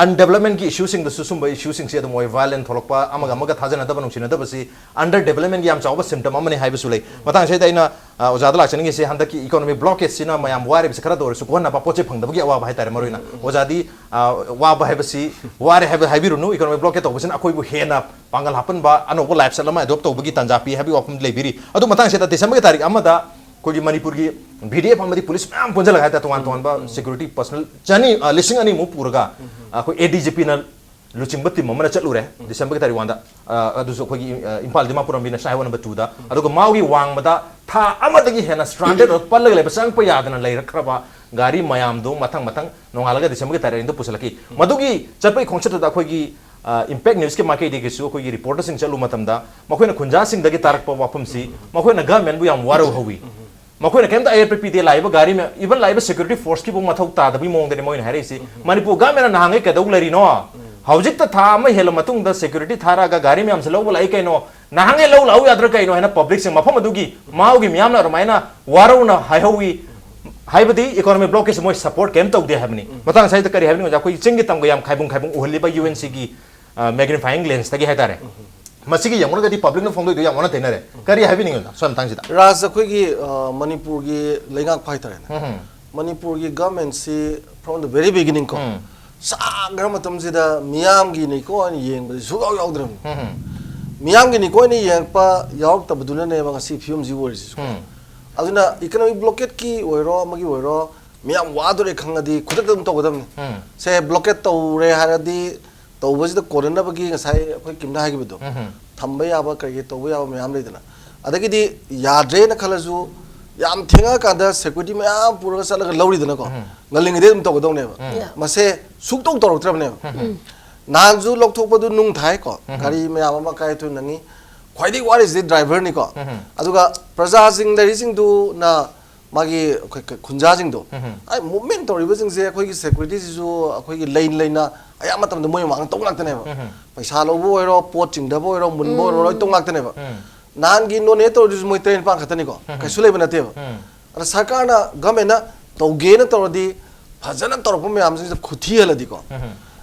ꯑꯟꯗꯦꯕꯂꯞꯃꯦꯟꯒꯤ ꯏꯁꯨꯁꯤꯡꯗꯁꯨ ꯁꯨꯝꯕ ꯏꯁꯨꯁꯤꯡꯁꯦ ꯑꯗꯨꯝ ꯑꯣꯏ꯫ Violent ꯊꯣꯛꯂꯛꯄ, ꯑꯃꯒ ꯑꯃꯒ ꯊꯥꯖꯅꯗꯕ ꯅꯨꯡꯁꯤꯅꯗꯕꯁꯤ under development ꯒꯤ ꯌꯥꯝ ꯆꯥꯎꯕ symptom ꯑꯃꯅꯤ ꯍꯥꯏꯕꯁꯨ ꯂꯩ꯫ ꯃꯇꯥꯡꯁꯤꯗ ꯑꯩꯅ, ꯑ, ꯑꯣꯖꯥꯗ ꯂꯥꯛꯆꯅꯤꯡꯉꯤꯁꯦ, ꯍꯟꯗꯛꯀꯤ economic blockade ꯁꯤꯅ ꯃꯌꯥꯝ ꯋꯥꯔꯤꯕꯁꯦ ꯈꯔꯗ ꯑꯣꯏꯔꯁꯨ ꯀꯣꯛꯍꯟꯅꯕ, ꯄꯣꯠ ꯆꯩ ꯐꯪꯗꯕꯒꯤ ꯑꯋꯥꯕ ꯍꯥꯏꯇꯥꯔꯦ꯫ ꯃꯔꯨꯑꯣꯏꯅ ꯑꯣꯖꯥꯗꯤ, ꯑ, ꯋꯥꯕ ꯍꯥꯏꯕꯁꯤ, ꯋꯥꯔꯦ ꯍꯥꯏꯕ ꯍꯥꯏꯕꯤꯔꯨꯅꯨ, economic blockade ꯇꯧꯕꯁꯤꯅ ꯑꯩꯈꯣꯏꯕꯨ ꯍꯦꯟꯅ ꯄꯥꯡꯒꯜ ꯍꯥꯞꯄꯟꯕ, ꯑꯅꯧꯕ lifestyle ꯑꯃ adopt ꯇꯧꯕꯒꯤ ꯇꯥꯟꯖꯥ ꯄꯤ ꯍꯥꯏꯕꯒꯤ ꯋꯥꯐꯝ ꯂꯩꯕꯤꯔꯤ꯫ ꯑꯗꯨ ꯃꯇꯥꯡꯁꯤꯗ December ꯒꯤ ꯇꯥꯔꯤꯛ ꯑꯃꯗ ꯑꯩꯈꯣꯏꯒꯤ ꯃꯅꯤꯄꯨꯔꯒꯤ V D F ꯑꯃꯗꯤ ꯄꯨꯂꯤꯁ ꯃꯌꯥꯝ ꯄꯨꯟꯁꯤꯜꯂꯒ ꯍꯥꯏꯇꯥꯔꯦ, ꯇꯣꯉꯥꯟ ꯇꯣꯉꯥꯟꯕ security personnel ꯆꯅꯤ, ꯑ, ꯂꯤꯁꯤꯡ ꯑꯅꯤꯃꯨꯛ ꯄꯨꯔꯒ, ꯑ, ꯑꯩꯈꯣꯏ A D G P ꯅ ꯂꯨꯆꯤꯡꯕ team ꯑꯃꯅ ꯆꯠꯂꯨꯔꯦ December ꯒꯤ ꯇꯥꯔꯤꯛ ꯋꯥꯟꯗ꯫ ꯑ, ꯑꯗꯨꯁꯨ ꯑꯩꯈꯣꯏꯒꯤ, ꯑ, ꯏꯝꯐꯥꯜ ꯗꯤꯃꯥꯄꯨꯔ ꯂꯝꯕꯤꯅ ꯁꯥꯏ ꯋꯥꯟ ꯅꯝꯕꯔ ꯇꯨꯗ꯫ ꯑꯗꯨꯒ ꯃꯥꯒꯤ ꯋꯥꯡꯃꯗ ꯊꯥ ꯑꯃꯗꯒꯤ ꯍꯦꯟꯅ stranded ꯑꯣꯏꯔ ꯄꯜꯂꯒ ꯂꯩꯕ, ꯆꯪꯉꯛꯄ ꯌꯥꯗꯅ ꯂꯩꯔꯛꯈ꯭ꯔꯕ ꯒꯥꯔꯤ ꯃꯌꯥꯝꯗꯨ ꯃꯊꯪ ꯃꯊꯪ ꯅꯣꯡꯉꯥꯜꯂꯒ December ꯒꯤ ꯇꯥꯔꯤꯛ ꯑꯅꯤꯗ ꯄꯨꯁꯤꯜꯂꯛꯈꯤ꯫ ꯃꯗꯨꯒꯤ ꯆꯠꯄꯒꯤ ꯈꯣꯡꯆꯠꯇꯨꯗ ꯑꯩꯈꯣꯏꯒꯤ, ꯑ, Impact News ꯀꯤ ꯃꯥꯏꯀꯩꯗꯒꯤꯁꯨ ꯑꯩꯈꯣꯏꯒꯤ reporter ꯁꯤꯡ ꯆꯠꯂꯨꯕ ꯃꯇꯝꯗ ꯃꯈꯣꯏꯅ ꯈꯨꯟꯖꯥꯁꯤꯡꯗꯒꯤ ꯇꯥꯔꯛꯄ ꯋꯥꯐꯝꯁꯤ, ꯃꯈꯣꯏꯅ government ꯕꯨ ꯌꯥꯝ ꯋꯥꯔꯧꯍꯧꯋꯤ꯫ ꯃꯈꯣꯏꯅ ꯀꯩꯝꯇ ꯑꯌꯦꯠꯄ ꯄꯤꯗꯦ꯫ ꯂꯥꯛꯏꯕ ꯒꯥꯔꯤ ꯃꯌꯥꯝ, even ꯂꯥꯛꯏꯕ security force ꯀꯤꯕꯨ ꯃꯊꯧ ꯇꯥꯗꯕꯒꯤ ꯃꯑꯣꯡꯗꯅꯤ ꯃꯣꯏꯅ ꯍꯥꯏꯔꯛꯏꯁꯤ꯫ ꯃꯅꯤꯄꯨꯔ government ꯅ ꯅꯍꯥꯟꯈꯩ ꯀꯩꯗꯧ ꯂꯩꯔꯤꯅꯣ? ꯍꯧꯖꯤꯛꯇ ꯊꯥ ꯑꯃ ꯍꯦꯜꯂ ꯃꯇꯨꯡꯗ security ꯊꯥꯔꯛꯑꯒ ꯒꯥꯔꯤ ꯃꯌꯥꯝꯁꯦ ꯂꯧꯕ ꯂꯥꯛꯏ ꯀꯩꯅꯣ? ꯅꯍꯥꯟꯈꯩ ꯂꯧ ꯂꯥꯛꯎ ꯌꯥꯗ꯭ꯔꯥ ꯀꯩꯅꯣ ꯍꯥꯏꯅ public ꯁꯤꯡ, ꯃꯐꯝ ꯑꯗꯨꯒꯤ ꯃꯥꯎꯒꯤ ꯃꯤꯌꯥꯝꯅ ꯑꯗꯨꯃꯥꯏꯅ ꯋꯥꯔꯧꯅ ꯍꯥꯏꯍꯧꯋꯤ꯫ ꯍꯥꯏꯕꯗꯤ economic blockade ꯁꯦ ꯃꯣꯏ support ꯀꯩꯝ ꯇꯧꯗꯦ ꯍꯥꯏꯕꯅꯤ꯫ ꯃꯇꯥꯡ ꯑꯁꯤꯗ ꯀꯔꯤ ꯍꯥꯏꯕꯅꯤ ꯑꯣꯖꯥ? ꯑꯩꯈꯣꯏꯒꯤ ꯆꯤꯡꯒꯤ ꯇꯝꯒ ꯌꯥꯝ ꯈꯥꯏꯕꯨꯡ ꯈꯥꯏꯕꯨꯡ ꯎꯍꯜꯂꯤꯕ U N C ꯒꯤ, ꯑ, magnifying lens ꯇꯒꯤ ꯍꯥꯏꯇꯥꯔꯦ꯫ ꯃꯁꯤꯒꯤ ꯌꯦꯡꯉꯨꯔꯒꯗꯤ public ꯅ ꯐꯣꯡꯗꯣꯛꯏꯗꯣ ꯌꯥꯝ ꯑꯣꯟꯅ ꯇꯩꯅꯔꯦ꯫ ꯀꯔꯤ ꯍꯥꯏꯕꯤꯅꯤꯡꯉꯤ ꯑꯣꯖꯥ ꯁꯣꯝ ꯃꯇꯥꯡꯁꯤꯗ? ꯔꯥꯖ, ꯑꯩꯈꯣꯏꯒꯤ, ꯑ, ꯃꯅꯤꯄꯨꯔꯒꯤ ꯂꯩꯉꯥꯛꯄ ꯍꯥꯏꯇꯥꯔꯦꯅꯦ, ꯃꯅꯤꯄꯨꯔꯒꯤ government ꯁꯤ from the very beginning ꯀꯣ, ꯁꯥꯡꯈ꯭ꯔ ꯃꯇꯝꯁꯤꯗ ꯃꯤꯌꯥꯝꯒꯤꯅꯤꯀꯣ ꯍꯥꯏꯅ ꯌꯦꯡꯕꯁꯦ ꯁꯨꯡꯌꯥꯎ ꯌꯥꯎꯗ꯭ꯔꯕꯅꯤ꯫ ꯃꯤꯌꯥꯝꯒꯤꯅꯤꯀꯣ ꯍꯥꯏꯅ ꯌꯦꯡꯉꯛꯄ ꯌꯥꯎꯔꯛꯇꯕꯗꯨꯅꯅꯦꯕ ꯉꯁꯤ ꯐꯤꯕꯝꯁꯤ ꯑꯣꯏꯔꯤꯁꯤꯁꯨ꯫ ꯑꯗꯨꯅ economic blockade ꯀꯤ ꯑꯣꯏꯔꯣ, ꯑꯃꯒꯤ ꯑꯣꯏꯔꯣ, ꯃꯤꯌꯥꯝ ꯋꯥꯗꯣꯔꯦ ꯈꯪꯉꯗꯤ ꯈꯨꯗꯛꯇ ꯑꯗꯨꯝ ꯇꯧꯒꯗꯕꯅꯤ꯫ ꯁꯦ blockade ꯇꯧꯔꯦ ꯍꯥꯏꯔꯗꯤ ꯇꯧꯕꯁꯤꯗ ꯀꯣꯟꯅꯅꯕꯒꯤ ꯉꯁꯥꯏ ꯑꯩꯈꯣꯏ ꯀꯤꯝꯅ ꯍꯥꯏꯈꯤꯕꯗꯣ, ꯊꯝꯕ ꯌꯥꯕ ꯀꯔꯤ ꯀꯔꯤ ꯇꯧꯕ ꯌꯥꯕ ꯃꯌꯥꯝ ꯂꯩꯗꯅ꯫ ꯑꯗꯒꯤꯗꯤ ꯌꯥꯗ꯭ꯔꯦꯅ ꯈꯜꯂꯁꯨ ꯌꯥꯝ ꯊꯦꯡꯉꯛꯑꯀꯥꯟꯗ security ꯃꯌꯥꯝ ꯄꯨꯔꯒ ꯆꯠꯂꯒ ꯂꯧꯔꯤꯗꯅꯀꯣ, ꯉꯜꯂꯤꯉꯩꯗꯩ ꯑꯗꯨꯝ ꯇꯧꯒꯗꯧꯅꯦꯕ꯫ Yeah. ꯃꯁꯦ ꯁꯨꯛꯇꯧ ꯇꯧꯔꯛꯇ꯭ꯔꯕꯅꯦꯕ꯫ ꯅꯍꯥꯟꯁꯨ ꯂꯧꯊꯣꯛꯄꯗꯨ ꯅꯨꯡ ꯊꯥꯏꯀꯣ, ꯒꯥꯔꯤ ꯃꯌꯥꯝ ꯑꯃ ꯀꯥꯏ ꯊꯣꯏ ꯅꯪꯉꯤ꯫ ꯈ꯭ꯋꯥꯏꯗꯒꯤ ꯋꯥꯔꯤꯁꯤꯗꯤ driver ꯅꯤꯀꯣ꯫ ꯑꯗꯨꯒ ꯄ꯭ꯔꯖꯥꯁꯤꯡ ꯂꯩꯔꯤꯁꯤꯡꯗꯨꯅ ꯃꯥꯒꯤ ꯑꯩꯈꯣꯏ ꯈꯨꯟꯖꯥꯁꯤꯡꯗꯣ, ꯑꯩ ꯃꯨꯚꯃꯦꯟ ꯇꯧꯔꯤꯕꯁꯤꯡꯁꯦ ꯑꯩꯈꯣꯏꯒꯤ ꯁꯦꯀ꯭ꯌꯨꯔꯤꯇꯤꯁꯤꯁꯨ ꯑꯩꯈꯣꯏꯒꯤ ꯂꯩ ꯂꯩꯅ ꯑꯌꯥꯝꯕ ꯃꯇꯝꯗ ꯃꯣꯏ ꯃꯃꯥꯡꯗ ꯇꯧ ꯉꯥꯛꯇꯅꯦꯕ꯫ ꯄꯩꯁꯥ ꯂꯧꯕ ꯑꯣꯏꯔꯣ, ꯄꯣꯠ ꯆꯤꯡꯗꯕ ꯑꯣꯏꯔꯣ, ꯃꯨꯟꯕ ꯑꯣꯏꯔꯣ, ꯂꯣꯏ ꯇꯧ ꯉꯥꯛꯇꯅꯦꯕ꯫ ꯅꯍꯥꯟꯒꯤ ꯅꯣꯅꯦ ꯇꯧꯔꯤꯗꯨꯁꯨ ꯃꯣꯏ ꯇꯔꯦꯠ ꯅꯤꯄꯥꯟ ꯈꯛꯇꯅꯤꯀꯣ, ꯀꯩꯁꯨ ꯂꯩꯕ ꯅꯠꯇꯦꯕ꯫ ꯑꯗ ꯁꯔꯀꯥꯔꯅ, ꯒꯚꯔꯟꯃꯦꯟꯠꯅ ꯇꯧꯒꯦꯅ ꯇꯧꯔꯗꯤ ꯐꯖꯅ ꯇꯧꯔꯛꯄ ꯃꯌꯥꯝꯁꯤꯡꯁꯤꯗ ꯈꯨꯊꯤꯍꯜꯂꯗꯤꯀꯣ,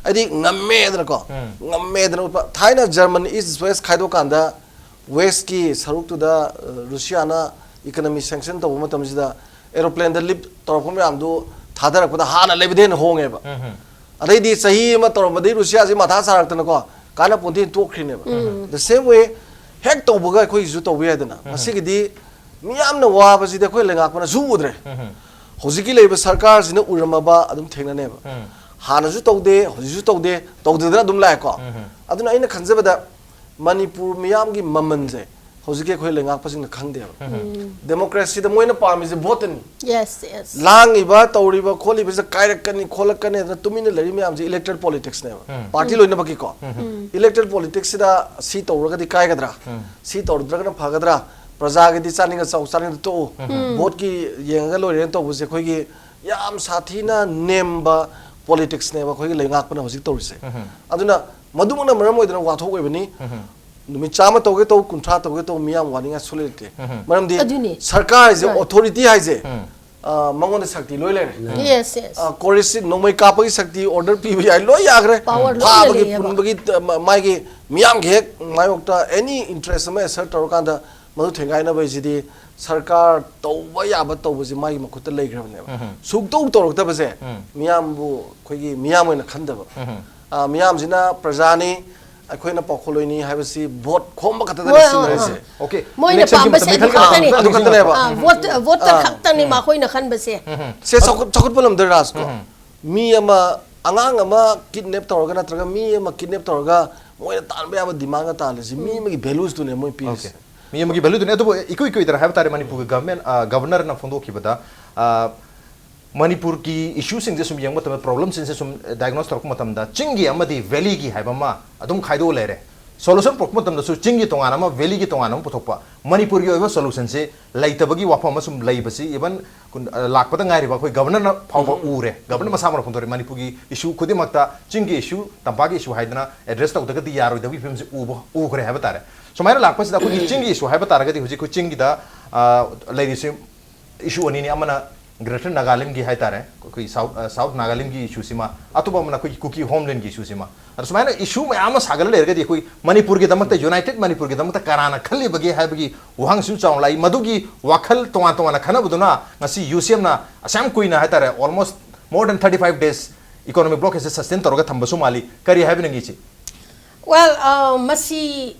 ꯍꯥꯏꯗꯤ ꯉꯝꯃꯦꯗꯅꯀꯣ, ꯉꯝꯃꯦꯗꯅ ꯎꯠꯄ꯫ ꯊꯥꯏꯅ ꯖꯔꯃꯟ ꯏꯁ ꯋꯦꯁ ꯈꯥꯏꯗꯣꯛꯀꯥꯟꯗ, ꯋꯦꯁꯀꯤ ꯁꯔꯨꯛꯇꯨꯗ, ꯑ, ꯔꯨꯁꯤꯌꯥꯅ ꯏꯀꯅꯃꯤ ꯁꯦꯡꯁꯟ ꯇꯧꯕ ꯃꯇꯝꯁꯤꯗ, ꯑꯦꯔꯣꯄ꯭ꯂꯦꯟꯗ ꯂꯤꯞ ꯇꯧꯔꯛꯄ ꯃꯌꯥꯝꯗꯨ ꯊꯥꯗꯔꯛꯄꯗ ꯍꯥꯟꯅ ꯂꯩꯕꯗꯩ ꯍꯦꯟꯅ ꯍꯣꯡꯉꯦꯕ꯫ ꯑꯗꯩꯗꯤ ꯆꯍꯤ ꯑꯃ ꯇꯧꯔꯝꯕꯗꯩ ꯔꯨꯁꯤꯌꯥꯁꯤ ꯃꯊꯥ ꯁꯥꯔꯛꯇꯅꯀꯣ, ꯀꯥꯟꯅ ꯄꯣꯟꯇꯦꯅ ꯇꯣꯛꯈ꯭ꯔꯤꯅꯦꯕ꯫ The same way, ꯍꯦꯛ ꯇꯧꯕꯒ ꯑꯩꯈꯣꯏꯒꯤꯁꯨ ꯇꯧꯕ ꯌꯥꯏꯗꯅ꯫ ꯃꯁꯤꯒꯤꯗꯤ ꯃꯤꯌꯥꯝꯅ ꯋꯥꯕꯁꯤꯗꯤ ꯑꯩꯈꯣꯏ ꯂꯩꯉꯥꯛꯄꯅꯁꯨ ꯎꯗ꯭ꯔꯦ꯫ ꯍꯧꯖꯤꯛꯀꯤ ꯂꯩꯔꯤꯕ ꯁꯔꯀꯥꯔꯁꯤꯅ ꯎꯔꯝꯃꯕ ꯑꯗꯨꯝ ꯊꯦꯡꯅꯅꯦꯕ꯫ ꯍꯥꯟꯅꯁꯨ ꯇꯧꯗꯦ, ꯍꯧꯖꯤꯛꯁꯨ ꯇꯧꯗꯦ, ꯇꯧꯗꯗꯅ ꯑꯗꯨꯝ ꯂꯥꯛꯑꯦꯀꯣ꯫ ꯑꯗꯨꯅ ꯑꯩꯅ ꯈꯟꯖꯕꯗ ꯃꯅꯤꯄꯨꯔ ꯃꯤꯌꯥꯝꯒꯤ ꯃꯃꯜꯁꯦ ꯍꯧꯖꯤꯛꯀꯤ ꯑꯩꯈꯣꯏ ꯂꯩꯉꯥꯛꯄꯁꯤꯡꯅ ꯈꯪꯗꯦꯕ꯫ ꯗꯦꯃꯣꯀ꯭ꯔꯦꯁꯤꯗ ꯃꯣꯏꯅ ꯄꯥꯝꯃꯤꯁꯦ ꯚꯣꯠꯇꯅꯤ꯫ Yes, yes. ꯂꯥꯡꯉꯤꯕ, ꯇꯧꯔꯤꯕ, ꯈꯣꯠꯂꯤꯕꯁꯦ ꯀꯥꯏꯔꯛꯀꯅꯤ, ꯈꯣꯠꯂꯛꯀꯅꯤ ꯑꯗꯨꯅ ꯇꯨꯃꯤꯟꯅ ꯂꯩꯔꯤ ꯃꯌꯥꯝꯁꯦ ꯏꯂꯦꯛꯇꯣꯔꯦꯜ ꯄꯣꯂꯤꯇꯤꯛꯁꯅꯦꯕ꯫ ꯄꯥꯔꯇꯤ ꯂꯣꯏꯅꯃꯛꯀꯤꯀꯣ꯫ ꯏꯂꯦꯛꯇꯣꯔꯦꯜ ꯄꯣꯂꯤꯇꯤꯛꯁꯁꯤꯗ ꯁꯤ ꯇꯧꯔꯒꯗꯤ ꯀꯥꯏꯒꯗ꯭ꯔꯥ? ꯁꯤ ꯇꯧꯔꯨꯗ꯭ꯔꯒꯅ ꯐꯒꯗ꯭ꯔꯥ? ꯄ꯭ꯔꯖꯥꯒꯤꯗꯤ ꯆꯥꯅꯤꯡꯉ ꯆꯥꯎ, ꯆꯥꯅꯤꯡꯗ ꯇꯣꯛꯎ꯫ ꯚꯣꯠꯀꯤ ꯌꯦꯡꯉꯒ ꯂꯣꯏꯔꯦꯅ ꯇꯧꯕꯁꯦ ꯑꯩꯈꯣꯏꯒꯤ ꯌꯥꯝ ꯁꯥꯊꯤꯅ ꯅꯦꯝꯕ ꯄꯣꯂꯤꯇꯤꯛꯁꯅꯦꯕ ꯑꯩꯈꯣꯏꯒꯤ ꯂꯩꯉꯥꯛꯄꯅ ꯍꯧꯖꯤꯛ ꯇꯧꯔꯤꯁꯦ꯫ ꯑꯗꯨꯅ ꯃꯗꯨꯃꯛꯅ ꯃꯔꯝ ꯑꯣꯏꯗꯅ ꯋꯥꯊꯣꯛ ꯑꯣꯏꯕꯅꯤ꯫ ꯅꯨꯃꯤꯠ ꯆꯥꯝꯃ ꯇꯧꯒꯦ ꯇꯧ, ꯀꯨꯟꯊ꯭ꯔꯥ ꯇꯧꯒꯦ ꯇꯧ, ꯃꯤꯌꯥꯝ ꯋꯥꯅꯤꯡꯉꯥꯏ ꯁꯨꯡꯂꯩ ꯂꯩꯇꯦ꯫ ꯃꯔꯝꯗꯤ ꯑꯗꯨꯅꯤ꯫ ꯁꯔꯀꯥꯔꯁꯦ, Right. ꯑꯣꯊꯣꯔꯤꯇꯤ ꯍꯥꯏꯁꯦ, ꯑ, ꯃꯉꯣꯟꯗ ꯁꯛꯇꯤ ꯂꯣꯏ ꯂꯩꯔꯦ꯫ Yes, yes. ꯑ, ꯀꯣꯔꯤꯁ ꯅꯣꯡꯃꯩ ꯀꯥꯞꯄꯒꯤ ꯁꯛꯇꯤ, ꯑꯣꯔꯗꯔ ꯄꯤꯕ ꯌꯥꯏ, ꯂꯣꯏ ꯌꯥꯈ꯭ꯔꯦ꯫ Power ꯂꯣꯏ ꯐꯥꯕꯒꯤ, ꯂꯩꯌꯦꯕ꯫ ꯄꯨꯟꯕꯒꯤ, ꯑ, ꯃ-, ꯃꯥꯒꯤ ꯃꯤꯌꯥꯝꯒꯤ ꯍꯦꯛ ꯃꯥꯌꯣꯛꯇ ꯑꯦꯅꯤ ꯏꯟꯇꯔꯦꯁ ꯑꯃ ꯑꯦꯁꯔꯠ ꯇꯧꯔꯀꯥꯟꯗ ꯃꯗꯨ ꯊꯦꯡꯒꯥꯏꯅꯕ ꯍꯥꯏꯁꯤꯗꯤ ꯁꯔꯀꯥꯔ ꯇꯧꯕ ꯌꯥꯕ ꯇꯧꯕꯁꯤ ꯃꯥꯒꯤ ꯃꯈꯨꯠꯇ ꯂꯩꯈ꯭ꯔꯕꯅꯦꯕ꯫ ꯁꯨꯛꯇꯧ ꯇꯧꯔꯛꯇꯕꯁꯦ ꯃꯤꯌꯥꯝꯕꯨ ꯑꯩꯈꯣꯏꯒꯤ ꯃꯤꯌꯥꯝ ꯑꯣꯏꯅ ꯈꯟꯗꯕ꯫ ꯑ, ꯃꯤꯌꯥꯝꯁꯤꯅ ꯄ꯭ꯔꯖꯥꯅꯤ, ꯑꯩꯈꯣꯏꯅ ꯄꯥꯎꯈꯣꯜꯂꯣꯏꯅꯤ ꯍꯥꯏꯕꯁꯤ ꯚꯣꯠ ꯈꯣꯝꯕ ꯈꯛꯇꯗ ꯍꯣꯏ, ꯁꯤꯖꯤꯟꯅꯔꯤꯁꯦ꯫ ꯑꯥ, ꯑꯥ꯫ Okay, ꯃꯣꯏꯅ election ꯒꯤ ꯄꯥꯝꯕꯁꯦ ꯃꯇꯝꯗ ꯑꯗꯨ ꯃꯤꯈꯜ ꯈꯛꯇꯅꯤ꯫ ꯈꯟꯕ ꯑꯗꯨ ꯈꯛꯇꯅꯦꯕ꯫ ꯑꯥ, ꯚꯣꯠ, ꯚꯣꯠꯇ ꯑꯥ꯫ ꯈꯛꯇꯅꯤ ꯃꯈꯣꯏꯅ ꯈꯟꯕꯁꯦ꯫ ꯁꯦ ꯆꯥꯎꯈꯠ-, ꯆꯥꯎꯈꯠꯄ ꯂꯝꯗ ꯔꯥꯖꯀꯣ, ꯃꯤ ꯑꯃ, ꯑꯉꯥꯡ ꯑꯃ ꯀꯤꯗꯅꯦꯞ ꯇꯧꯔꯒ ꯅꯠꯇ꯭ꯔꯒ ꯃꯤ ꯑꯃ ꯀꯤꯗꯅꯦꯞ ꯇꯧꯔꯒ ꯃꯣꯏꯅ ꯇꯥꯟꯕ ꯌꯥꯕ ꯗꯤꯃꯥꯟꯒ ꯇꯥꯜꯂꯤꯁꯤ ꯃꯤ ꯑꯃꯒꯤ ꯚꯦꯂꯨꯁꯇꯨꯅꯦ ꯃꯣꯏ ꯄꯤꯔꯤꯁꯦ꯫ Okay. ꯃꯤ ꯑꯃꯒꯤ ꯚꯦꯂꯨꯗꯨꯅꯦ꯫ ꯑꯗꯨꯕꯨ ꯏꯀꯨꯏ ꯀꯨꯏꯗꯅ ꯍꯥꯏꯕ ꯇꯥꯔꯦ, ꯃꯅꯤꯄꯨꯔꯒꯤ ꯒꯚꯔꯟꯃꯦꯟ, ꯑ, ꯒꯚꯔꯅꯔꯅ ꯐꯣꯡꯗꯣꯛꯈꯤꯕꯗ, ꯑ, ꯃꯅꯤꯄꯨꯔꯒꯤ ꯏꯁꯨꯁꯤꯡꯁꯦ ꯁꯨꯝ ꯌꯦꯡꯕ ꯃꯇꯝꯗ, ꯄ꯭ꯔꯣꯕ꯭ꯂꯦꯝꯁꯤꯡꯁꯦ ꯁꯨꯝ ꯗꯥꯏꯒꯅꯣꯁ ꯇꯧꯔꯛꯄ ꯃꯇꯝꯗ ꯆꯤꯡꯒꯤ ꯑꯃꯗꯤ ꯚꯦꯂꯤꯒꯤ ꯍꯥꯏꯕ ꯑꯃ ꯑꯗꯨꯝ ꯈꯥꯏꯗꯣꯛꯑ ꯂꯩꯔꯦ꯫ Solution ꯄꯨꯔꯛꯄ ꯃꯇꯝꯗꯁꯨ ꯆꯤꯡꯒꯤ ꯇꯣꯉꯥꯟ ꯑꯃ, valley ꯒꯤ ꯇꯣꯉꯥꯟ ꯑꯃ ꯄꯨꯊꯣꯛꯄ, ꯃꯅꯤꯄꯨꯔꯒꯤ ꯑꯣꯏꯕ solution ꯁꯦ ꯂꯩꯇꯕꯒꯤ ꯋꯥꯐꯝ ꯑꯃ ꯁꯨꯝ ꯂꯩꯕꯁꯤ even ꯂꯥꯛꯄꯗ ꯉꯥꯏꯔꯤꯕ ꯑꯩꯈꯣꯏ Governor ꯅ ꯐꯥꯎꯕ ꯎꯔꯦ꯫ Governor ꯃꯁꯥꯃꯛꯅ ꯐꯣꯡꯗꯣꯔꯛꯑꯦ, ꯃꯅꯤꯄꯨꯔꯒꯤ issue ꯈꯨꯗꯤꯡꯃꯛꯇ ꯆꯤꯡꯒꯤ issue, ꯇꯝꯄꯥꯛꯀꯤ issue ꯍꯥꯏꯗꯅ address ꯇꯧꯗ꯭ꯔꯒꯗꯤ ꯌꯥꯔꯣꯏꯗꯕꯒꯤ ꯐꯤꯕꯝꯁꯤ ꯎꯕ, ꯎꯈ꯭ꯔꯦ ꯍꯥꯏꯕ ꯇꯥꯔꯦ꯫ ꯁꯨꯃꯥꯏꯅ ꯂꯥꯛꯄꯁꯤꯗ ꯑꯩꯈꯣꯏꯒꯤ ꯆꯤꯡꯒꯤ issue ꯍꯥꯏꯕ ꯇꯥꯔꯒꯗꯤ ꯍꯧꯖꯤꯛ ꯑꯩꯈꯣꯏ ꯆꯤꯡꯒꯤꯗ, ꯑ, ꯂꯩꯔꯤꯁꯤ issue ꯑꯅꯤꯅꯤ, ꯑꯃꯅ Greater Nagalim ꯒꯤ ꯍꯥꯏꯇꯥꯔꯦ, ꯑꯩꯈꯣꯏ South, ꯑ, South Nagalim ꯒꯤ issue ꯁꯤꯃ, ꯑꯇꯣꯞꯄ ꯑꯃꯅ ꯑꯩꯈꯣꯏꯒꯤ Kuki homeland ꯒꯤ issue ꯁꯤꯃ꯫ ꯑꯗ ꯁꯨꯃꯥꯏꯅ issue ꯃꯌꯥꯝ ꯑꯃ ꯁꯥꯒꯠꯂ ꯂꯩꯔꯒꯗꯤ ꯑꯩꯈꯣꯏ ꯃꯅꯤꯄꯨꯔꯒꯤꯗꯃꯛꯇ, united ꯃꯅꯤꯄꯨꯔꯒꯤꯗꯃꯛꯇ ꯀꯅꯥꯅ ꯈꯜꯂꯤꯕꯒꯦ ꯍꯥꯏꯕꯒꯤ ꯋꯥꯍꯪꯁꯨ ꯆꯥꯎꯅ ꯂꯥꯛꯏ꯫ ꯃꯗꯨꯒꯤ ꯋꯥꯈꯜ ꯇꯣꯉꯥꯟ ꯇꯣꯉꯥꯟꯅ ꯈꯟꯅꯕꯗꯨꯅ ꯉꯁꯤ UCM ꯅ ꯑꯁꯨꯛ ꯌꯥꯝ ꯀꯨꯏꯅ ꯍꯥꯏꯇꯥꯔꯦ, almost more than thirty five days economic blockade ꯁꯦ sustain ꯇꯧꯔꯒ ꯊꯝꯕꯁꯨ ꯃꯥꯜꯂꯤ꯫ ꯀꯔꯤ ꯍꯥꯏꯕꯤꯅꯤꯡꯉꯤ ꯏꯆꯦ? Well, uh, ꯃꯁꯤ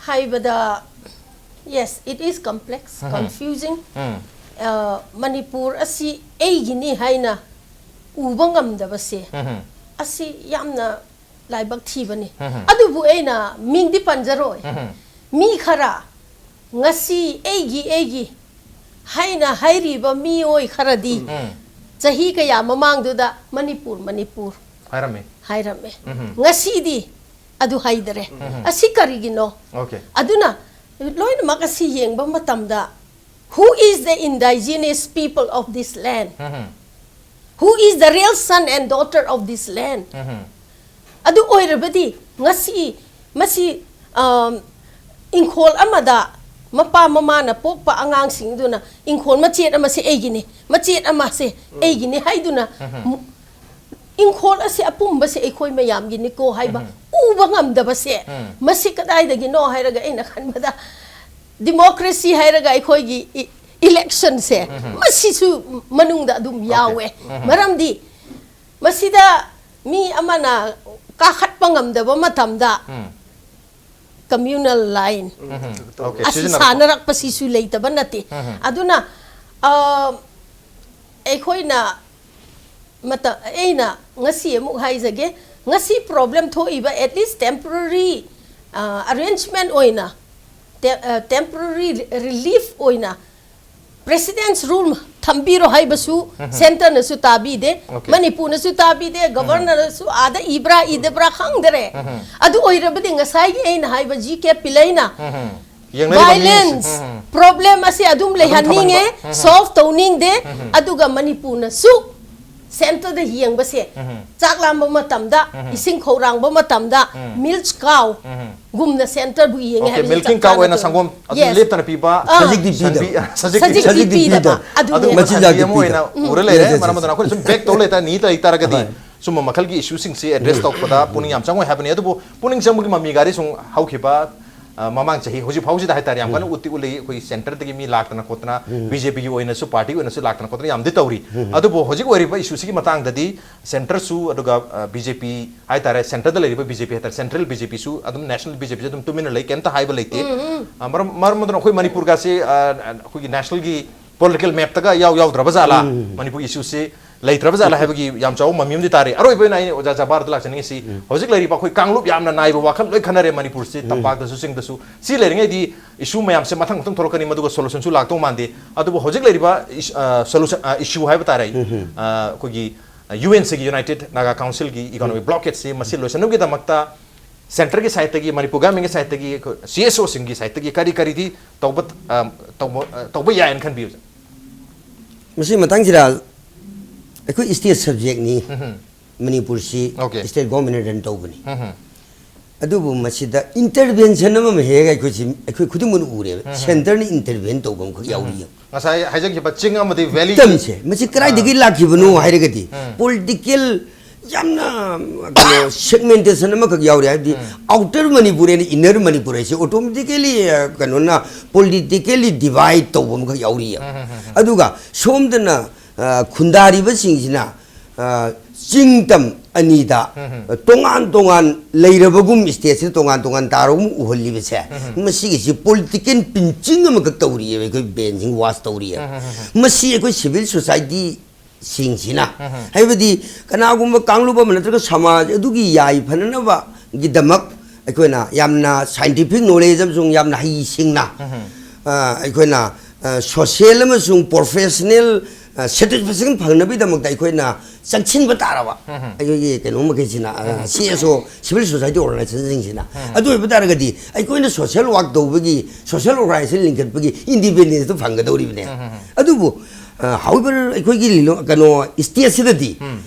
ꯍꯥꯏꯕꯗ, yes, it is complex, um. confusing꯫ ꯎꯝ, ꯑ, ꯃꯅꯤꯄꯨꯔ ꯑꯁꯤ ꯑꯩꯒꯤꯅꯤ ꯍꯥꯏꯅ ꯎꯕ ꯉꯝꯗꯕꯁꯦ, ꯎꯝ, ꯑꯁꯤ ꯌꯥꯝꯅ ꯂꯥꯏꯕꯛ ꯊꯤꯕꯅꯤ꯫ ꯎꯝ꯫ ꯑꯗꯨꯕꯨ ꯑꯩꯅ ꯃꯤꯡꯗꯤ ꯄꯟꯖꯔꯣꯏ꯫ ꯎꯝ, ꯃꯤ ꯈꯔ ꯉꯁꯤ ꯑꯩꯒꯤ, ꯑꯩꯒꯤ ꯍꯥꯏꯅ ꯍꯥꯏꯔꯤꯕ ꯃꯤꯑꯣꯏ ꯈꯔꯗꯤ ꯎꯝ꯫ ꯆꯍꯤ ꯀꯌꯥ ꯃꯃꯥꯡꯗꯨꯗ ꯃꯅꯤꯄꯨꯔ, ꯃꯅꯤꯄꯨꯔ ꯍꯥꯏꯔꯝꯃꯤ꯫ ꯍꯥꯏꯔꯝꯃꯦ꯫ ꯎꯝ꯫ ꯉꯁꯤꯗꯤ ꯑꯗꯨ ꯍꯥꯏꯗꯔꯦ꯫ ꯎꯝ꯫ ꯑꯁꯤ ꯀꯔꯤꯒꯤꯅꯣ? Okay꯫ ꯑꯗꯨꯅ ꯂꯣꯏꯅꯃꯛ ꯑꯁꯤ ꯌꯦꯡꯕ ꯃꯇꯝꯗ, who is the indigenous people of this land? Um, Who is the real son and daughter of this land? ꯎꯝ, ꯑꯗꯨ ꯑꯣꯏꯔꯕꯗꯤ ꯉꯁꯤ ꯃꯁꯤ, ꯑꯝ, ꯏꯪꯈꯣꯜ ꯑꯃꯗ ꯃꯄꯥ ꯃꯃꯥꯅ ꯄꯣꯛꯄ ꯑꯉꯥꯡꯁꯤꯡꯗꯨꯅ ꯏꯪꯈꯣꯜ ꯃꯆꯦꯠ ꯑꯃꯁꯦ ꯑꯩꯒꯤꯅꯤ, ꯃꯆꯦꯠ ꯑꯃꯁꯦ ꯑꯩꯒꯤꯅꯤ ꯍꯥꯏꯗꯨꯅ ꯎꯝ꯫ ꯃꯨ-, ꯏꯪꯈꯣꯜ ꯑꯁꯦ ꯑꯄꯨꯝꯕꯁꯦ ꯑꯩꯈꯣꯏ ꯃꯌꯥꯝꯒꯤꯅꯤꯀꯣ ꯍꯥꯏꯕ ꯎꯝ꯫ ꯎꯕ ꯉꯝꯗꯕꯁꯦ, ꯎꯝ꯫ ꯃꯁꯤ ꯀꯗꯥꯏꯗꯒꯤꯅꯣ ꯍꯥꯏꯔꯒ ꯑꯩꯅ ꯈꯟꯕꯗ democracy ꯍꯥꯏꯔꯒ ꯑꯩꯈꯣꯏꯒꯤ ꯏ-, election ꯁꯦ, ꯎꯝ꯫ ꯃꯁꯤꯁꯨ ꯃꯅꯨꯡꯗ ꯑꯗꯨꯝ ꯌꯥꯎꯋꯦ꯫ ꯎꯝ꯫ ꯃꯔꯝꯗꯤ ꯃꯁꯤꯗ ꯃꯤ ꯑꯃꯅ ꯀꯥꯈꯠꯄ ꯉꯝꯗꯕ ꯃꯇꯝꯗ ꯎꯝ꯫ communal line ꯎꯝ꯫ Okay, ꯑꯁꯤ ꯁꯤꯖꯤꯟꯅꯔꯛꯄ꯫ ꯁꯥꯟꯅꯔꯛꯄꯁꯤꯁꯨ ꯂꯩꯇꯕ ꯅꯠꯇꯦ꯫ ꯎꯝ꯫ ꯑꯗꯨꯅ, ꯑ, ꯑꯩꯈꯣꯏꯅ ꯃꯇ-, ꯑꯩꯅ ꯉꯁꯤ ꯑꯃꯨꯛ ꯍꯥꯏꯖꯒꯦ, ꯉꯁꯤ problem ꯊꯣꯛꯏꯕ at least temporary, ꯑ, arrangement ꯑꯣꯏꯅ, te-, ꯑ, temporary relief ꯑꯣꯏꯅ President's Rule ꯊꯝꯕꯤꯔꯣ ꯍꯥꯏꯕꯁꯨ ꯁꯦꯟꯇꯔꯅꯁꯨ ꯇꯥꯕꯤꯗꯦ, Okay. ꯃꯅꯤꯄꯨꯔꯅꯁꯨ ꯇꯥꯕꯤꯗꯦ, ꯒꯕꯔꯅꯔꯁꯨ ꯑꯥꯗ ꯏꯕ꯭ꯔꯥ ꯏꯗꯕ꯭ꯔꯥ ꯈꯪꯗꯔꯦ꯫ ꯑꯗꯨ ꯑꯣꯏꯔꯕꯗꯤ ꯉꯁꯥꯏꯒꯤ ꯑꯩꯅ ꯍꯥꯏꯕ ꯖꯤ ꯀꯦ ꯄꯤꯂꯩꯅ ꯌꯦꯡꯅꯔꯤꯕ ꯃꯤꯁꯤꯡ꯫ ꯚꯥꯏꯂꯦꯟꯁ ꯄ꯭ꯔꯣꯕ꯭ꯂꯦꯝ ꯑꯁꯤ ꯑꯗꯨꯝ ꯂꯩꯍꯟꯅꯤꯡꯉꯦ, ꯁꯣꯜꯚ ꯇꯧꯅꯤꯡꯗꯦ꯫ ꯑꯗꯨꯒ ꯃꯅꯤꯄꯨꯔꯅꯁꯨ ꯁꯦꯟꯇꯔꯗ ꯌꯦꯡꯕꯁꯦ ꯆꯥꯛ ꯂꯥꯝꯕ ꯃꯇꯝꯗ, ꯏꯁꯤꯡ ꯈꯧꯔꯥꯡꯕ ꯃꯇꯝꯗ, ꯃꯤꯜꯆ ꯀꯥꯎ ꯒꯨꯝꯅ ꯁꯦꯟꯇꯔꯕꯨ ꯌꯦꯡꯉꯦ Okay, ꯍꯥꯏꯕꯁꯤ ꯃꯤꯜꯀꯤꯡ ꯆꯞ ꯀꯥꯎ ꯑꯣꯏꯅ ꯆꯥꯅ ꯁꯪꯒꯣꯝ ꯑꯗꯨꯝ Yes. ꯂꯦꯞꯇꯅ ꯄꯤꯕ ꯑꯥ꯫ ꯁꯖꯤꯛꯇꯤ ꯄꯤꯗꯕ꯫ ꯁꯟꯕꯤ- ꯁꯖꯤꯛꯇꯤ ꯁꯖꯤꯛꯇꯤ ꯁꯖꯤꯛꯇꯤ ꯄꯤꯗꯕ꯫ ꯄꯤꯗꯕ꯫ ꯑꯗꯨꯅꯦ꯫ ꯑꯗꯨ ꯃꯆꯤꯟꯖꯥꯛꯇꯤ ꯁꯟꯕꯤ ꯑꯃ ꯑꯣꯏꯅ ꯄꯤꯗꯕ꯫ ꯎꯔ ꯂꯩꯔꯦ꯫ Yes, yes, ꯃꯔꯝ yes. ꯑꯗꯨꯅ ꯑꯩꯈꯣꯏꯅ ꯁꯨꯝ ꯕꯦꯛ ꯇꯧ ꯂꯩꯇꯥꯔꯗꯤ, ꯅꯤ ꯇ ꯂꯩꯇꯥꯔꯒꯗꯤ ꯍꯣꯏ꯫ ꯁꯨꯝꯕ ꯃꯈꯜꯒꯤ ꯏꯁꯨꯁꯤꯡꯁꯤ ꯑꯦꯗ꯭ꯔꯦꯁ ꯇꯧꯔꯛꯄꯗ ꯄꯨꯛꯅꯤꯡ ꯌꯥꯝ ꯆꯪꯉꯣꯏ ꯍꯥꯏꯕꯅꯤ꯫ ꯑꯗꯨꯕꯨ ꯄꯨꯛꯅꯤꯡ ꯆꯪꯕꯒꯤ ꯃꯃꯤ ꯒꯥꯔꯤ ꯁꯨꯝ ꯍꯧꯈꯤꯕ, ꯑ, ꯃꯃꯥꯡ ꯆꯍꯤ ꯍꯧꯖꯤꯛ ꯐꯥꯎꯁꯤꯗ ꯍꯥꯏꯇꯥꯔꯦ, ꯌꯥꯝ ꯀꯟꯅ ꯎꯠꯇꯤ ꯎꯠꯂꯤ꯫ ꯑꯩꯈꯣꯏ ꯁꯦꯟꯇꯔꯗꯒꯤ ꯃꯤ ꯂꯥꯛꯇꯅ ꯈꯣꯠꯇꯅ, ꯕꯤ ꯖꯦ ꯄꯤꯒꯤ ꯑꯣꯏꯅꯁꯨ, ꯄꯥꯔꯇꯤꯒꯤ ꯑꯣꯏꯅꯁꯨ ꯂꯥꯛꯇꯅ ꯈꯣꯠꯇꯅ ꯌꯥꯝꯗꯤ ꯇꯧꯔꯤ꯫ ꯑꯗꯨꯕꯨ ꯍꯧꯖꯤꯛ ꯑꯣꯏꯔꯤꯕ ꯏꯁꯨꯁꯤꯒꯤ ꯃꯇꯥꯡꯗꯗꯤ ꯁꯦꯟꯇꯔꯁꯨ, ꯑꯗꯨꯒ, ꯑ, ꯕꯤ ꯖꯦ ꯄꯤ ꯍꯥꯏꯇꯥꯔꯦ, ꯁꯦꯟꯇꯔꯗ ꯂꯩꯔꯤꯕ ꯕꯤ ꯖꯦ ꯄꯤ ꯍꯥꯏꯇꯥꯔꯦ, ꯁꯦꯟꯇ꯭ꯔꯦꯜ ꯕꯤ ꯖꯦ ꯄꯤꯁꯨ ꯑꯗꯨꯝ, ꯅꯦꯁꯅꯦꯜ ꯕꯤ ꯖꯦ ꯄꯤꯁꯨ ꯑꯗꯨꯝ ꯇꯨꯃꯤꯟꯅ ꯂꯩ, ꯀꯩꯝꯇ ꯍꯥꯏꯕ ꯂꯩꯇꯦ꯫ ꯑ, ꯃꯔꯝ ꯃꯔꯝ ꯑꯗꯨꯅ ꯑꯩꯈꯣꯏ ꯃꯅꯤꯄꯨꯔꯒꯁꯦ, ꯑ, ꯑꯩꯈꯣꯏꯒꯤ ꯅꯦꯁꯅꯦꯜꯒꯤ ꯄꯣꯂꯤꯇꯤꯀꯦꯜ ꯃꯦꯞꯇꯒ ꯌꯥꯎ ꯌꯥꯎꯗ꯭ꯔꯕ ꯖꯥꯠꯂꯥ, ꯃꯅꯤꯄꯨꯔ ꯏꯁꯨꯁꯤ ꯂꯩꯇ꯭ꯔꯕ ꯖꯥꯠꯂꯥ ꯍꯥꯏꯕꯒꯤ ꯌꯥꯝ ꯆꯥꯎꯕ ꯃꯃꯤ ꯑꯃꯗꯤ ꯇꯥꯔꯦ꯫ ꯑꯔꯣꯏꯕ ꯑꯣꯏꯅ ꯑꯩꯅ ꯑꯣꯖꯥ ꯖꯕꯥꯔꯗ ꯂꯥꯛꯆꯅꯤꯡꯉꯤꯁꯤ, ꯍꯧꯖꯤꯛ ꯂꯩꯔꯤꯕ ꯑꯩꯈꯣꯏ ꯀꯥꯡꯂꯨꯞ ꯌꯥꯝꯅ ꯅꯥꯏꯕ ꯋꯥꯈꯜ ꯂꯣꯏ ꯈꯟꯅꯔꯦ ꯃꯅꯤꯄꯨꯔꯁꯤ, ꯇꯝꯄꯥꯛꯇꯁꯨ ꯆꯤꯡꯗꯁꯨ꯫ ꯁꯤ ꯂꯩꯔꯤꯉꯩꯗꯤ ꯏꯁꯨ ꯃꯌꯥꯝꯁꯦ ꯃꯊꯪ ꯃꯊꯪ ꯊꯣꯛꯂꯛꯀꯅꯤ, ꯃꯗꯨꯒ ꯁꯣꯂꯨꯁꯟꯁꯨ ꯂꯥꯛꯇꯧ ꯃꯥꯟꯗꯦ꯫ ꯑꯗꯨꯕꯨ ꯍꯧꯖꯤꯛ ꯂꯩꯔꯤꯕ ꯏꯁ-, ꯑ, ꯁꯣꯂꯨꯁꯟ, ꯑ, ꯏꯁꯨ ꯍꯥꯏꯕ ꯇꯥꯔꯦ, ꯑ, ꯑꯩꯈꯣꯏꯒꯤ, ꯑ, ꯌꯨ ꯑꯦꯟ ꯁꯤꯒꯤ, ꯌꯨꯅꯥꯏꯇꯦꯗ ꯅꯥꯒꯥ ꯀꯥꯎꯟꯁꯤꯜꯒꯤ ꯏꯀꯣꯅꯣꯃꯤꯛ ꯕ꯭ꯂꯣꯀꯦꯠꯁꯤ ꯃꯁꯤ ꯂꯣꯏꯁꯤꯟꯅꯕꯒꯤꯗꯃꯛꯇ ꯁꯦꯟꯇꯔꯒꯤ ꯁꯥꯏꯠꯇꯒꯤ, ꯃꯅꯤꯄꯨꯔ ꯒꯚꯔꯟꯃꯦꯟꯒꯤ ꯁꯥꯏꯠꯇꯒꯤ, ꯑꯩꯈꯣꯏ ꯁꯤ ꯑꯦꯁ ꯑꯣꯁꯤꯡꯒꯤ ꯁꯥꯏꯠꯇꯒꯤ ꯀꯔꯤ ꯀꯔꯤꯗꯤ ꯇꯧꯕ, ꯑ, ꯇꯧꯕ, ꯑ, ꯇꯧꯕ ꯌꯥꯏꯅ ꯈꯟꯕꯤ, ꯑꯣꯖꯥ? ꯃꯁꯤ ꯃꯇꯥꯡꯁꯤꯗ ꯑꯩꯈꯣꯏ ꯁ꯭ꯇꯦꯠ ꯁꯕꯖꯦꯛꯅꯤ꯫ ꯃꯅꯤꯄꯨꯔꯁꯤ Okay. ꯁ꯭ꯇꯦꯠ ꯒꯣꯔꯃꯦꯟꯅ ꯔꯟ ꯇꯧꯕꯅꯤ꯫ ꯑꯗꯨꯕꯨ ꯃꯁꯤꯗ ꯏꯟꯇꯔꯚꯦꯟꯁꯟ ꯑꯃ ꯍꯦꯛ ꯑꯩꯈꯣꯏꯁꯤ, ꯑꯩꯈꯣꯏ ꯈꯨꯗꯤꯡꯃꯛꯅ ꯎꯔꯦꯕ꯫ ꯁꯦꯟꯇꯔꯅ ꯏꯟꯇꯔꯚꯦꯟ ꯇꯧꯕ ꯑꯃꯈꯛ ꯌꯥꯎꯔꯤ꯫ ꯉꯁꯥꯏ ꯍꯥꯏꯖꯈꯤꯕ ꯆꯤꯡ ꯑꯃꯗꯤ ꯚꯦꯂꯤ ꯁꯤꯁꯇꯝꯁꯦ ꯃꯁꯤ ꯀꯗꯥꯏꯗꯒꯤ ꯂꯥꯛꯈꯤꯕꯅꯣ ꯍꯥꯏꯔꯒꯗꯤ, ꯄꯣꯂꯤꯇꯤꯀꯦꯜ ꯌꯥꯝꯅ ꯀꯩꯅꯣ ꯁꯦꯒꯃꯦꯟꯇꯦꯁꯟ ꯑꯃꯈꯛ ꯌꯥꯎꯔꯤ, ꯍꯥꯏꯕꯗꯤ outer Manipur and inner Manipur ꯍꯥꯏꯁꯦ ꯑꯣꯇꯣꯃꯦꯇꯤꯀꯦꯂꯤ ꯀꯩꯅꯣꯅ ꯄꯣꯂꯤꯇꯤꯀꯦꯂꯤ ꯗꯤꯚꯥꯏꯠ ꯇꯧꯕ ꯑꯃꯈꯛ ꯌꯥꯎꯔꯤꯌꯦ꯫ ꯑꯗꯨꯒ ꯁꯣꯝꯗꯅ, ꯑ, ꯈꯨꯟꯗꯥꯔꯤꯕꯁꯤꯡꯁꯤꯅ, ꯑ, ꯆꯤꯡ ꯇꯝ ꯑꯅꯤꯗ ꯇꯣꯉꯥꯟ ꯇꯣꯉꯥꯟ ꯂꯩꯔꯕꯒꯨꯝ, ꯁ꯭ꯇꯦꯠꯁꯤꯗ ꯇꯣꯉꯥꯟ ꯇꯣꯉꯥꯟ ꯇꯥꯔꯒꯨꯝ ꯎꯍꯜꯂꯤꯕꯁꯦ, ꯃꯁꯤꯒꯤꯁꯤ ꯄꯣꯂꯤꯇꯤꯀꯦꯜ ꯄꯤꯟꯆꯤꯡ ꯑꯃꯈꯛ ꯇꯧꯔꯤꯑꯕ, ꯑꯩꯈꯣꯏ ꯕ꯭ꯔꯦꯟꯁꯤꯡ ꯋꯥꯁ ꯇꯧꯔꯤꯑꯕ꯫ ꯃꯁꯤ ꯑꯩꯈꯣꯏ ꯁꯤꯚꯤꯜ ꯁꯣꯁꯥꯏꯇꯤ ꯁꯤꯡꯁꯤꯅ, ꯍꯥꯏꯕꯗꯤ ꯀꯅꯥꯒꯨꯝꯕ ꯀꯥꯡꯂꯨꯞ ꯑꯃ ꯅꯠꯇ꯭ꯔꯒ ꯁꯃꯥꯖ ꯑꯗꯨꯒꯤ ꯌꯥꯏꯐꯅꯅꯕꯒꯤꯗꯃꯛ ꯑꯩꯈꯣꯏꯅ ꯌꯥꯝꯅ ꯁꯥꯏꯟꯇꯤꯐꯤꯛ ꯅꯣꯂꯦꯖ ꯑꯃꯁꯨꯡ ꯌꯥꯝꯅ ꯍꯩꯁꯤꯡꯅ, ꯑ, ꯑꯩꯈꯣꯏꯅ ꯁꯣꯁꯤꯌꯦꯜ ꯑꯃꯁꯨꯡ ꯄ꯭ꯔꯣꯐꯦꯁꯅꯦꯜ ꯁꯦꯇꯤꯁꯐꯦꯛꯁꯟ ꯐꯪꯅꯕꯒꯤꯗꯃꯛꯇ ꯑꯩꯈꯣꯏꯅ ꯆꯪꯁꯤꯟꯕ ꯇꯥꯔꯕ, ꯑꯩꯈꯣꯏꯒꯤ ꯀꯩꯅꯣ ꯃꯈꯩꯁꯤꯅ, ꯁꯤ ꯑꯦꯁ ꯑꯣ, ꯁꯤꯚꯤꯜ ꯁꯣꯁꯥꯏꯇꯤ ꯑꯣꯔꯒꯅꯥꯏꯖꯦꯁꯟꯁꯤꯡꯁꯤꯅ, ꯑꯗꯨ ꯑꯣꯏꯕ ꯇꯥꯔꯒꯗꯤ ꯑꯩꯈꯣꯏꯅ ꯁꯣꯁꯤꯌꯦꯜ ꯋꯥꯔꯛ ꯇꯧꯕꯒꯤ, ꯁꯣꯁꯤꯌꯦꯜ ꯑꯣꯔꯒꯅꯥꯏꯖꯦꯁꯟ ꯂꯤꯡꯈꯠꯄꯒꯤ ꯏꯟꯗꯤꯄꯦꯟꯗꯦꯟꯁꯇꯨ ꯐꯪꯒꯗꯧꯔꯤꯕꯅꯦ꯫ ꯑꯗꯨꯕꯨ ꯍꯥꯎꯋꯦꯕꯔ, ꯑꯩꯈꯣꯏꯒꯤ ꯂꯤꯂꯣ- ꯀꯩꯅꯣ, ꯁ꯭ꯇꯦꯠꯁꯤꯗꯗꯤ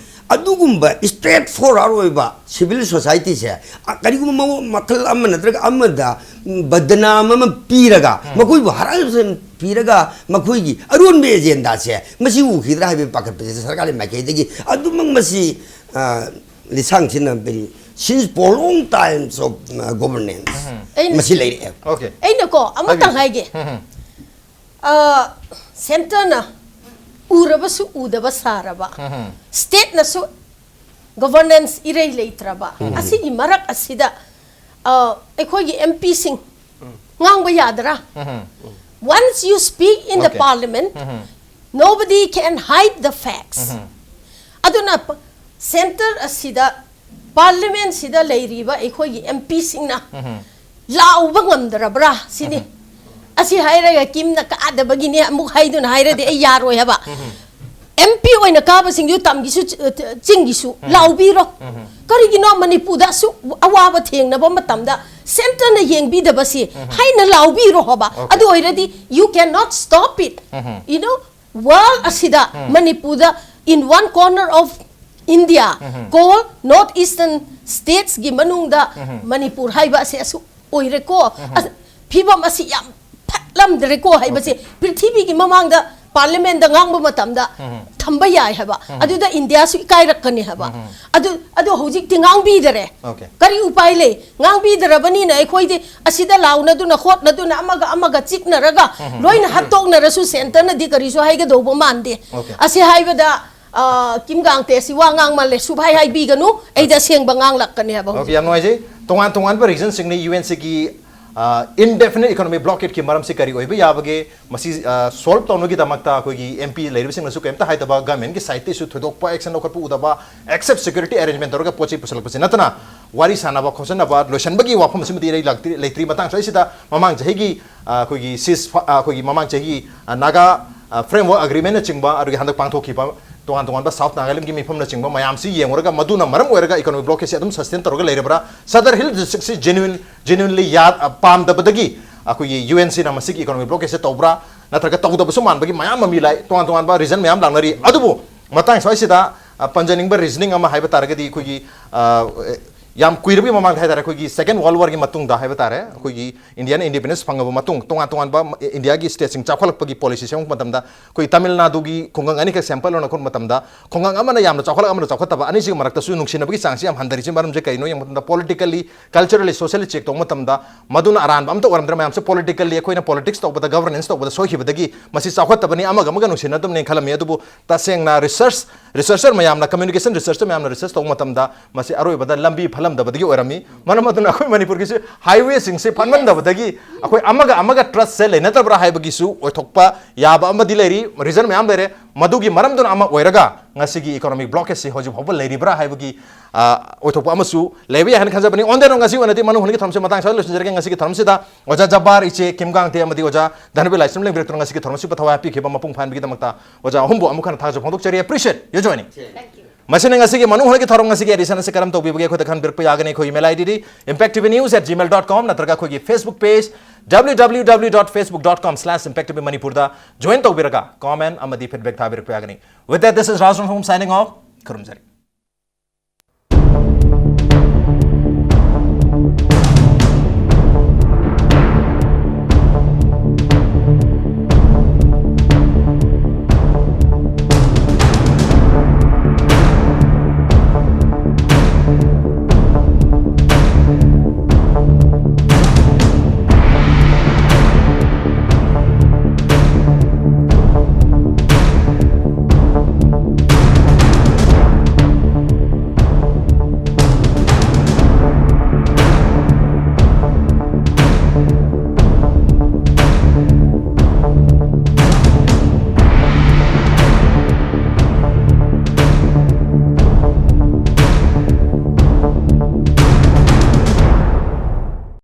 ꯑꯗꯨꯒꯨꯝꯕ ꯏꯁꯇ꯭ꯔꯦꯠ ꯐꯣꯔꯋꯥꯔꯗ ꯑꯣꯏꯕ ꯁꯤꯚꯤꯜ ꯁꯣꯁꯥꯏꯇꯤꯁꯦ, ꯑ, ꯀꯔꯤꯒꯨꯝꯕ ꯃꯑꯣꯡ ꯃꯈꯜ ꯑꯃ ꯅꯠꯇ꯭ꯔꯒ ꯑꯃꯗ, ꯎꯝ, ꯕꯗꯅꯥꯝ ꯑꯃ ꯄꯤꯔꯒ, ꯃꯈꯣꯏꯕꯨ ꯍꯔꯥꯎꯖꯟ ꯄꯤꯔꯒ, ꯃꯈꯣꯏꯒꯤ ꯑꯔꯣꯟꯕ ꯑꯦꯖꯦꯟꯗꯥꯁꯦ ꯃꯁꯤ ꯎꯈꯤꯗ꯭ꯔꯥ ꯍꯥꯏꯕꯒꯤ ꯄꯥꯈꯠꯄꯁꯦ ꯁꯔꯀꯥꯔꯒꯤ ꯃꯥꯏꯀꯩꯗꯒꯤ ꯑꯗꯨꯃꯛ ꯃꯁꯤ, ꯑ, ꯂꯤꯁꯥꯡ ꯁꯤꯟꯅ very since for long times of, uh, governance ꯑꯩꯅ ꯃꯁꯤ ꯂꯩꯔꯛꯑꯦ꯫ Okay. ꯑꯩꯅꯀꯣ ꯑꯃꯇꯪ ꯍꯥꯏꯕꯤꯌꯨ꯫ ꯍꯥꯏꯒꯦ꯫ ꯁꯦꯟꯇꯔꯅ ꯎꯔꯕꯁꯨ ꯎꯗꯕ ꯁꯥꯔꯕ, ꯁ꯭ꯇꯦꯠꯅꯁꯨ ꯒꯣꯚꯔꯅꯦꯟꯁ ꯏꯔꯩ ꯂꯩꯇ꯭ꯔꯕ ꯑꯁꯤꯒꯤ ꯃꯔꯛ ꯑꯁꯤꯗ, ꯑ, ꯑꯩꯈꯣꯏꯒꯤ ꯑꯦꯝ ꯄꯤꯁꯤꯡ ꯉꯥꯡꯕ ꯌꯥꯗ꯭ꯔꯥ? Once you speak in the Okay. parliament, nobody can hide the facts. ꯑꯗꯨꯅ ꯁꯦꯟꯇꯔ ꯑꯁꯤꯗ, ꯄꯥꯔꯂꯤꯌꯥꯃꯦꯟꯁꯤꯗ ꯂꯩꯔꯤꯕ ꯑꯩꯈꯣꯏꯒꯤ ꯑꯦꯝ ꯄꯤꯁꯤꯡꯅ ꯂꯥꯎꯕ ꯉꯝꯗ꯭ꯔꯕ꯭ꯔꯥ ꯁꯤꯅꯤ꯫ ꯑꯁꯤ ꯍꯥꯏꯔꯒ ꯀꯤꯝꯅ ꯀꯥꯗꯕꯒꯤꯅꯦ ꯑꯃꯨꯛ ꯍꯥꯏꯗꯨꯅ ꯍꯥꯏꯔꯗꯤ ꯑꯩ ꯌꯥꯔꯣꯏ ꯍꯥꯏꯕ꯫ ꯑꯦꯝ ꯄꯤ ꯑꯣꯏꯅ ꯀꯥꯕꯁꯤꯡꯁꯨ ꯇꯝꯒꯤꯁꯨ, ꯆꯤꯡꯒꯤꯁꯨ ꯂꯥꯎꯕꯤꯔꯣ꯫ ꯀꯔꯤꯒꯤꯅꯣ ꯃꯅꯤꯄꯨꯔꯗ ꯑꯁꯨꯛ ꯑꯋꯥꯕ ꯊꯦꯡꯅꯕ ꯃꯇꯝꯗ ꯁꯦꯟꯇꯔꯅ ꯌꯦꯡꯕꯤꯗꯕꯁꯤ ꯍꯥꯏꯅ ꯂꯥꯎꯕꯤꯔꯣ ꯍꯥꯏꯕ꯫ Okay. ꯑꯗꯨ ꯑꯣꯏꯔꯗꯤ you cannot stop it. You know, world ꯑꯁꯤꯗ ꯃꯅꯤꯄꯨꯔꯗ, in one corner of India, call North Eastern states ꯀꯤ ꯃꯅꯨꯡꯗ ꯃꯅꯤꯄꯨꯔ ꯍꯥꯏꯕ ꯑꯁꯤ ꯑꯁꯨꯛ ꯑꯣꯏꯔꯦꯀꯣ꯫ ꯑꯁ, ꯐꯤꯕꯝ ꯑꯁꯤ ꯌꯥꯝ ꯐꯠꯂꯝꯗ꯭ꯔꯦꯀꯣ ꯍꯥꯏꯕꯁꯦ ꯄ꯭ꯔꯤꯊꯤꯕꯤꯒꯤ ꯃꯃꯥꯡꯗ ꯄꯥꯔꯂꯤꯌꯥꯃꯦꯟꯗ ꯉꯥꯡꯕ ꯃꯇꯝꯗ ꯊꯝꯕ ꯌꯥꯏ ꯍꯥꯏꯕ꯫ ꯑꯗꯨꯗ ꯏꯟꯗꯤꯌꯥꯁꯨ ꯏꯀꯥꯏꯔꯛꯀꯅꯤ ꯍꯥꯏꯕ꯫ ꯑꯗꯨ, ꯑꯗꯨ ꯍꯧꯖꯤꯛꯇꯤ ꯉꯥꯡꯕꯤꯗꯔꯦ꯫ Okay. ꯀꯔꯤ ꯎꯄꯥꯏ ꯂꯩ? ꯉꯥꯡꯕꯤꯗꯔꯕꯅꯤꯅ ꯑꯩꯈꯣꯏꯗꯤ ꯑꯁꯤꯗ ꯂꯥꯎꯅꯗꯨꯅ ꯈꯣꯠꯅꯗꯨꯅ ꯑꯃꯒ ꯑꯃꯒ ꯆꯤꯛꯅꯔꯒ ꯂꯣꯏꯅ ꯍꯥꯠꯇꯣꯛꯅꯔꯁꯨ ꯁꯦꯟꯇꯔꯅꯗꯤ ꯀꯔꯤꯁꯨ ꯍꯥꯏꯒꯗꯧꯕ ꯃꯥꯟꯗꯦ꯫ Okay. ꯑꯁꯤ ꯍꯥꯏꯕꯗ, ꯑ, ꯀꯤꯝ ꯀꯥꯡꯇꯦ ꯑꯁꯤ ꯋꯥ ꯉꯥꯡꯃꯜꯂꯦ, ꯁꯨꯚꯥꯏ ꯍꯥꯏꯕꯤꯒꯅꯨ, ꯑꯩꯗꯤ ꯑꯁꯦꯡꯕ ꯉꯥꯡꯂꯛꯀꯅꯤ ꯍꯥꯏꯕ Okay, ꯍꯧꯖꯤꯛ꯫ ꯌꯥꯝ ꯅꯨꯡꯉꯥꯏꯖꯩ꯫ ꯇꯣꯉꯥꯟ ꯇꯣꯉꯥꯟꯕ ꯔꯤꯖꯟꯁꯤꯡꯅ ꯌꯨ ꯑꯦꯟ ꯁꯤꯒꯤ ꯏꯟꯗꯦꯐꯤꯅꯤꯠ ꯏꯀꯣꯅꯣꯃꯤ ꯕ꯭ꯂꯣꯀꯦꯠꯀꯤ ꯃꯔꯝꯁꯤ ꯀꯔꯤ ꯑꯣꯏꯕ ꯌꯥꯕꯒꯦ? ꯃꯁꯤ ꯁꯣꯜꯕ ꯇꯧꯅꯕꯒꯤꯗꯃꯛꯇ ꯑꯩꯈꯣꯏꯒꯤ ꯑꯦꯝ ꯄꯤ ꯂꯩꯔꯤꯕꯁꯤꯡꯅꯁꯨ ꯀꯔꯤꯝꯇ ꯍꯥꯏꯗꯕ, ꯒꯃꯦꯟꯒꯤ ꯁꯥꯏꯠꯇꯩꯁꯨ ꯊꯣꯏꯗꯣꯛꯄ ꯑꯦꯛꯁꯟ ꯂꯧꯈꯠꯄ ꯎꯗꯕ, ꯑꯦꯛꯁꯦꯞ ꯁꯦꯀ꯭ꯌꯨꯔꯤꯇꯤ ꯑꯦꯔꯦꯟꯖꯃꯦꯟ ꯇꯧꯔꯒ ꯄꯣꯠ ꯆꯩ ꯄꯨꯁꯜꯂꯛꯄꯁꯤ ꯅꯠꯇꯅ ꯋꯥꯔꯤ ꯁꯥꯟꯅꯕ ꯈꯣꯠꯆꯟꯅꯕ ꯂꯣꯏꯁꯤꯟꯕꯒꯤ ꯋꯥꯐꯝ ꯑꯁꯤꯃꯗꯤ ꯏꯔꯩ ꯂꯥꯛꯇ꯭ꯔꯤ꯫ ꯂꯩꯇ꯭ꯔꯤ꯫ ꯃꯇꯥꯡ ꯑꯁꯤꯗ ꯃꯃꯥꯡ ꯆꯍꯤꯒꯤ, ꯑ, ꯑꯩꯈꯣꯏꯒꯤ sis ꯐ-, ꯑ, ꯑꯩꯈꯣꯏꯒꯤ ꯃꯃꯥꯡ ꯆꯍꯤꯒꯤ, ꯑ, ꯅꯥꯒꯥ, ꯑ, framework agreement ꯅꯆꯤꯡꯕ, ꯑꯗꯨꯒꯤ ꯍꯟꯗꯛ ꯄꯥꯡꯊꯣꯛꯈꯤꯕ ꯇꯣꯉꯥꯟ ꯇꯣꯉꯥꯟꯕ South Nagaland ꯒꯤ ꯃꯤꯐꯝꯅꯆꯤꯡꯕ ꯃꯌꯥꯝꯁꯤ ꯌꯦꯡꯉꯨꯔꯒ, ꯃꯗꯨꯅ ꯃꯔꯝ ꯑꯣꯏꯔꯒ economic blockade ꯁꯤ ꯑꯗꯨꯝ sustain ꯇꯧꯔꯒ ꯂꯩꯔꯕ꯭ꯔꯥ? Sadar Hill District ꯁꯤ genuine, genuinely ꯌꯥ-, ꯑ, ꯄꯥꯝꯗꯕꯗꯒꯤ ꯑꯩꯈꯣꯏꯒꯤ U N C ꯅ ꯃꯁꯤꯒꯤ economic blockade ꯁꯦ ꯇꯧꯕ꯭ꯔꯥ? ꯅꯠꯇ꯭ꯔꯒ ꯇꯧꯗꯕꯁꯨ ꯃꯥꯟꯕꯒꯤ ꯃꯌꯥꯝ ꯑꯃ ꯃꯤ ꯂꯥꯛꯏ, ꯇꯣꯉꯥꯟ ꯇꯣꯉꯥꯟꯕ reason ꯃꯌꯥꯝ ꯂꯥꯛꯅꯔꯤ꯫ ꯑꯗꯨꯕꯨ ꯃꯇꯥꯡ ꯁ꯭ꯋꯥꯏꯁꯤꯗ, ꯑ, ꯄꯟꯖꯅꯤꯡꯕ reasoning ꯑꯃ ꯍꯥꯏꯕ ꯇꯥꯔꯒꯗꯤ, ꯑꯩꯈꯣꯏꯒꯤ, ꯑ, ꯌꯥꯝ ꯀꯨꯏꯔꯕꯒꯤ ꯃꯃꯥꯡꯗ ꯍꯥꯏ ꯇꯥꯔꯦ, ꯑꯩꯈꯣꯏꯒꯤ Second World War ꯒꯤ ꯃꯇꯨꯡꯗ ꯍꯥꯏꯕ ꯇꯥꯔꯦ, ꯑꯩꯈꯣꯏꯒꯤ India ꯅ independence ꯐꯪꯉꯕ ꯃꯇꯨꯡ, ꯇꯣꯉꯥꯟ ꯇꯣꯉꯥꯟꯕ ꯏꯟꯗꯤꯌꯥꯒꯤ state ꯁꯤꯡ ꯆꯥꯎꯈꯠꯂꯛꯄꯒꯤ policy ꯁꯦꯝꯃꯛꯄ ꯃꯇꯝꯗ, ꯑꯩꯈꯣꯏ ꯇꯥꯃꯤꯜ ꯅꯥꯗꯨꯒꯤ ꯈꯨꯡꯒꯪ ꯑꯅꯤꯈꯛ sample ꯑꯣꯏꯅ ꯂꯧꯈꯠꯄ ꯃꯇꯝꯗ, ꯈꯨꯡꯒꯪ ꯑꯃꯅ ꯌꯥꯝꯅ ꯆꯥꯎꯈꯠꯂꯛ, ꯑꯃꯅ ꯆꯥꯎꯈꯠꯇꯕ, ꯑꯅꯤꯁꯤꯒꯤ ꯃꯔꯛꯇꯁꯨ ꯅꯨꯡꯁꯤꯅꯕꯒꯤ ꯆꯥꯡꯁꯤ ꯌꯥꯝ ꯍꯟꯊꯔꯤꯁꯤ ꯃꯔꯝꯁꯦ ꯀꯩꯅꯣ ꯌꯦꯡꯕ ꯃꯇꯝꯗ, politically, culturally, socially check ꯇꯧꯕ ꯃꯇꯝꯗ, ꯃꯗꯨꯅ ꯑꯔꯥꯟꯕ ꯑꯝꯇ ꯑꯣꯏꯔꯝꯗ꯭ꯔꯦ꯫ ꯃꯌꯥꯝꯁꯦ politically ꯑꯩꯈꯣꯏꯅ politics ꯇꯧꯕꯗ, governance ꯇꯧꯕꯗ ꯁꯣꯏꯈꯤꯕꯗꯒꯤ ꯃꯁꯤ ꯆꯥꯎꯈꯠꯇꯕꯅꯤ, ꯑꯃꯒ ꯑꯃꯒ ꯅꯨꯡꯁꯤꯅꯗꯕꯅꯤ ꯈꯜꯂꯝꯃꯤ꯫ ꯑꯗꯨꯕꯨ ꯇꯁꯦꯡꯅ research, researcher ꯃꯌꯥꯝꯅ, communication researcher ꯃꯌꯥꯝꯅ research ꯇꯧꯕ ꯃꯇꯝꯗ, ꯃꯁꯤ ꯑꯔꯣꯏꯕꯗ ꯂꯝꯕꯤ ꯐꯠꯂꯝꯗꯕꯗꯒꯤ ꯑꯣꯏꯔꯝꯃꯤ꯫ ꯃꯔꯝ ꯑꯗꯨꯅ ꯑꯩꯈꯣꯏ ꯃꯅꯤꯄꯨꯔꯒꯤꯁꯨ highway ꯁꯤꯡꯁꯤ ꯐꯠꯃꯟꯗꯕꯗꯒꯤ ꯑꯩꯈꯣꯏ ꯑꯃꯒ ꯑꯃꯒ trust ꯁꯦ ꯂꯩꯅꯗꯕ꯭ꯔꯥ ꯍꯥꯏꯕꯒꯤꯁꯨ ꯑꯣꯏꯊꯣꯛꯄ ꯌꯥꯕ ꯑꯃꯗꯤ ꯂꯩꯔꯤ, reason ꯃꯌꯥꯝ ꯂꯩꯔꯦ꯫ ꯃꯗꯨꯒꯤ ꯃꯔꯝꯗꯨꯅ ꯑꯃ ꯑꯣꯏꯔꯒ ꯉꯁꯤꯒꯤ economic blockade ꯁꯤ ꯍꯧꯖꯤꯛ ꯐꯥꯎꯕ ꯂꯩꯔꯤꯕ꯭ꯔꯥ ꯍꯥꯏꯕꯒꯤ, ꯑ, ꯑꯣꯏꯊꯣꯛꯄ ꯑꯃꯁꯨ ꯂꯩꯕ ꯌꯥꯏ ꯍꯥꯏꯅ ꯈꯟꯖꯕꯅꯤ꯫ On that note, ꯉꯁꯤ ꯑꯣꯏꯅꯗꯤ ꯃꯅꯨꯡ ꯍꯨꯠꯅꯒꯤ ꯊꯧꯔꯝꯁꯤ ꯃꯇꯥꯡ ꯑꯁꯤꯗ ꯂꯣꯏꯁꯤꯟꯖꯔꯒꯦ꯫ ꯉꯁꯤꯒꯤ ꯊꯧꯔꯝꯁꯤꯗ ꯑꯣꯖꯥ ꯖꯕꯥꯔ, ꯏꯆꯦ ꯀꯤꯝ ꯒꯥꯡꯇꯦ ꯑꯃꯗꯤ ꯑꯣꯖꯥ ꯙꯅꯕꯤꯔ ꯂꯥꯏꯁ꯭ꯔꯝ ꯂꯦꯡꯕꯤꯔꯛꯇꯨꯅ ꯉꯁꯤꯒꯤ ꯊꯧꯔꯝꯁꯤꯕꯨ ꯊꯋꯥꯏ ꯍꯥꯞꯄꯤꯈꯤꯕ ꯃꯄꯨꯡ ꯐꯥꯍꯟꯕꯒꯤꯗꯃꯛꯇ ꯑꯣꯖꯥ ꯑꯍꯨꯝꯕꯨ ꯑꯃꯨꯛ ꯍꯟꯅ ꯊꯥꯒꯠꯆꯕ ꯐꯣꯡꯗꯣꯛꯆꯔꯤ꯫ Appreciate your joining. ꯃꯁꯤꯅ ꯉꯁꯤꯒꯤ ꯃꯅꯨꯡ ꯍꯨꯠꯅꯒꯤ ꯊꯧꯔꯝ ꯉꯁꯤꯒꯤ edition ꯑꯁꯤ ꯀꯔꯝ ꯇꯧꯕꯤꯕꯒꯦ ꯑꯩꯈꯣꯏꯗ ꯈꯟꯕꯤꯔꯛꯄ ꯌꯥꯒꯅꯤ꯫ ꯑꯩꯈꯣꯏꯒꯤ email ID D impact T V news at gmail dot com ꯅꯠꯇ꯭ꯔꯒ ꯑꯩꯈꯣꯏꯒꯤ Facebook page W W W dot facebook dot com slash impact T V Manipur ꯗ join ꯇꯧꯕꯤꯔꯒ comment ꯑꯃꯗꯤ feedback ꯊꯥꯕꯤꯔꯛꯄ ꯌꯥꯒꯅꯤ꯫ With that, this is Raj Rangham signing off. ꯈꯨꯔꯨꯝꯖꯔꯤ꯫